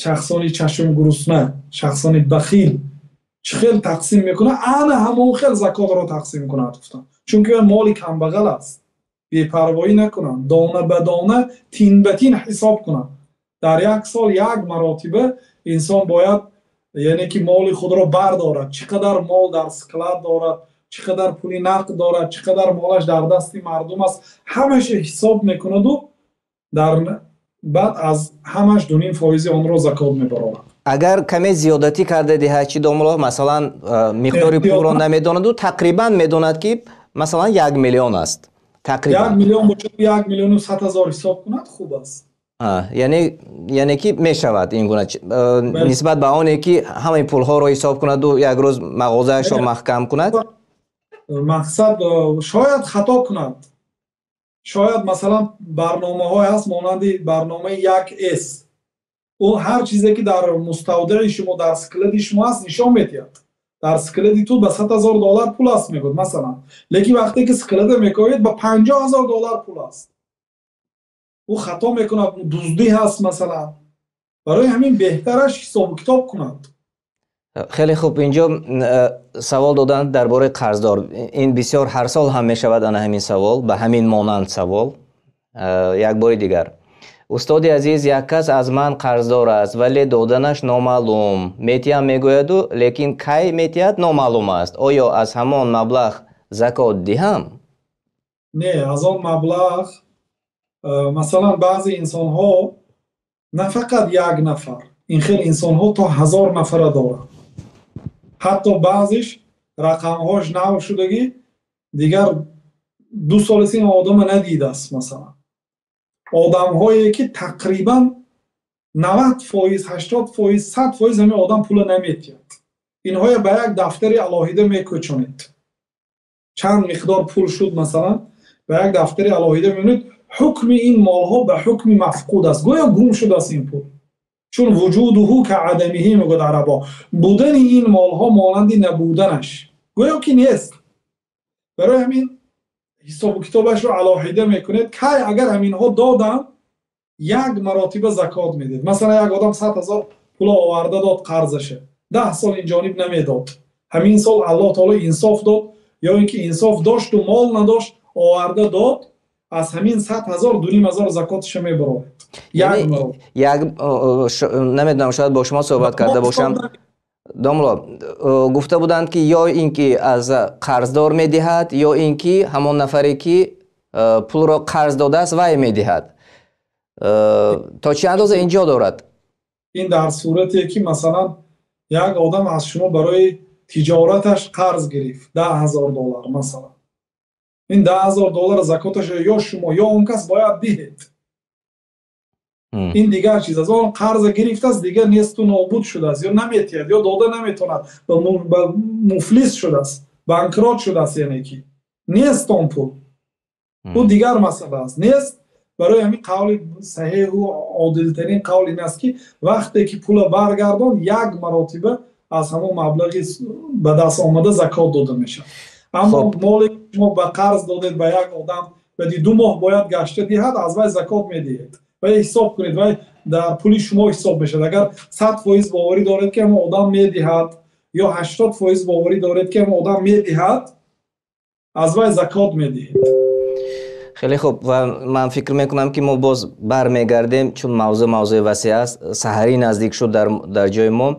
шахсони чашмгурусна, шахсони бахил чӣ хел тақсим мекунанд, ана ҳамон хел закотро тақсим кунад гуфтанд. Чунки моли камбағал аст. Бепарвоӣ накунанд, дона ба дона, тин ба тин ҳисоб кунанд. Дар як сол як маротиба инсон бояд, яъне ки моли худро бардорад. Чӣ қадар мол дар склад дорад, чӣ қадар пули нақд дорад, чӣ қадар молаш дар дасти мардум аст, ҳамааш ҳисоб мекунад ва дар баъд аз ҳамааш 2.5% онро закот мебарорад. Агар каме зиёдатӣ карда диҳад, чӣ домулло, масалан, миқдори пулро намедонад ва тақрибан медонад, ки масалан 1 миллион аст. Тақрибан 1 миллион бошад, 1 миллиону 100 ҳазор ҳисоб кунад, хуб аст. Яъне ки мешавад ин гуна нисбат ба оне ки ҳамаи пулҳоро ҳисоб кунад ва як рӯз мағозаашро маҳкам кунад. Мақсад шояд хато кунад. Шояд масалан барномаҳое ҳаст монанди барномаи 1С. Ӯ ҳар чизе ки дар муставдаи шумо, дар склади шумо аст, нишон медиҳад. Дар склади ту ба $100,000 пул аст, мегӯяд масалан. Лекин вақте ки склада мекоед, ба $50,000 пул аст. Ӯ хато мекунад, дуздӣ ҳаст масалан. Барои ҳамин беҳтараш ҳисобу китоб кунад. Хеле хуб, инҷо савол доданд дар бораи қарздор. Ин бисёр ҳар сол ҳам мешавад ана ҳамин савол, ба ҳамин монанд савол. Як бори дигар. Устоди азиз, як кас аз ман қарздор аст, вале доданаш номаълум. Метиҳам мегӯяду, лекин кай метиҳад номаълум аст. Оё аз ҳамон маблағ закот диҳам? Не, аз он маблағ, масалан, баъзе инсонҳо, на фақат як нафар, ин хел инсонҳо то 1000 нафара доранд. Ҳатто баъзеш рақамҳош нав шудагӣ, дигар 2 сол аст ин одама надидааст масалан. Одамҳое ки тақрибан 90%, 80%, 100% ҳамин одам пула наметиҳад. Инҳоя ба як дафтари алоҳида мекӯчонед. Чанд миқдор пул шуд масалан, ба як дафтари алоҳида мебинед, ҳукми ин молҳо ба ҳукми мафқуд аст. Гӯё гум шудааст ин пул. Чун вуҷудуҳу каадамиҳи мегӯяд арабо. Будани ин молҳо монанди набуданаш. Гӯё ки нест. Барои ҳамин ҳисобу китобашро алоҳида мекунед. Кай агар ҳаминҳо додам, як маротиба закот медиҳед. Масалан, як одам 100,000 пул оварда дод қарзаша. 10 сол ин ҷониб намедод. Ҳамин сол Аллоҳ таоло инсоф дод, ё ин ки инсоф дошту мол надошт, оварда дод, аз ҳамин 100,000 2,500 закотша мебарорад. Як намедонам, шояд бо шумо суҳбат карда бошам. Домло, гуфта буданд ки ё ин ки аз қарздор медиҳад, ё ин ки ҳамон нафаре ки пулро қарз додааст, вай медиҳад. То чӣ андоза ин ҷо дорад? Ин дар сурате ки масалан як одам аз шумо барои тиҷораташ қарз гирифт $10,000 масалан. Ин $10,000 закоташ ё шумо ё он кас бояд диҳед. Ин дигар чиз аст. Он қарз гирифтааст, дигар несту нобуд шудааст, ё наметиҳад, ё дода наметавонад, ва муфлис шудааст, банкрот шудааст, яъне ки нест он пул. Ӯ дигар масъала аст. Нест. Барои ҳамин қавли саҳеҳу одилтарин қавл ин аст ки вақте ки пула баргардон, як маротиба аз ҳамон маблағи ба даст омада закот дода мешавад. Аммо моле ки шумо ба қарз додед ба як одам, баъди 2 моҳ бояд гашта диҳад, аз вай закот медиҳед. Ва ҳисоб кунед, вай дар пули шумо ҳисоб мешавад. Агар 100% боварӣ доред ки ҳамон одам медиҳад, ё 80% боварӣ доред ки ҳамон одам медиҳад, аз вай закот медиҳед. Хеле хуб, ва ман фикр мекунам ки мо боз бармегардем, чун мавзӯъ мавзӯи васеъ аст. Саҳарӣ наздик шуд дар ҷои мо.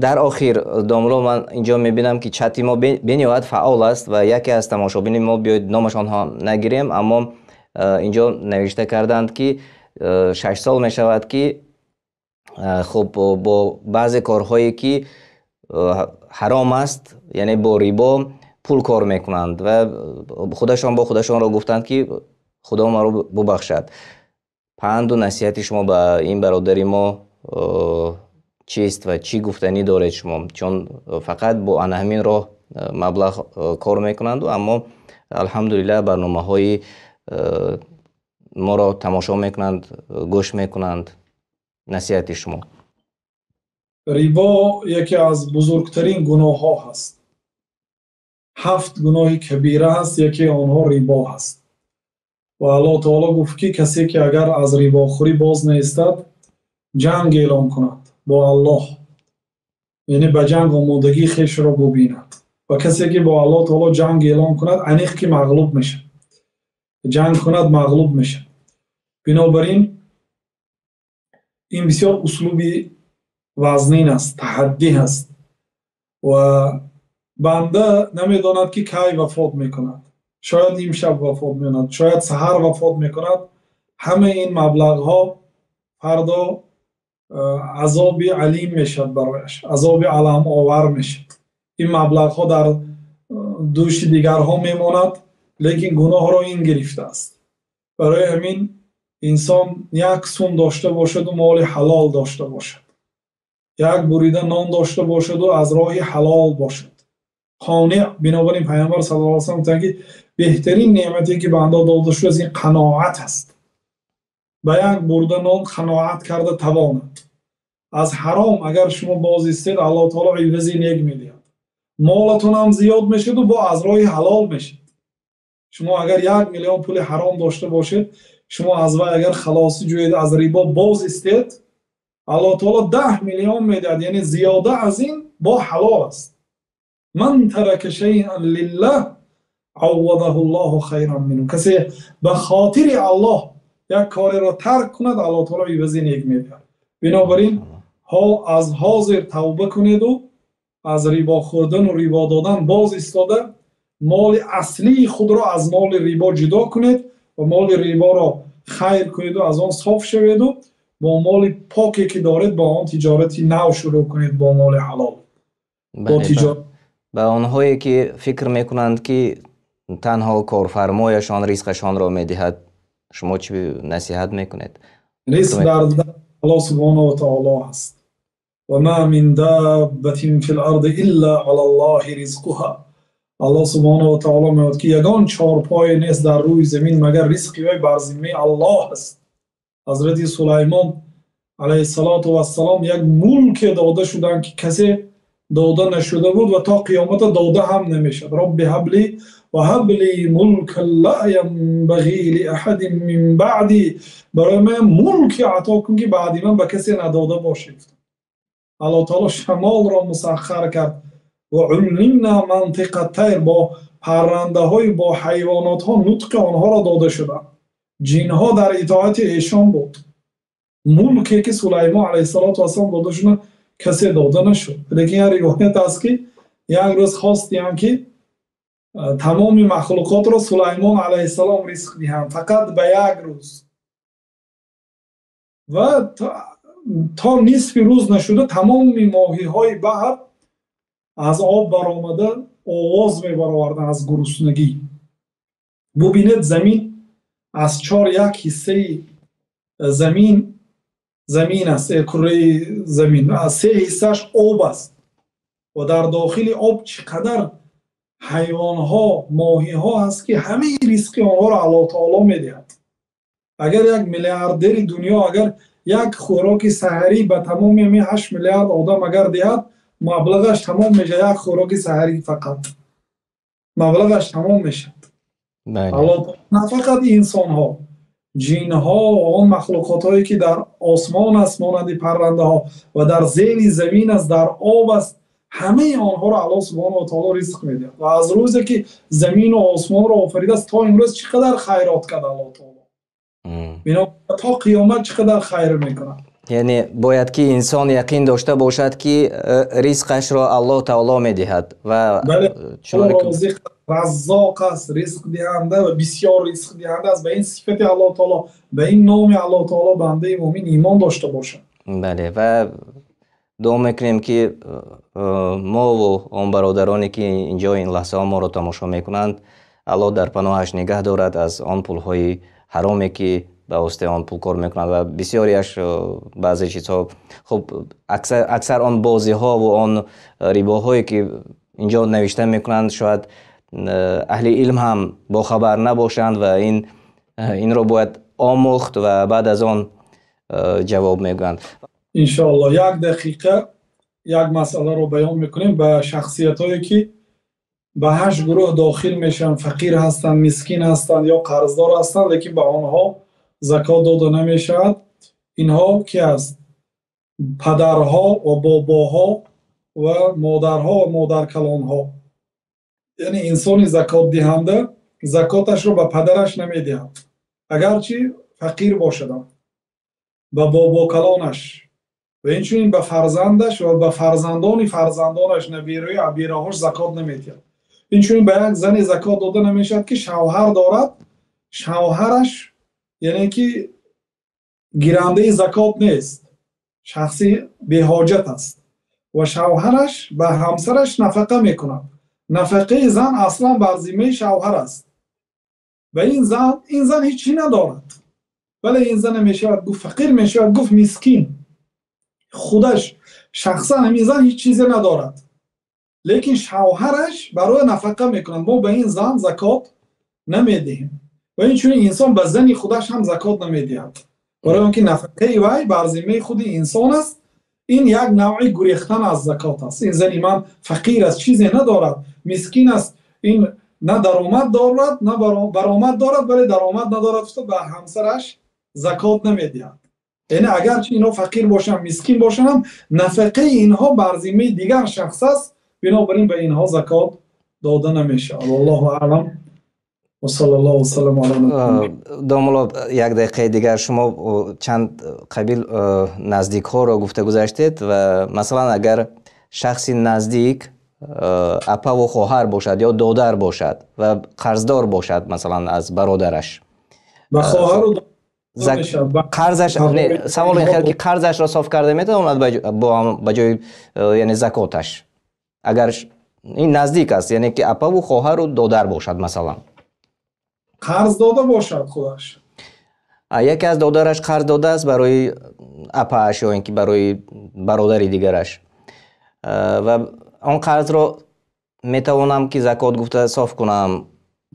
Дар охир домло, ман инҷо мебинам ки чати мо бениҳоят фаъол аст ва яке аз тамошобини мо, биёед номашонҳо нагирем, аммо инҷо навишта карданд ки 6 сол мешавад ки хуб бо баъзе корҳое ки ҳаром аст, яъне бо рибо пул кор мекунанд ва худашон бо худашонро гуфтанд ки Худо маро бубахшад. Панду насиҳати шумо ба ин бародари мо чист ва чӣ гуфтанӣ доред шумо? Чун фақат бо ана ҳамин роҳ маблағ кор мекунанд, аммо алҳамдулиллаҳ барномаҳои моро тамошо мекунанд, гӯш мекунанд. Насиҳати шумо. Рибо яке аз бузургтарин гуноҳҳо ҳаст. 7 гуноҳи кабира ҳаст, яке онҳо рибо ҳаст. Ва Аллоҳ таоло гуфт ки касе ки агар аз рибохӯрӣ боз наистад, ҷанг эълон кунад бо Аллоҳ, яъне ба ҷанг омодагии хешро бубинад. Ва касе ки бо Аллоҳ таоло ҷанг эълон кунад, аниқ ки мағлуб мешавад. Ҷанг кунад, мағлуб мешавад. Бинобар ин ин бисёр услуби вазнин аст, таҳаддӣ аст ва банда намедонад, ки кай вафот мекунад. Шояд имшаб вафот мекунад, шояд саҳар вафот мекунад. Ҳамаи ин маблағҳо фардо азоби алим мешавад барояш, азоби аламовар мешавад. Ин маблағҳо дар дӯши дигарон мемонад, лекин гуноҳро ин гирифтааст. Барои ҳамин инсон як сум дошта бошад ва моли ҳалол дошта бошад, як бурида нон дошта бошад ва аз роҳи ҳалол бошад, қонеъ. Бинобар ин Паёмбар саллаллоҳу алайҳи васаллам гуфтанд, ки беҳтарин неъмате ки ба банда дода шудааст, ин қаноат аст. Ба як бурида нон қаноат карда тавонад. Аз ҳаром агар шумо боз истед, Аллоҳи таъоло ивази нек медиҳад. Молатон ҳам зиёд мешавад ва бо аз роҳи ҳалол мешавад. Шумо агар 1 миллион пули ҳаром дошта бошед, шумо аз вай агар халосӣ ҷӯед, аз рибо боз истед, Аллоҳ таоло 10 миллион медиҳад, яъне зиёда аз ин бо ҳалол аст. من ترك شيئا لله عوضه الله خيرا منه. Касе ба хотири Аллоҳ як кореро тарк кунад, Аллоҳ таоло ивази нек медиҳад. Бинобар ин аз ҳозир тавба кунеду аз рибо хӯрдану рибо додан боз истода, моли аслии худро аз моли рибо ҷудо кунед ва моли риборо хайр кунеду аз он соф шаведу бо моли поке ки доред, бо он тиҷорати нав шурӯъ кунед, бо моли ҳалол. Ба онҳое ки фикр мекунанд, ки танҳо корфармояшон ризқашонро медиҳад, шумо чӣ насиҳат мекунед? Ризқ дар Аллоҳ субҳонаҳу ва таоло аст. وما من دابة في الأرض إلا على الله رزقها. Аллоҳ субҳонаҳу ва таоло мегӯяд, ки ягон чорпое нест дар рӯи замин, магар ризқи вай бар зиммаи Аллоҳ аст. Ҳазрати Сулаймон алайҳиссалоту вассалом як мулке дода шуданд, ки касе дода нашуда буд ва то қиёмата дода ҳам намешавад. رب هب لي وهب لي ملكا لا ينبغي لأحد من بعدي. Барои ман мулке ато кун, ки баъди ман ба касе надода бошед. Аллоҳ таоло шамолро мусаххар кард ва علمنا منطق الطير. Бо паррандаҳои, бо ҳайвонотҳо нутқи онҳоро дода шуданд, ҷинҳо дар итоати эшон буд. Мулке ки Сулаймон алайҳиссалоту вассалом дода шуда, касе дода нашуд. Лекин як ривоят аст, ки як рӯз хостиям, ки тамоми махлуқотро Сулаймон алайҳиссалом ризқ диҳанд фақат ба як рӯз, ва то нисфи рӯз нашуда, тамоми моҳиҳои баҳр аз об баромада, овоз мебароварданд аз гуруснагӣ. Бубинед, замин аз чор як ҳиссаи замин замин аст, кураи замин аз се ҳиссааш об аст ва дар дохили об чӣ қадар ҳайвонҳо, моҳиҳо ҳаст, ки ҳамаи ризқи онҳоро Аллоҳ таоло медиҳад. Агар як миллиардери дунё агар як хӯроки саҳарӣ ба тамоми ҳамин 8 миллиард одам агар диҳад, маблағаш тамом мешавад. Як хӯроки саҳарӣ фақат маблағаш тамом мешавад. Аллоҳ на фақат инсонҳо, ҷинҳо, он махлуқотҳое ки дар осмон аст, монанди паррандаҳо, ва дар зери замин аст, дар об аст, ҳамаи онҳоро Аллоҳ субҳонаҳу ва таоло ризқ медиҳад. Ва аз рӯзе ки замину осмонро офаридааст то имрӯз чӣ қадар хайрот кард Аллоҳ таоло, бинобар то қиёмат чӣ қадар хайр мекунад. Яъне бояд ки инсон яқин дошта бошад, ки ризқашро Аллоҳ таоло медиҳад ва Розиқ, Раззоқ аст, ризқдиҳанда ва бисёр ризқдиҳанда аст. Ба ин сифати Аллоҳ таоло, ба ин номи Аллоҳ таоло бандаи мӯмин имон дошта бошад. Бале, ва дуо мекунем, ки мову он бародароне ки инҷо ин лаҳзаҳо моро тамошо мекунанд, Аллоҳ дар паноҳаш нигаҳ дорад аз он пулҳои ҳароме, ки ба воситаи он пул кор мекунанд ва бисёриаш баъзе чизҳо, хуб, аксар он бозиҳо ва он рибоҳое ки инҷо навишта мекунанд, шояд аҳли илм ҳам бохабар набошанд ва инро бояд омӯхт ва баъд аз он ҷавоб мегӯянд. Иншоаллоҳ, як дақиқа як масъаларо баён мекунем. Ба шахсиятҳое ки ба ҳашт гурӯҳ дохил мешаванд, фақир ҳастанд, мискин ҳастанд ё қарздор ҳастанд, лекин ба онҳо закот дода намешавад. Инҳо ки аст? Падарҳо ва бобоҳо ва модарҳо ва модаркалонҳо. Яъне инсони закотдиҳанда закоташро ба падараш намедиҳад, агарчи фақир бошад, ба бобокалонаш ва инчунин ба фарзандаш ва ба фарзандони фарзандонаш, набераҳои абираҳош закот намедиҳад. Инчунин ба як зане закот дода намешавад, ки шавҳар дорад, шавҳараш яъне ки гирандаи закот нест, шахси беҳоҷат аст ва шавҳараш ба ҳамсараш нафақа мекунад. Нафақаи зан аслан бар зиммаи шавҳар аст ва ин зан ҳеҷ чиз надорад. Вале ин зан мешавад гуфт фақир, мешавад гуфт мискин. Худаш шахсан ҳамин зан ҳеҷ чизе надорад, лекин шавҳараш барои нафақа мекунад. Мо ба ин зан закот намедиҳем ва инчунин инсон ба зани худаш ҳам закот намедиҳад, барои он ки нафақаи вай бар зиммаи худи инсон аст. Ин як навъи гурехтан аз закот аст. Ин зани ман фақир аст, чизе надорад, мискин аст, ин на даромад дорад, на баромад дорад, вале даромад надорад, ба ҳамсараш закот намедиҳад. Яъне агарчи инҳо фақир бошанд, мискин бошанд, нафақаи инҳо бар зиммаи дигар шахс аст, бинобар ин ба инҳо закот дода намешавад. Аллоҳу аълам. Домулло, як дақиқаи дигар шумо чанд қабил наздикҳоро гуфта гузаштед ва масалан агар шахси наздик апаву хоҳар бошад ё додар бошад ва қарздор бошад, масалан аз бародараш, ба хоҳару қарзаш, савол ин хел ки қарзашро соф карда метавонад ба ҷои яъне закоташ, агар ин наздик аст, яъне ки апаву хоҳару додар бошад, масалан қарз дода бошад худаш, яке аз додараш қарз додааст барои апааш ё ин ки барои бародари дигараш ва он қарзро метавонам ки закот гуфта соф кунам,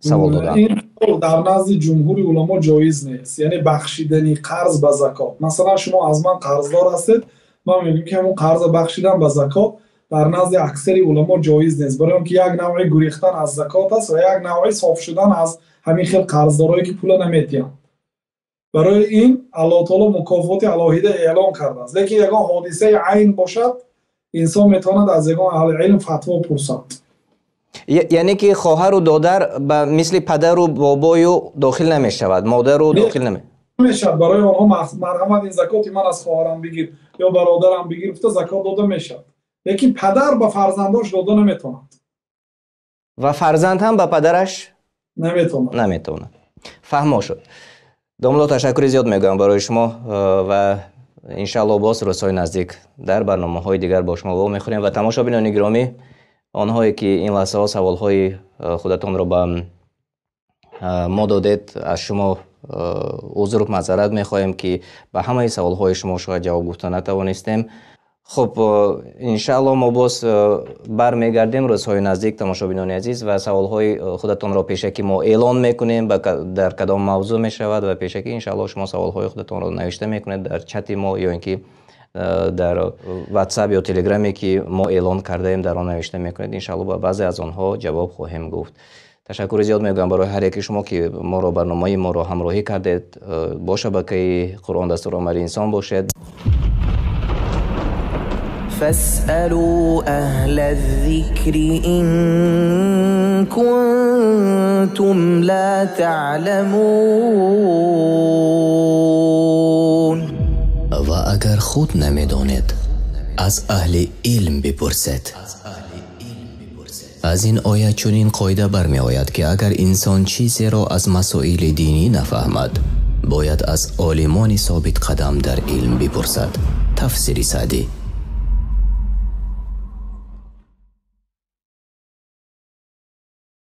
савол додам. Ин дар назди ҷумҳури уламо ҷоиз нест, яъне бахшидани қарз ба закот. Масалан шумо аз ман қарздор ҳастед, ман мегӯям ки ҳамон қарзро бахшидан ба закот дар назди аксари уламо ҷоиз нест, барои он ки як навъи гурехтан аз закот аст ва як навъи соф шудан аз ҳамин хел қарздорое ки пула намедиҳанд. Барои ин Аллоҳ таоло мукофоти алоҳида эълон кардааст. Лекин ягон ҳодисаи айн бошад, инсон метавонад аз ягон аҳли илм фатво пурсад. Яъне ки хоҳару додар ба мисли падару бобою дохил намешавад, модару дохил намешавад. Барои онҳо марҳамат, ин закоти ман аз хоҳарам бигир ё бародарам бигир гуфта закот дода мешавад, лекин падар ба фарзандош дода наметавонад ва фарзанд ҳам ба падараш наметавонад. Фаҳмо шуд. Домулло, ташаккури зиёд мегӯям барои шумо ва иншааллоҳ боз рӯзҳои наздик дар барномаҳои дигар бо шумо вомехӯрем. Ва тамошобинони гиромӣ, онҳое ки ин лаҳзаҳо саволҳои худатонро ба мо додед, аз шумо узру маъзарат мехоҳем ки ба ҳамаи саволҳои шумо шояд ҷавоб гуфта натавонистем. Хуб, иншааллоҳ мо боз бармегардем рӯзҳои наздик, тамошобинони азиз, ва саволҳои худатонро пешакӣ мо эълон мекунем, дар кадом мавзӯъ мешавад, ва пешакӣ иншааллоҳ шумо саволҳои худатонро навишта мекунед дар чати мо ё ин ки дар WhatsApp ё Telegram ки мо эълон кардаем, дар он навишта мекунед. Иншааллоҳ ба баъзе аз онҳо ҷавоб хоҳем гуфт. Ташаккури зиёд мегӯям барои ҳар яки шумо ки моро, барномаи моро ҳамроҳӣ кардед. Бо шабакаи Қуръон дастуромали инсон бошед. فاسألوا أهل الذكر إن كنتم لا تعلمون. و اگر خود نمیدانید از اهل علم بپرسید. از این آیه چنین قاعده برمی آید که اگر انسان چیزی را از مسائل دینی نفهمد، باید از عالمان ثابت قدم در علم بپرسد. تفسیر سعدی.